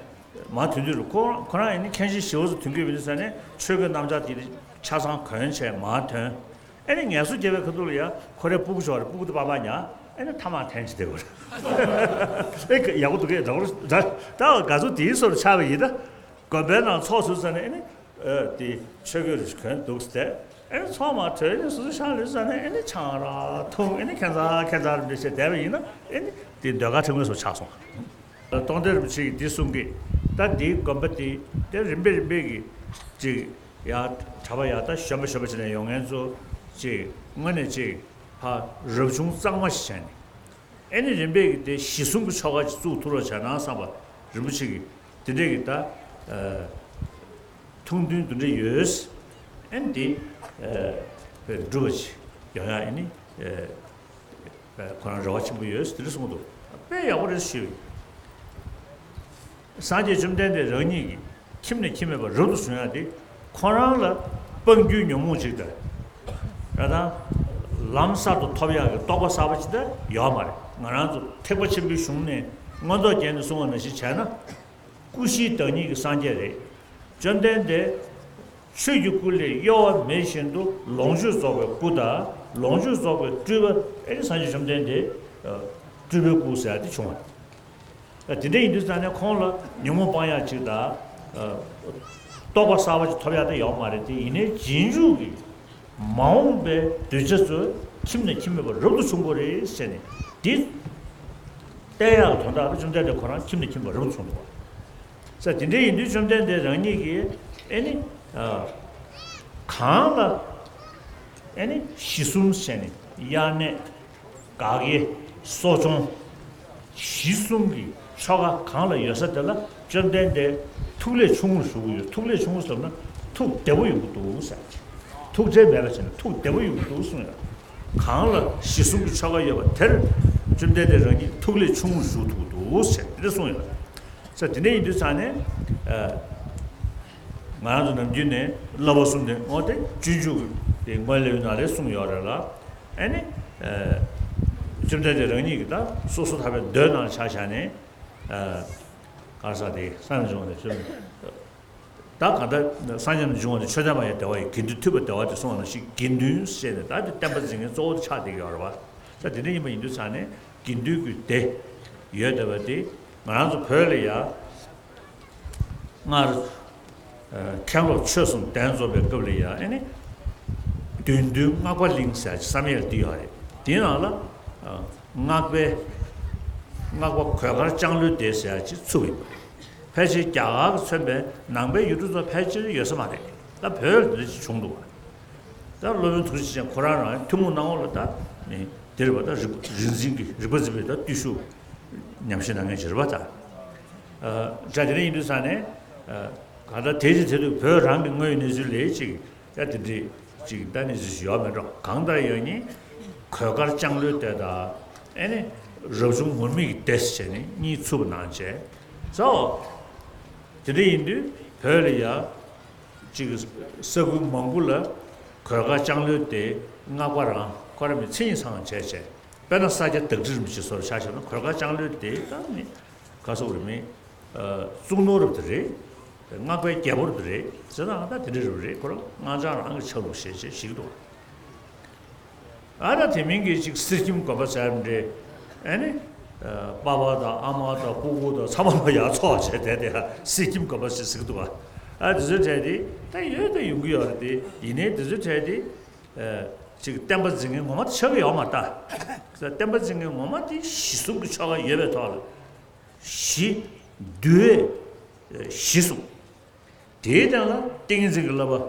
མར་ཐོན་དུས་རུ་ཁོ་ཁོ་རང་ཡིན་ན་མཁན་ཆེན་ཞི་བ་འཚོ་དོན་གྱི་ཡོད་དུས་ཙང་ནས་ཆོས་གོས་གནམ་ལྕགས་དེ་ཆ་ཚང་གོན་བྱས་མར་ཐོན། ཨེ་ནི་ངལ་གསོ་རྒྱབ་པའི་ཁ་ཐུག་ལ་ཡ་ཁོ་རའི་སྤུ་གུ་ཅིག་ཡོད་རེད། སྤུ་གུ་དེ་པགས་པ་ཉར། ཨེ་ནི་ཐ་མག་འཐེན་བྱས་བསྡད་ཡོད་རེད། ཨེ་ཡག་པོ་འདུག་གས། འདྲ་པོ་རེད། ད་ད་དགའ་ཚོར་དེའི་བཟོ་འདྲ་ཆགས་པ་ཡིན་ད། དགོན་པའི་ནང་ཚོགས་ཚུད་ཙང་ནས་ཨེ་ནི། ཨ། དེ་ཆོས་གོས་རེ་གོན་འདུག་སྟེ། ཨེ་ནི་ཚོགས་མ་གྲོལ་ནས་སོ་སོ་ཤང་ལུས་ཙང་ནས་ཨེ་ནི་ཆང་རག་འཐུང་། ཨེ་ནི་ཁྱད་མཚར་ཁྱད་མཚར་རེ་བྱས་བསྡད་པ་ཡིན་ན་ཨེ་ནི་དེ་ཟློས་གར་འཁྲབ་མཁན་ཚོ་ཆགས་སོང་། སྟོང་སྡེ་རིན་པོ་ཆེ་གིས་འདི་གསུང་གི། ད་འདིའི་དགོན་པ་དེ་དེ་རིམ་པས་རིམ་པས་ཀྱིས་ཅིག་ཡར་གྲྭ་པ་ཡར་ད་གཞོན་པ་གཞོན་པ་བྱས་ནས་ཡོང་མཁན་ཚོ་ཅིག་དངོས་གནས་ཅིག་ཕར་རབ་བྱུང་གཙང་མ་ཞིག་བྱས་ནས། ཨེ་ནི་རིམ་པས་ཀྱིས་དེ་གཞི་བཟུང་གི་ཆོ་ག་ཅིག་བཙུགས་ཐུབ་རོགས་བྱས་ན་བསམ་པ་རིན་པོ་ཆེ་གིས་དེ་འདྲས་ཀྱི་ད། ཨ། ཐུགས་འདུན་དེ་འདྲ་ཡོད། ཨེ་ནི་དེ། ཨ། འགྲུབ་པ་ཅིག་ཡོང་ཡ་ཨེ་ནི། ཨ། ཁོ་རང་རེ་བ་ཆེན་པོ་ཡོད་དེ་འདྲ་གསུངས་འདུག་དཔེ་ཡག་པོ་རེད་ཞུས། སངས་རྒྱས་བཅོམ་ལྡན་འདས་རང་ཉིད་ཀྱིས་ཁྱིམ་ནས་ཁྱིམ་མེད་པར་རབ་ཏུ་བྱུང་ཡ་དེ་ཁོ་རང་ལ་སྤང་རྒྱུའི་ཉོན་མོངས་ཅིག་དང་། ར་དང་། ལམ་གསར་དུ་ཐོབ་ཡག་གི་རྟོགས་པ་གསར་པ་ཅིག་དང་ཡོད་མ་རེད། ང་རང་ཚོ་ཐེག་པ་ཆེན་པོའི་གཞུང་ནས་ མངོན་རྟོགས་རྒྱན་ནས་གསུངས་པ་ནང་བཞིན་བྱས་ན། སྐུ་བཞིའི་བདག་ཉིད་ཀྱི་སངས་རྒྱས་རེད། བཅོམ་ལྡན་འདས་ཆོས་ཀྱི་སྐུ་ལས་གཡོ་བ་མེད་བཞིན་དུ་ལོངས་སྤྱོད་རྫོགས་པའི་སྐུ་དང་ལོངས་སྤྱོད་རྫོགས་པའི་སྤྲུལ་པ། ཨེ་ནི་སངས་རྒྱས་བཅོམ་ལྡན་འདས་སྤྲུལ་པའི་སྐུ་ཟེར་ཡ་དེ་བྱུང་བ་རེད། དེ་འདྲ་ཡིན་དུས་ཙང་ནས་ཁོང་ལ་ཉོན་མོངས་སྤང་ཡག་ཅིག་དང་། རྟོགས་པ་གསར་པ་ཅིག་ཐོབ་ཡག་དེ་ཡོད་མ་རེད་དེ། ཡིན་ནའི་རྗེས་འཇུག་གི་མ་འོངས་པའི་གདུལ་བྱ་ཚོ་ཁྱིམ་ནས་ཁྱིམ་མེད་པར་རབ་ཏུ་བྱུང་དགོས་རེད་ཟེར་ནས་འདི་བསྟན་ཡག་དོན་དག་ལ་བཅོམ་ལྡན་འདས་ཁོ་རང་ཁྱིམ་ནས་ཁྱིམ་པར་རབ་ཏུ་བྱུང་འདུག་བ། ས་དེ་འདྲ་ཡིན་དུས་བཅོམ་ལྡན་འདས་རང་ཉིད་ཀྱིས་ཨེ་ནི་གང་ལ་ཨེ་ནི་གཞི་གསུམ་ཟེར་ནས་དབྱར་གནས། དགག་དབྱེ། གསོ་སྦྱོང་། གཞི་གསུམ་གྱི་ཆོ་ག་གང་ལ་ཡོད་ས་དེ་ལ་བཅོམ་ལྡན་འདས་ཐུགས་ལས་ཆུང་ངུར་བཞུགས་ཀྱི་ཡོད། ཐུགས་ལས་ཆུང་ངུ་ཟེར་ན་ཐུགས་བདེ་པོ་ཡོང་གི་འདུག་ཟེར། ཐུགས་བྲེལ་མེད་པ་བྱས་ན་ཐུགས་བདེ་པོ་ཡོང་གི་འདུག་གསུངས་ཡོད། གང་ལ་གཞི་གསུམ་གྱི་ཆོ་ག་ཡོད་པ་དེར་བཅོམ་ལྡན་འདས་རང་ཉིད་ཐུགས་ལས་ཆུང་ངུར་བཞུགས་ཐུབ་ཀྱི་འདུག་ཟེར་དེ་འདྲ་གསུངས་ཡོད། ས་དེ་འདྲ་ཡིན་དུས་ཙང་ནས། ང་རང་ཚོ་ནམ་རྒྱུན་ནས་བསླབ་པ་གསུམ་དེ་དངོས་དེ་སྤྱོད་འཇུག་གི་དེ་སྔོན་ལས་ནང་ལས་གསུངས་ཡོད་རེད་ལ། ཨེ་ནི། བཅོམ་ལྡན་འདས་རང་ཉིད་ཀྱིས་ད་སོ་སོ་ཐར་པའི་མདོའི་ནང་ཆ་བཞག་ནས། ག་ས་དེ་སངས་རྒྱས་བྱུང་བ་ནས་བཅོམ། ད་གང་ལྟར་སངས་རྒྱས་བྱུང་བ་ནས་ཆོས་སྟོན་པ་ཡི་བདེ་བ་ཡི། དགེ་འདུན་ཐུབ་པའི་བདེ་བ་དེ་གསུངས་པ་ནང་བཞིན་དགེ་འདུན་ཟེར་ནས་ད་དེ་བསྟན་པ་འཛིན་མཁན་གཙོ་བོ་དེ་ཆགས་བསྡད་ཀྱི་ཡོད་རེད་བ། ད་དེ་འདྲ་ཡིན་པ་ཡིན་དུས་ཙང་ནས་དགེ་འདུན་གྱི་སྡེ་ཡོད་བསྡད་པ་དེ་ང་རང་ཚོ་བོད་ལ་ཡ། སྔར་མཁན་སློབ་ཆོས་གསུམ་གདན་འཛོམས་པའི་སྐབས་ལ་ཡང་ཨེ་ནི། བདུད་འདུལ་སྔགས་པ་གླིང་ཟེར་ཡ་ཅིག་བསམ་ཡས་འདི་ཡོད་རེད། དེའི་ནང་ལ་སྔགས་པའི་སྔགས་པ་གོས་དཀར་ལྕང་ལོའི་སྡེ་ཟེར་ཡ་ཅིག་ཚུགས་ཡིན་པ་རེད། ཕལ་ཆེར་རྒྱ་གར་གྱིས་མཚོན་པའི་ནང་པའི་ཡུལ་གྲུ་ཚོ་ཕལ་ཆེར་ཡོད་ས་མ་རེད། ད་བོད་ལ་འདི་འདྲ་ཅིག་བྱུང་འདུག་བ། ད་སློབ་དཔོན་ཐུགས་རྗེ་ཅན་ཁོ་རང་རང་ཐུན་མོང་སྣང་ངོ་ལ་ད་ནི་དེ་རེད་པ། ད་རིག་རིག་འཛིན་གྱི་རིག་པ་འཛིན་པའི་ད་བརྟུལ་ཞུགས་ཉམས་བཞེས་གནང་མཁན་ཅིག་རེད་པ་ད། ཨ། ད་དེ་འདྲ་ཡིན་དུས་ཙང་ནས། ཨ། གང་ལྟར་དེ་ཅིག་དེ་དུས་བོད་རང་གི་དངོས་ཡོད་གནས་ཚུལ་ལས་ཅིག་ད་དེ་འདྲའི་ཅིག་ད་གནས་ཚུལ་ཞིག་ཡོད་མེད་འགྲོ། གང་ལྟར་ཡང་ནི་གོས་དཀར་ལྕང་ལོའི་སྡེ་དང་ཨེ་ནི་རབ་བྱུང་ངུར་སྨྲིག་གི་སྡེ་ཟེར་ནས་གཉིས་ཚུགས་པ་གནང་བྱས་ཙང་། དེ་འདྲ་ཡིན་དུས་བོད་ལ་ཡ་ཅིག་ས་ཁུལ་མང་པོ་ལ་གོས་དཀར་ལྕང་ལོའི་སྡེ་སྔགས་པ་རང་ཁོ་རང་མི་མཚན་ཉིད་ཚང་བྱས་བྱས། དཔེར་ན་ས་སྐྱ་བདག་ཁྲི་རིན་པོ་ཆེ་སོགས་ཆ་བཞག་ན་གོས་དཀར་ལྕང་ལོའི་སྡེ་ད་ནི་ག་སོགས་རེད་མིན། གཙུག་ནོར་རབ་ཏུ་རེད། སྔགས་པའི་རྒྱལ་པོ་རབ་ཏུ་རེད་ཟེར་ན་ད་དེ་འདྲ་རུ་རེད། ཁོ་རང་སྔགས་འཆང་རང་གི་ཆ་ལུགས་ཞེས་བྱས་ཞིག་འདུག་ཨ་ད་དེ་མིན་གྱི་ཅིག་གསེར་སྐྱེམས་དགོན་པ་ཟེར་འདྲ། ཨ་ནི། པ་ཕ་དང་ཨ་མ་དང་སྤུ་གུ་དང་ཚང་མ་ལ་ཡར་འཚོགས་བྱས་དེ་དེ་གསེར་སྐྱེམས་དགོན་པ་ཞིག་ཟེར་གི་འདུག་ཨ་དེ་ཚོའི་གྲས་དེ་ད་ཡོད་ད་ཡོང་གི་ཡོད་རེད་དེ། ཡིན་ནའི་དེ་ཚོའི་གྲས་དེ། ཨ། ཅིག་བསྟན་པ་འཛིན་མཁན་ངོ་མ་དེ་ཆགས་ཀྱི་ཡོད་མ་རེད་ད། བསྟན་པ་འཛིན་མཁན་ངོ་མ་དེ་གཞི་གསུམ་གྱི་ཆོ་ག་ཡོད་པའི་ཐོག་ལ། གཞི་འདུལ་བའི་གཞི་གསུམ། དེའི་སྟེང་ལ་ཏིང་ངེ་འཛིན་གྱི་བསླབ་པ།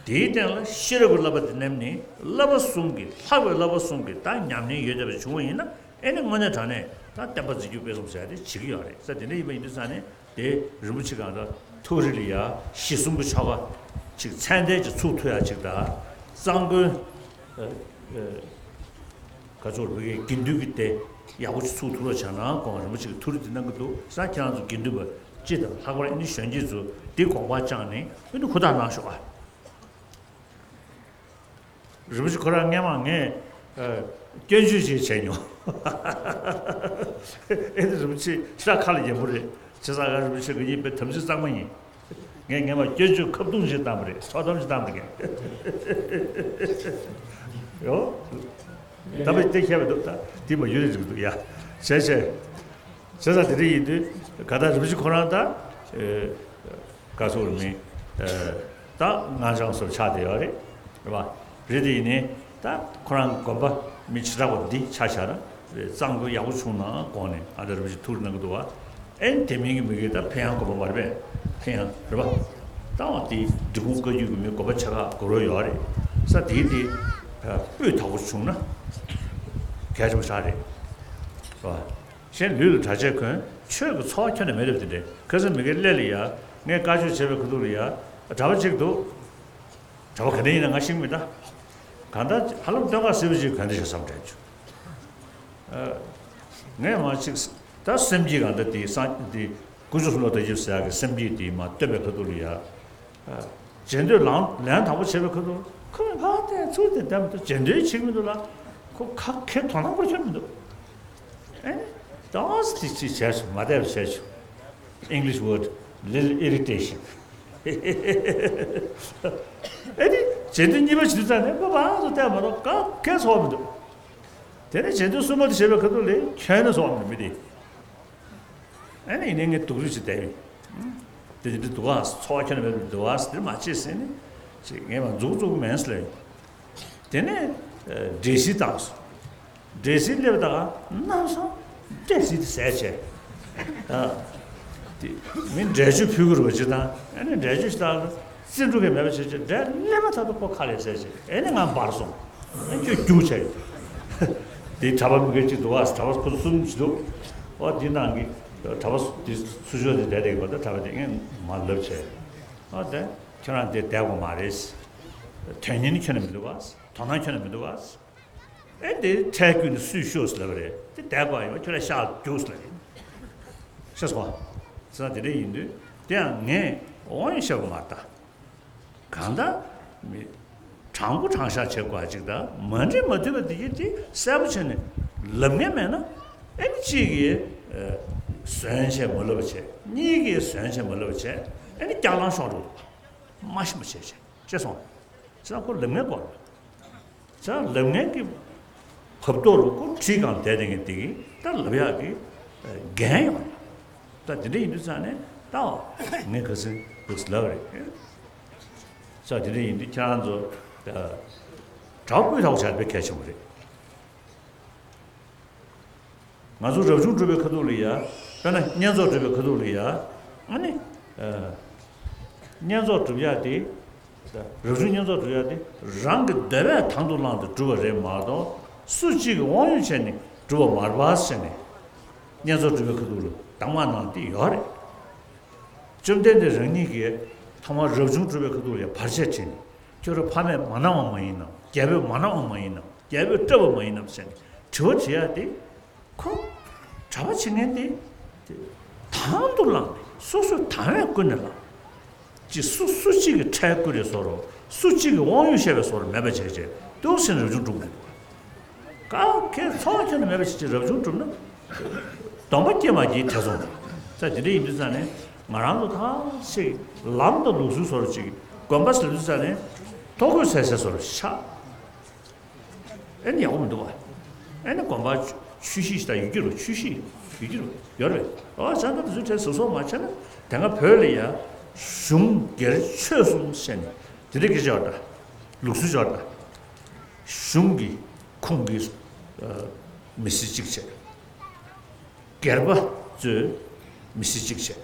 དེའི་སྟེང་ལ་ཤེས་རབ་ཀྱི་བསླབ་པ་དེ་མནན་ནས་བསླབ་པ་གསུམ་གྱི་ལྷག་པའི་བསླབ་པ་གསུམ་གྱི་ད་ཉམས་ལེན་ཡོད་བསྡད་པ་བྱུང་བ་ཡིན་ན། ཨེ་ནི་དངོས་གནས་དྲང་གནས་ད་བསྟན་པ་འཛིན་སྐྱོང་སྤེལ་གསུམ་ཟེར་ཡ་དེ་བྱེད་ཀྱི་ཡོད་རེད་ཟེར། དེ་འདྲ་ཡིན་པ་ཡིན་དུས་ཙང་ནས་དེ་རིན་པོ་ཆེ་གང་ལྟར་ཐུགས་རེ་ལ་ཡ་གཞི་གསུམ་གྱི་ཆོ་ག་ཅིག་ཚད་ལྡན་ཅིག་ཚུགས་ཐུབ་ཡ་ཅིག་དང་། གཙང་དགོན། ཨ། ཨ། ག་ཚོད་རེད། བོད་ཀྱི་དགེ་འདུན་གྱི་སྡེ་ཡག་པོ་ཅིག་ཚུགས་ཐུབ་རོགས་བྱས་ན་དགོངས། རིན་པོ་ཆེ་གིས་ཐུགས་རེ་དེ་གནང་གི་འདུག་ཟེར། ཁྱེད་རང་ཚོ་དགེ་འདུན་པ་སྤྱི་དང་ལྷག་པར་ཨེ་ནི་གཞོན་སྐྱེས་ཚོ་དེ་དགོངས་པ་བཅངས་ནས་ཨེ་ནི་ཧུར་ཐག་གནང་ཤོག་ཨ། རིན་པོ་ཆེ་ཁོ་རང་སྔས་མ་ངས། ཨ། སྐྱོན་བརྗོད་ཅིག་བྱས་མྱོང་། ཨེ་ནི་རིན་པོ་ཆེ་ཤ་ཁ་ལ་ཉན་པོ་རེད། བྱས་ཙང་ང་རིན་པོ་ཆེ་གི་ཡིན་པའི་དམ་ཚིག་གཙང་མ་ཡིན། ངས་སྔས་མ་སྐྱོན་བརྗོད་ཁ་བརྡུང་ཅིག་བཏང་པ་རེད། ཚོགས་གཏམ་ཅིག་བཏང་པ་རེད། ཡོ། ད་བས་དེ་བཤད་པ་འདུག་ད་དེ་མ་ཡུན་རིང་འདུག་ཡ། བྱས་བྱས། བྱས་ཙང་དེ་འདྲ་ཡིན་དུས་ག་ད་རིན་པོ་ཆེ་ཁོ་རང་ད། ཨེ། ག་སོགས་རུ་མིན། ཨེ། ད་ང་ཅང་སོར་ཆགས་བསྡད་ཡོད་རེད། རེད་པ། རེད་དེ་ཡིན་ནའི་ད་ཁོ་རང་དགོན་པ་མི་བྱེ་བྲག་པ་འདི་ཆ་བཞག་ན། རེད། གཙང་དགོན་ཡག་པོ་བྱུང་ན་དགོངས་ནས་ཨ་ད་རིན་པོ་ཆེ་ཐུགས་རེ་གནང་གི་འདུག་བ། ཨེ་དེ་མིན་གྱི་མི་གི་ད་ཕན་ཡང་དགོན་པ་མ་རེད་པས། ཕན་ཡང་རེད་པ། ད་བ་དེ་འབྲི་གུང་བཀའ་བརྒྱུད་ཀྱི་མི་དགོན་པ་ཆེ་ཁག་དགོས་རོགས་ཡོད་རེད། ས་དེའི་དེ་སྤུས་དག་པོ་བྱུང་ན་གལ་ཆེན་པོ་ཆགས་རེད། རེད་པ། གཞན་ལུས་ལ་གྲྭ་ཆས་གོན། ཆོས་ཀྱི་འཚོ་བ་ཁྱོན་ནས་མེད་རེད་པ། དེ་འདྲའི་ཁ་སང་མི་གའི་སླད་ལ་ཡ་ངས་བཀའ་ཆོས་བྱས་པའི་ཁ་ཐུག་ལ་ཡ་གྲྭ་པ་གཅིག་འདུག་གྲྭ་པ་ག་འདྲ་ཡིན་ན་ང་ཤེས་ཀྱི་མེད་ད། གང་ལྟར་ཧ་ལམ་སྟོད་འགག་སེར་པོ་ཅིག་གོན་བསྡད་བཞག་བསམ་དྲན་བྱུང་། ངས་མ་ཅིག་ད་སེམས་བསྐྱེད་གང་ལྟར་དེ་སངས་དེ་དཀོན་མཆོག་གསུམ་ལ་བདག་ཞིབ་ཟེར་ཡག་གི་སེམས་བསྐྱེད་དེ་མ་བཏོན་པའི་ཁ་ཐུག་ལ་ཡ། བྱེད་འདོད་ལངས་ལན་དང་པོ་བྱས་པའི་ཁ་ཐུག་ཁོ་ལ་ཕར་བལྟས་ཚུར་བལྟས་བསྡད་མི་འདུག་བྱེད་འདོད་བྱེད་ཀྱི་མི་འདུག་ལ། ཁོ་ཁ་ཁེ་དོ་སྣང་པོ་ཁྱོན་མི་འདུག་ཨེ། ཏོག་ཙམ་ཅིག་བྱས་སོང་། མ་བསྡད་པ་བྱས་བྱུང་། English word, little irritation. ཨེ་ནི་བྱེད་དུས་གཉིས་པ་བྱེད་དུས་ཙང་ནས་པ་པ་ཨང་དུ་བལྟས་མ་གཏོགས་ག་གེ་ཚོར་མི་འདུག་དེ་ནས་བྱེད་དུས་གསུམ་པ་དེ་བྱེད་པའི་ཁ་ཐུག་ལས་ཁྱོན་ནས་ཚོར་མི་འདུག་མི་དེ། ཨ་ནི་ཡིན་ནའི་ངས་སྡུག་རུས་ཅིག་བསྡད་ཡོད། དེ་འདི་འདུག་ཨ། ཚོར་བ་ཁྱོན་ནས་མེད་པ་འདུག་ཨ། འདིར་མ་བྱེད་ཟེར་ནས་ཅིག་ངས་མ་འཛུགས་འཛུགས་མེད་ཟེར་ལབ་ཡོད། དེ་ནས་འགྲེལ་བཤད་བཏང་སོང་། འགྲེལ་བཤད་སླེབས་ད་ག་ནམ་སང་འགྲེལ་བཤད་དེ་ཟས་བྱས། ཨ། དེ་མི་འགྲེལ་བརྗོད་ཕུལ་དགོས་རེད་པ་ཅིག་དང་། ཨ་ནི་འགྲེལ་བརྗོད་ཞིག་བཏང་། རྩིས་འགྲོ་གི་མེད་པ་བྱས་བྱས། འགྲེལ་སླེབས་མ་ཐག་ཏུ་ཁོ་ཁ་ལས་ཟས་བྱས། ཨ་ནི་ང་འབར་སོང་། ཨ་ཁྱོད་རྒྱུགས་བྱས་ཡོད། དེ་གྲྭ་པ་མི་སྒེར་གཅིག་འདུག་ཨ། གྲྭ་པ་ཁོ་ཚོ་གསུམ་ཅིག་འདུག་ཨོ་དེ་ནང་གི་གྲྭ་པ་དེ་ཚུར་ཤོག་དེ་བསྡད་བསྡད་པ་དང་། གྲྭ་པ་དེ་ངས་མར་ལབ་བྱས། ཨོ་དེ་ཁྱོད་རང་དེ་བསྡད་དགོས་མ་རེད། དོན་སྙིང་ཁྱོན་ནས་མི་འདུག་ཨ། དོ་སྣང་ཁྱོན་ནས་མི་འདུག་ཨ། ཨེ་དེ་ཁྲལ་བསྐུར་ནས་སུས་ཤོག་ཟེར་ལབ་པ་རེད། དེ་བསྡད་དགོས་ཡོད། ཁྱོད་རང་ཤག་རྒྱུགས་ལབ་རེད། ཤེས་སོང་ཨ། ཟེར་ན་དེ་འདྲ་ཡིན་དུས་དེ་ཡང་ངས་དབང་ཡོད་བཤད་པ་མ་རེད་ད། གང་ལྟར་མི་དྲང་པོ་དྲང་བཞག་བྱེད་དགོས་ཅིག་དང་། མ་འགྲིག་མ་མཐུན་པ་དེ་གྱིས་དེ་གསལ་པོ་བྱས་ནས་ལབ་མཁན་མེད་ན། ཨེ་ནི་གཅིག་གིས་ཨ་ཟོན་བྱས་མ་ལབ་པ་བྱས། གཉིས་ཀྱིས་ཟོན་བྱས་མ་ལབ་པ་བྱས། ཨེ་ནི་རྒྱག་ལངས་ཤོར་འགྲོ་འདུག་མ་ཤེས་པ་བྱས་བྱས། ཤེས་སོང་། ཟེར་ན་ཁོ་ལབ་མཁན་དགོས་རེད། ཟེར་ན་ལབ་མཁན་གྱི་བབ་ཐོག་རུ་ཁོ་གྲི་སྒང་བསྡད་བསྡད་མཁན་དེ་གིས་ད་ལབ་ཡག་གི་འགན་ཡོད་རེད། ད་དེ་འདྲ་ཡིན་དུས་ཙང་ནས་ད་ངས་ཁ་སང་འདུག་ལབ་རེད། ས་དེ་འདྲ་ཡིན་དུས་ཁྱེད་རང་ཚོ་ད་གྲྭ་པ་སྤུས་དག་པོ་བྱ་དཔེ་གལ་ཆེན་པོ་རེད། ང་ཚོ་རབ་བྱུང་སྒྲུབ་པའི་ཁ་ཐུག་ལ་ཡ། དཔེར་ན་བསྙེན་རྫོགས་སྒྲུབ་པའི་ཁ་ཐུག་ལ་ཡ། ཨ་ནི་ཨ་བསྙེན་རྫོགས་སྒྲུབ་ཡག་དེ། རབ་བྱུང་བསྙེན་རྫོགས་སྒྲུབ་ཡག་དེ་རང་གི་འདོད་པས་དང་དུ་བླངས་ཏེ་སྒྲུབ་པ་རེད་མ་གཏོགས། སུ་གཅིག་གིས་དབང་ཡོད་བྱས་ནས་སྒྲུབ་པ་མ་རེད་པ་ཟེར་ནས། བསྙེན་རྫོགས་སྒྲུབ་པའི་ཁ་ཐུག་ལ་གདམས་ངག་ནང་དེ་ཡོད་རེད། བཅོམ་ལྡན་འདས་རང་ཉིད་ཀྱིས་ཐོག་མར་རབ་བྱུང་སྒྲུབ་པའི་ཁ་ཐུག་ལ་བར་ཆད་བྱས་ནས། ཁྱོད་རང་ཕ་མས་མ་གནང་བ་མ་ཡིན་ནམ། རྒྱལ་པོས་མ་གནང་བ་མ་ཡིན་ནམ། རྒྱལ་པོས་བཀྲབ་པ་མ་ཡིན་ནམ་ཟེར་ནས་དྲི་བ་དྲི་ཡག་དེ། ཁོ་གྲྭ་པ་བྱེད་མཁན་དེ་དེ་དང་དུ་བླངས་ནས། སོ་སོས་དང་བས་ཀུན་ནས་བླངས། ཅི་སུ་སུ་གཅིག་གིས་ཁྲལ་བསྐུར་རེད་བཟོ་འདྲ། སུ་གཅིག་གིས་དབང་ཡོད་བཤད་པའི་བཟོ་འདྲ་མེད་པ་བྱས་བྱས་འདུག་ཟེར་ནས་རབ་བྱུང་སྒྲུབ་དགོས་འདུག་ག་གེ་ཚོར་བ་ཁྱོན་ནས་མེད་པ་བྱས་བྱས་རབ་བྱུང་སྒྲུབ་ན། སྡོམ་པ་སྐྱེ་མ་སྐྱེའི་ཐེ་ཚོམ་རེད། ད་དེ་འདྲ་ཡིན་དུས་ཙང་ནས་ང་རང་ཚོ་ཐག་ཆོད་ལམ་དང་ལུགས་སྲོལ་བཟོ་འདྲ་ཅིག་དགོན་པ་ཟེར་དུས་ཙང་ནས་ཐོ་འགོད་ཟེར་ཟེར་བཟོ་འདྲ་ཆགས། ཨེ་ནི་ཡག་པོ་མི་འདུག་བ། ཨེ་ནི་དགོན་པ་ཆོས་གཞིས་ཤིག་དང་ཡོད་ཀྱི་རེད། ཆོས་གཞིས་ཡོད་ཀྱི་རེད། ཡོད་རེད། ཨོ་བྱས་ན་དེ་ཚོའི་གྲས་ཟུར་གསོག་མ་བྱས་ན། དེ་སྔ་བོད་ལ་ཡ་གཞུང་སྒེར་ཆོས་གསུམ་བྱས་ནས་དེ་འདྲ་གི་ཅོག་འདྲ། ལུགས་སྲོལ་ཅོག་འདྲ། གཞུང་གི་ཁུངས་ཀྱི་ཨ་མི་སེར་གཅིག་བྱས། སྒེར་པ་ཚོའི་མི་སེར་གཅིག་བྱས།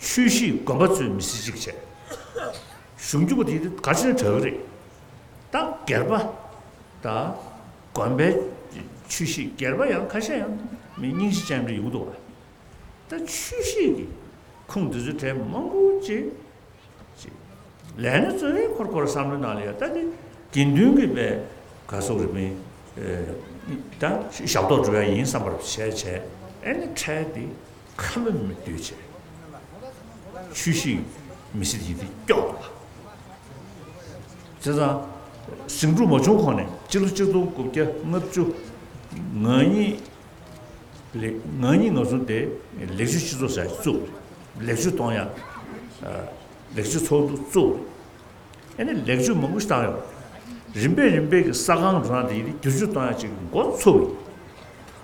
ཆོས་གཞིས་དགོན་པ་ཚོའི་མི་སེར་གཅིག་བྱས། གཞུང་རྒྱུ་པོ་དེ་ག་ཆེ་ན་དྲག་གི་རེད། ད་སྒེར་པ་དང་དགོན་པའི་ཆོས་གཞིས། སྒེར་པ་ཡང་ཁ་ཤས་ཡང་མི་རྙིང་ཞེན་ཅན་འདྲ་ཡོང་གི་འདུག་བ། ད་ཆོས་གཞིས་ཀྱི་ཁུངས་དེ་ཚོའི་གྲས་མང་པོ་ཅིག་ཅིག་ལས་སྣེ་གཙོ་བོའི་ཁོར་ཁོར་བསམ་བློའི་ནང་ལ་ཡ། ད་དེ་དགེ་འདུན་གྱི་པའི་ག་སོགས་རེད་མིན། ཨེ་ད་ཞབས་ཏོག་སྒྲུབ་ཡ་ཡིན་བསམ་པར་བྱས་བྱས། ཨེ་ནི་ཁྲལ་དེ་ཁ་ལོ་མི་བསྡུས་བྱས། ཆོས་གཞིས་མི་སེར་ཡིན་དེ་སྐྱོ་བ། བྱས་ཙང་ཟིང་འཁྲུག་མ་བྱུང་གོང་ནས་སྤྱི་ལོ་གཅིག་སྟོང་དགུ་བརྒྱ་ལྔ་བཅུ་ང་གཉིས། ལེགས་ང་གཉིས་ང་ཚོ་དེ་ལེགས་བཅོས་སྤྱི་ཚོགས་ཟེར་བཙུགས། ལེགས་བཅོས་གཏོང་ཡ། ཨ་ལེགས་བཅོས་ཚོགས་འདུ་བཙུགས། ཨེ་ནི་ལེགས་བཅོས་མང་པོ་ཞིག་བཏང་ཡོད། རིམ་པས་རིམ་པས་ཀྱི་ས་ཁང་འགྲོ་སྟངས་དེ་ཡིན་ཏེ་བསྒྱུར་བཅོས་གཏོང་ཡ་ཅིག་འགོ་ཚུགས་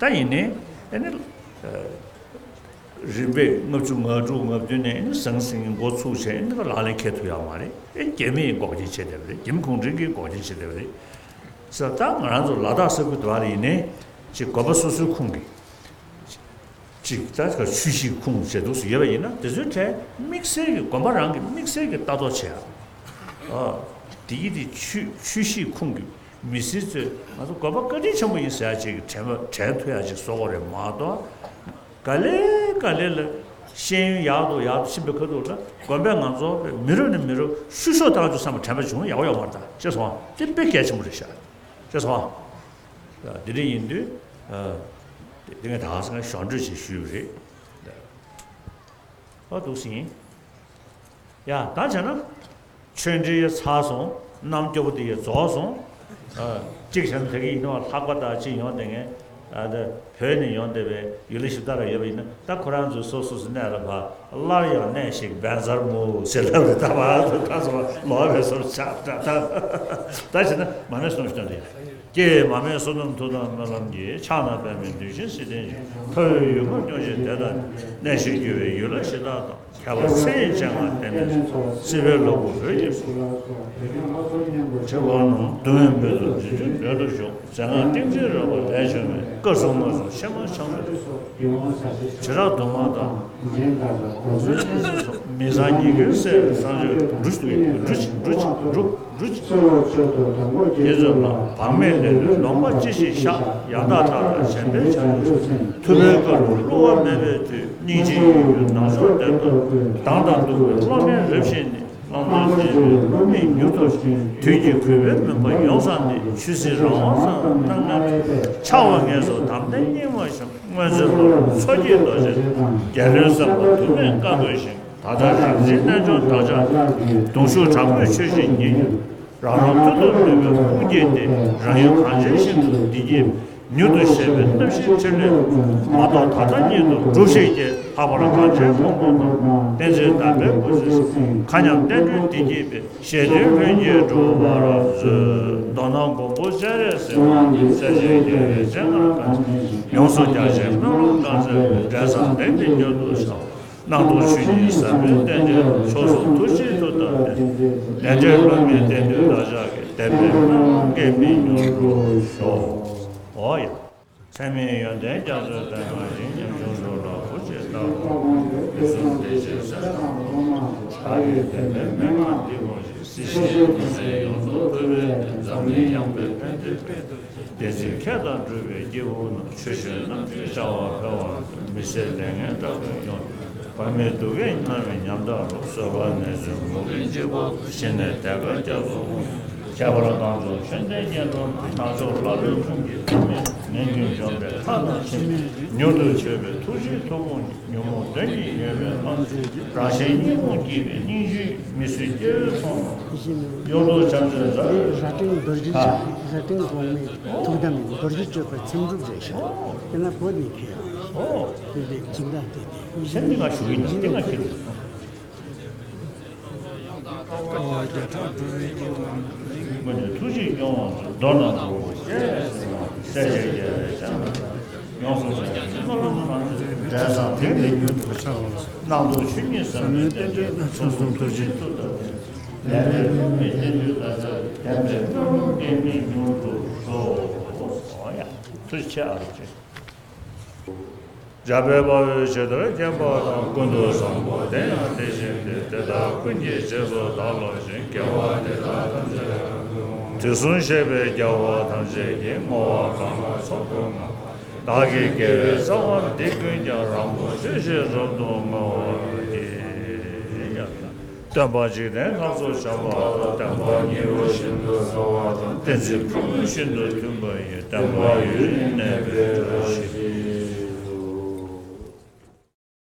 ཡིན། ད་ཡིན་ནའི་ཨེ་ནི་ཨ་རིམ་པས་ལྔ་བཅུ་ང་དྲུག་ང་བདུན་ནས་ཨེ་ནི་ཟང་ཟིང་གི་འགོ་ཚུགས་བྱས། ཨེ་ནི་ལག་ལེན་འཁེལ་ཐུབ་ཡ་མ་རེད། ཨེ་རྒྱ་མིས་འགོག་རྐྱེན་བྱས་བསྡད་པ་རེད། རྒྱ་མི་གུང་ཁྲན་གྱིས་འགོག་རྐྱེན་བྱས་བསྡད་པ་རེད། ས་ད་ང་རང་ཚོ་ལ་དྭགས་ས་ཁུལ་དུ་བ་ལ་ཡིན་ནའི་ཅིག་དགོན་པ་སོ་སོའི་ཁོངས་ཀྱི་ཅིག་ད་ཆོས་གཞིས་ཁུངས་བྱས་འདུག་སེ་ཡོད་པ་ཡིན་ན། དེ་ཚོའི་གྲས་དམིགས་བསལ་གྱི་དགོན་པ་རང་གི་དམིགས་བསལ་གྱི་ལྟ་རྟོག་བྱེད་ཡ། ཨ་དེ་ཡིན་དེ་ཆོས་ཆོས་གཞིས་ཁུངས་ཀྱི་མི་སེར་ཚོས་ང་ཚོ་དགོན་པ་བཀའ་དྲིན་ཆེན་པོ་ཡིན་ཟེར་ཡ་ཅིག་གི་དྲན་པ་དྲན་ཐུབ་ཡ་ཅིག་བཟོ་དགོས་རེད་མ་གཏོགས། ག་ལེ་ག་ལེ་ལ་ཤེས་ཡོན་ཡག་ཏུ་ཡག་ཏུ་ཕྱིན་པའི་ཁ་ཐུག་ལ་དགོན་པས་ང་ཚོ་མི་རབས་ནས་མི་རབས་བཤུ་གཞོག་བཏང་རྒྱུ་བསམ་པ་དྲན་པ་བྱུང་ཡག་པོ་ཡོད་མ་རེད། ད་ཅེས་སོང་། དེ་དཔེ་གལ་ཆེན་པོ་རེད་ཤག་ཅེས་སོང་། འདི་འདྲ་ཡིན་དུས་དེ་ངས་ད་ག་ས་ང་ཞོར་འཕྲོས་ཅིག་ཞུས་པ་རེད། ཨ་འདུག་སེ་ཡིན། ཡ་ད་བྱས་ན། ཆོས་འབྲེལ་ཡ་ཚར་སོང་། རྣམ་སྐྱོ་པོ་དེ་ཡ་རྫོགས་སོང་། ཨ་གཅིག་བྱས་ན་ད་གིན་ཡིན་ནོ་ལྷག་པ་དང་གཅིག་ཡོང་དེ་ངས་ཨ་ད་ བོད་ནས་ཡོང་བསྡད་པའི་ཡུལ་ལྷ་གཞི་བདག་ར་ཡོད་པ་ཡིན་ན། ད་ཁོ་རང་ཚོའི་སོ་སོ་སོ་གནས་ལ་ཕར་སླར་ཡང་གནས་ཤིག་བན་ཚར་མོ་ཟེར་ལབ་རེད། ད་བར་དུ་ད་སོ་ལོག་པའི་སོར་ཆགས་ད་ད་ད་བྱས་ན་མ་མེད་སོ་ནམ་ཞིག་སྟོན་དེ། ཀྱེ་མ་མེད་སོ་ནམ་ཐུགས་དམ་སྨོན་ལམ་གྱིས། ཕྱག་ན་པདྨོ་བདུད་བཞིའི་སྲིད་མཐའི་འཇིགས། མཐའ་དབུས་ཡུལ་འཁོར་སྐྱོང་བཞི་དེ་དག་ནི། གནས་ཤིག་གྱུར་པའི་ཡུལ་ལྷ་གཞི་བདག་དང་། ཁྱད་པར་ཚེ་ཡི་སྤྱན་སྔར་བསྟན་པའི་ཕྱིར། སྲིད་པའི་ལུ་གུ་བོད་ཀྱི་བུ། ཁྲི་གོང་ནང་གདུང་བའི་མི་ཚོགས་འཛིན་སྐྱོང་མདུན་དུ་བཞུགས། མཛད་ལྔ་ཏིང་འཛིན་རོལ་པ་ལས་བྱུང་བའི། བཀའ་སྲུང་མ་སྲུང་ཕྱེ་མ་འཆང་བའི་ཚོགས། བྱེ་བྲག་དུ་མ་དང་། མི་བཟང་ཉེས་ཀུན་སེལ་བའི་གསང་སྤྱོད་འབྲུ་གཅིག་འབྲུ་གཅིག་འབྲུ་གཅིག་འབྲུ་གཅིག་རྒྱས་ཚུལ་ལ། བག་མེད་ལེ་ལོའི་ལོང་བ་ཅི་ཞིག་བཤགས། ཡང་དག་ལྟ་བ་བྱམས་པའི་བྱང་ཆུབ་སེམས། ཐུབ་པའི་བཀའ་ལུང་བསླུ་བ་མེད་པའི་མཐུས། སྙིང་རྗེའི་ཡུལ་ནང་སོར་བསྟན་ཏོ། སྡང་དང་གདུག་པའི་བླ་མའི་རབ་བཤད་ནི། བླང་དོར་འཛིན་པའི་བསླུ་མེད་མྱུར་ཐོབ་ཤིང་། དུས་ཀྱི་གུས་པའི་མོས་པ་ཡོངས་སངས་ཏེ། ཆོས་སྲིད་རང་དབང་གསང་སྔགས་མེད་པའི། འཆར་བ་ངེས་སོ་དམ་ལྡན་སྙིགས་མ་ཞུམ། སྔོན་ཚེ་བློ་ལ་མཚོ་སྐྱེས་རྡོ་རྗེ་དང་། རྒྱལ་བློན་བསམ་པ་དུ་མས་བཀའ་བསྒོས་ཤིང་། ད་ལྟ་རིག་འཛིན་རྣལ་འབྱོར་བདག་ཅག་གི། གདུང་ཤུགས་དྲག་པོས་ཆོས་བཞིན་ཉིད་ཉིད། རང་རང་མཐུ་སྟོབས་ནུས་པའི་དབུ་འགྱེད་དེ། རང་ཡུལ་གངས་ཅན་ཤིན་ཏུ་བདེ་སྐྱིད་མྱུར་དུ་གཤེགས་པའི་རྣམ་ཤེས་ཕྲིན་ལས་མ་གཏོགས་ད་ལྟ་ཉིད་དུ་འགྲུབ་ཤེས་ཀྱི། ལྷག་པར་གངས་ཅན་ཀོང་པོ་དང་། བསྟན་འཛིན་དམ་པའི་སྐུ་ཚེ་བསྲིང་། མཁའ་མཉམ་བསྟན་འགྲོའི་བདེ་སྐྱིད་པའི། ཞེ་འདོད་ལྷུན་གྱིས་འགྲུབ་པར་མཛོད། མདོར་ན་མགོན་པོ་སྤྱན་རས་གཟིགས་དབང་གིས། སྲས་ཆེན་རྒྱལ་བའི་སྤྱན་སྔར་གང་ཡོངས་སུ་རྒྱ་ཆེའི་སྨོན་ལམ་བསྐང་མཛད་པའི། འབྲས་བཟང་ལྡན་པའི་མྱུར་དུ་ཤར། སྣང་སྟོང་ཆོས་ཉིད་ཟབ་མོའི་རྟེན་འབྲེལ་ལ། མཆོག་གསུམ་ཐུགས་རྗེའི་མཐུ་སྟོབས་ལྡན། ལས་འབྲས་བསླུ་མེད་བསྟན་འདུས་བདག་ཅག་གི། བདེན་པའི་སྨོན་ལམ་འགལ་མེད་མྱུར་དུ་ཤོག། འོ་ཡ། ཚད་མེད་ཡོན་ཏན་རྒྱ་མཚོའི་གདན་ཁ་བཞིན། ཉམ་ཆུང་སོགས་ལ་སྐུ་མཆེད་ལྟ་བུ། དུས་གསུམ་བདེ་ཆེན་གསེར་ཐང་སློབ་མ་ཚོ། བདག་གི་བདེན་པའི་མན་ངག་འདི་དགོངས་ཤིག། སྲིད་ཞིའི་སྡུག་བསྔལ་ཡོངས་རྫོགས་ཕུད་པའི་ཕན། འཛམ་གླིང་ཡངས་པའི་ཕན་བདེའི་དཔལ་དུ། བདེན་ཚིག་ཁྱད་དང་འགྲུབ་པའི་སྐྱེས་བུ་རྣམས། ཆོས་སྤྱོད་རྣམ་འཕྲུལ་བྱ་བ་འཕེལ་བར་འདོད། མི་ཚེ་ལས་ངན་དགྲ་བཅོམ་ཡོང་། བར་མའི་སྡུག་བསྔལ་མནར་མེད་ཉམས་དག་རོགས། བཟོད་པ་ནད་མཚོན་མུ་གེའི་འཇིགས་པ་ཐུལ། ཞི་གནས་བདེ་དཀར་རྒྱ་མཚོ་ཀུན། ཁྱད་པར་གང་རྫོགས་ཆོས་ལྡན་སྙན་གྲགས་དང་། སྣ་ཚོགས་ལྷ་ལུས་ཀུན་གྱི་ཐུགས་རྗེ་ནི། ངན་ཀུན་འཇོམས་པའི་ལྷ་དང་ཕྱིན་པ་ཉིད། མྱུར་དུ་མཆོད་པའི་ཐུགས་རྗེའི་མཐུ་དཔུང་གིས། ཉོན་མོངས་གདོན་གྱིས་མྱོས་པའི་ལྷ་རང་གཞན་གཉིས་ཀུན་སྐྱིད་པའི་སྙིང་རྗེས། མི་བཟོད་སྐྱེ་བོའི་ཚོགས་རྣམས་ཡོངས་རྫོགས་བྱམས་བརྩེའི་རྫ་རིར། རྭ་སྒྲེང་རྡོ་རྗེ་ཧ། ཆ་རྭ་སྒྲེང་གོང་མའི་ཐུགས་དམ་ཡིན། རྡོ་རྗེ་གཅོད་པ་ཚེམ་དྲུབ་རེད་ཤག། ཨོ། དེ་ན་བོད་ནས་ཁྱེར་ཡོང་། ཨོ། དེ་དེ་སྦྱིན་བདག་དེ་དེ། སེམས་འདི་ང་ཞུ་གི་ཡིན། འདི་ང་ཁྱེར་འདུག། ཨོ་བརྒྱ་ཕྲག་དྲུག་པའི་སྐྱེ་བོ་རྣམས། སྔོན་གྱི་ཐུགས་རྗེས་སྐྱོང་བ་ཚོ། མདོར་ན་ནོར་བུ་སྤྱན་རས་གཟིགས་དབང་གིས། སྲས་ཆེན་རྒྱལ་བའི་སྤྱན་སྔར་ཡོངས་སུ་རྫོགས་པའི་སྨོན་ལམ་གང་མཛད། འབྲས་བཟང་དེང་འདིར་མྱུར་དུ་ཤར་བར་ཤོག། སྣང་སྟོང་ཆོས་ཉིད་ཟབ་མོའི་རྟེན་འབྲེལ་ལ། མཆོག་གསུམ་ཐུགས་རྗེའི་མཐུ་སྟོབས་ལྡན། ལས་འབྲས་བསླུ་མེད་བསྟན་འདུས་བདག་ཅག་གི། བདེན་པའི་སྨོན་ལམ་འགལ་མེད་མྱུར་དུ་ཤོག། ཨོ་ཡ། ཐུགས་རྗེ་ཆེ་ཨ་རོ་ཆེ། འཇམ་དཔལ་དཔའ་བོས་ཇི་ལྟར་མཁྱེན་པ་དང་། ཀུན་ཏུ་བཟང་པོ་དེ་ཡང་དེ་བཞིན་ཏེ། དེ་དག་ཀུན་གྱི་རྗེས་སུ་བདག་སློབ་ཅིང་། དགེ་བ་འདི་དག་ཐམས་ཅད་རབ་ཏུ་བསྔོ། དུས་གསུམ་གཤེགས་པའི་རྒྱལ་བ་ཐམས་ཅད་ཀྱིས། བསྔོ་བ་གང་ལ་ཚོགས་ཀྱིས་བསྔགས་པ། བདག་གི་དགེ་བའི་རྩ་བ་འདི་ཀུན་ཀྱང་། རབ་དངོས་སྤྱོད་བཞིན་རབ་ཏུ་བསྔོ་བར་བགྱི། སྟོན་པ་འཇིག་རྟེན་ལྷ་ཚོགས་འཇོམས་པ་དང་། བསྟན་པ་ཉི་འོད་བཞིན་དུ་གསལ་བ་དང་། བསྟན་འཛིན་ཕུང་པོ་བཞིན་དུ་མཐུན་པ་ཡི། བསྟན་པ་ཡུན་རིང་གནས་པའི་བཀྲ་ཤིས།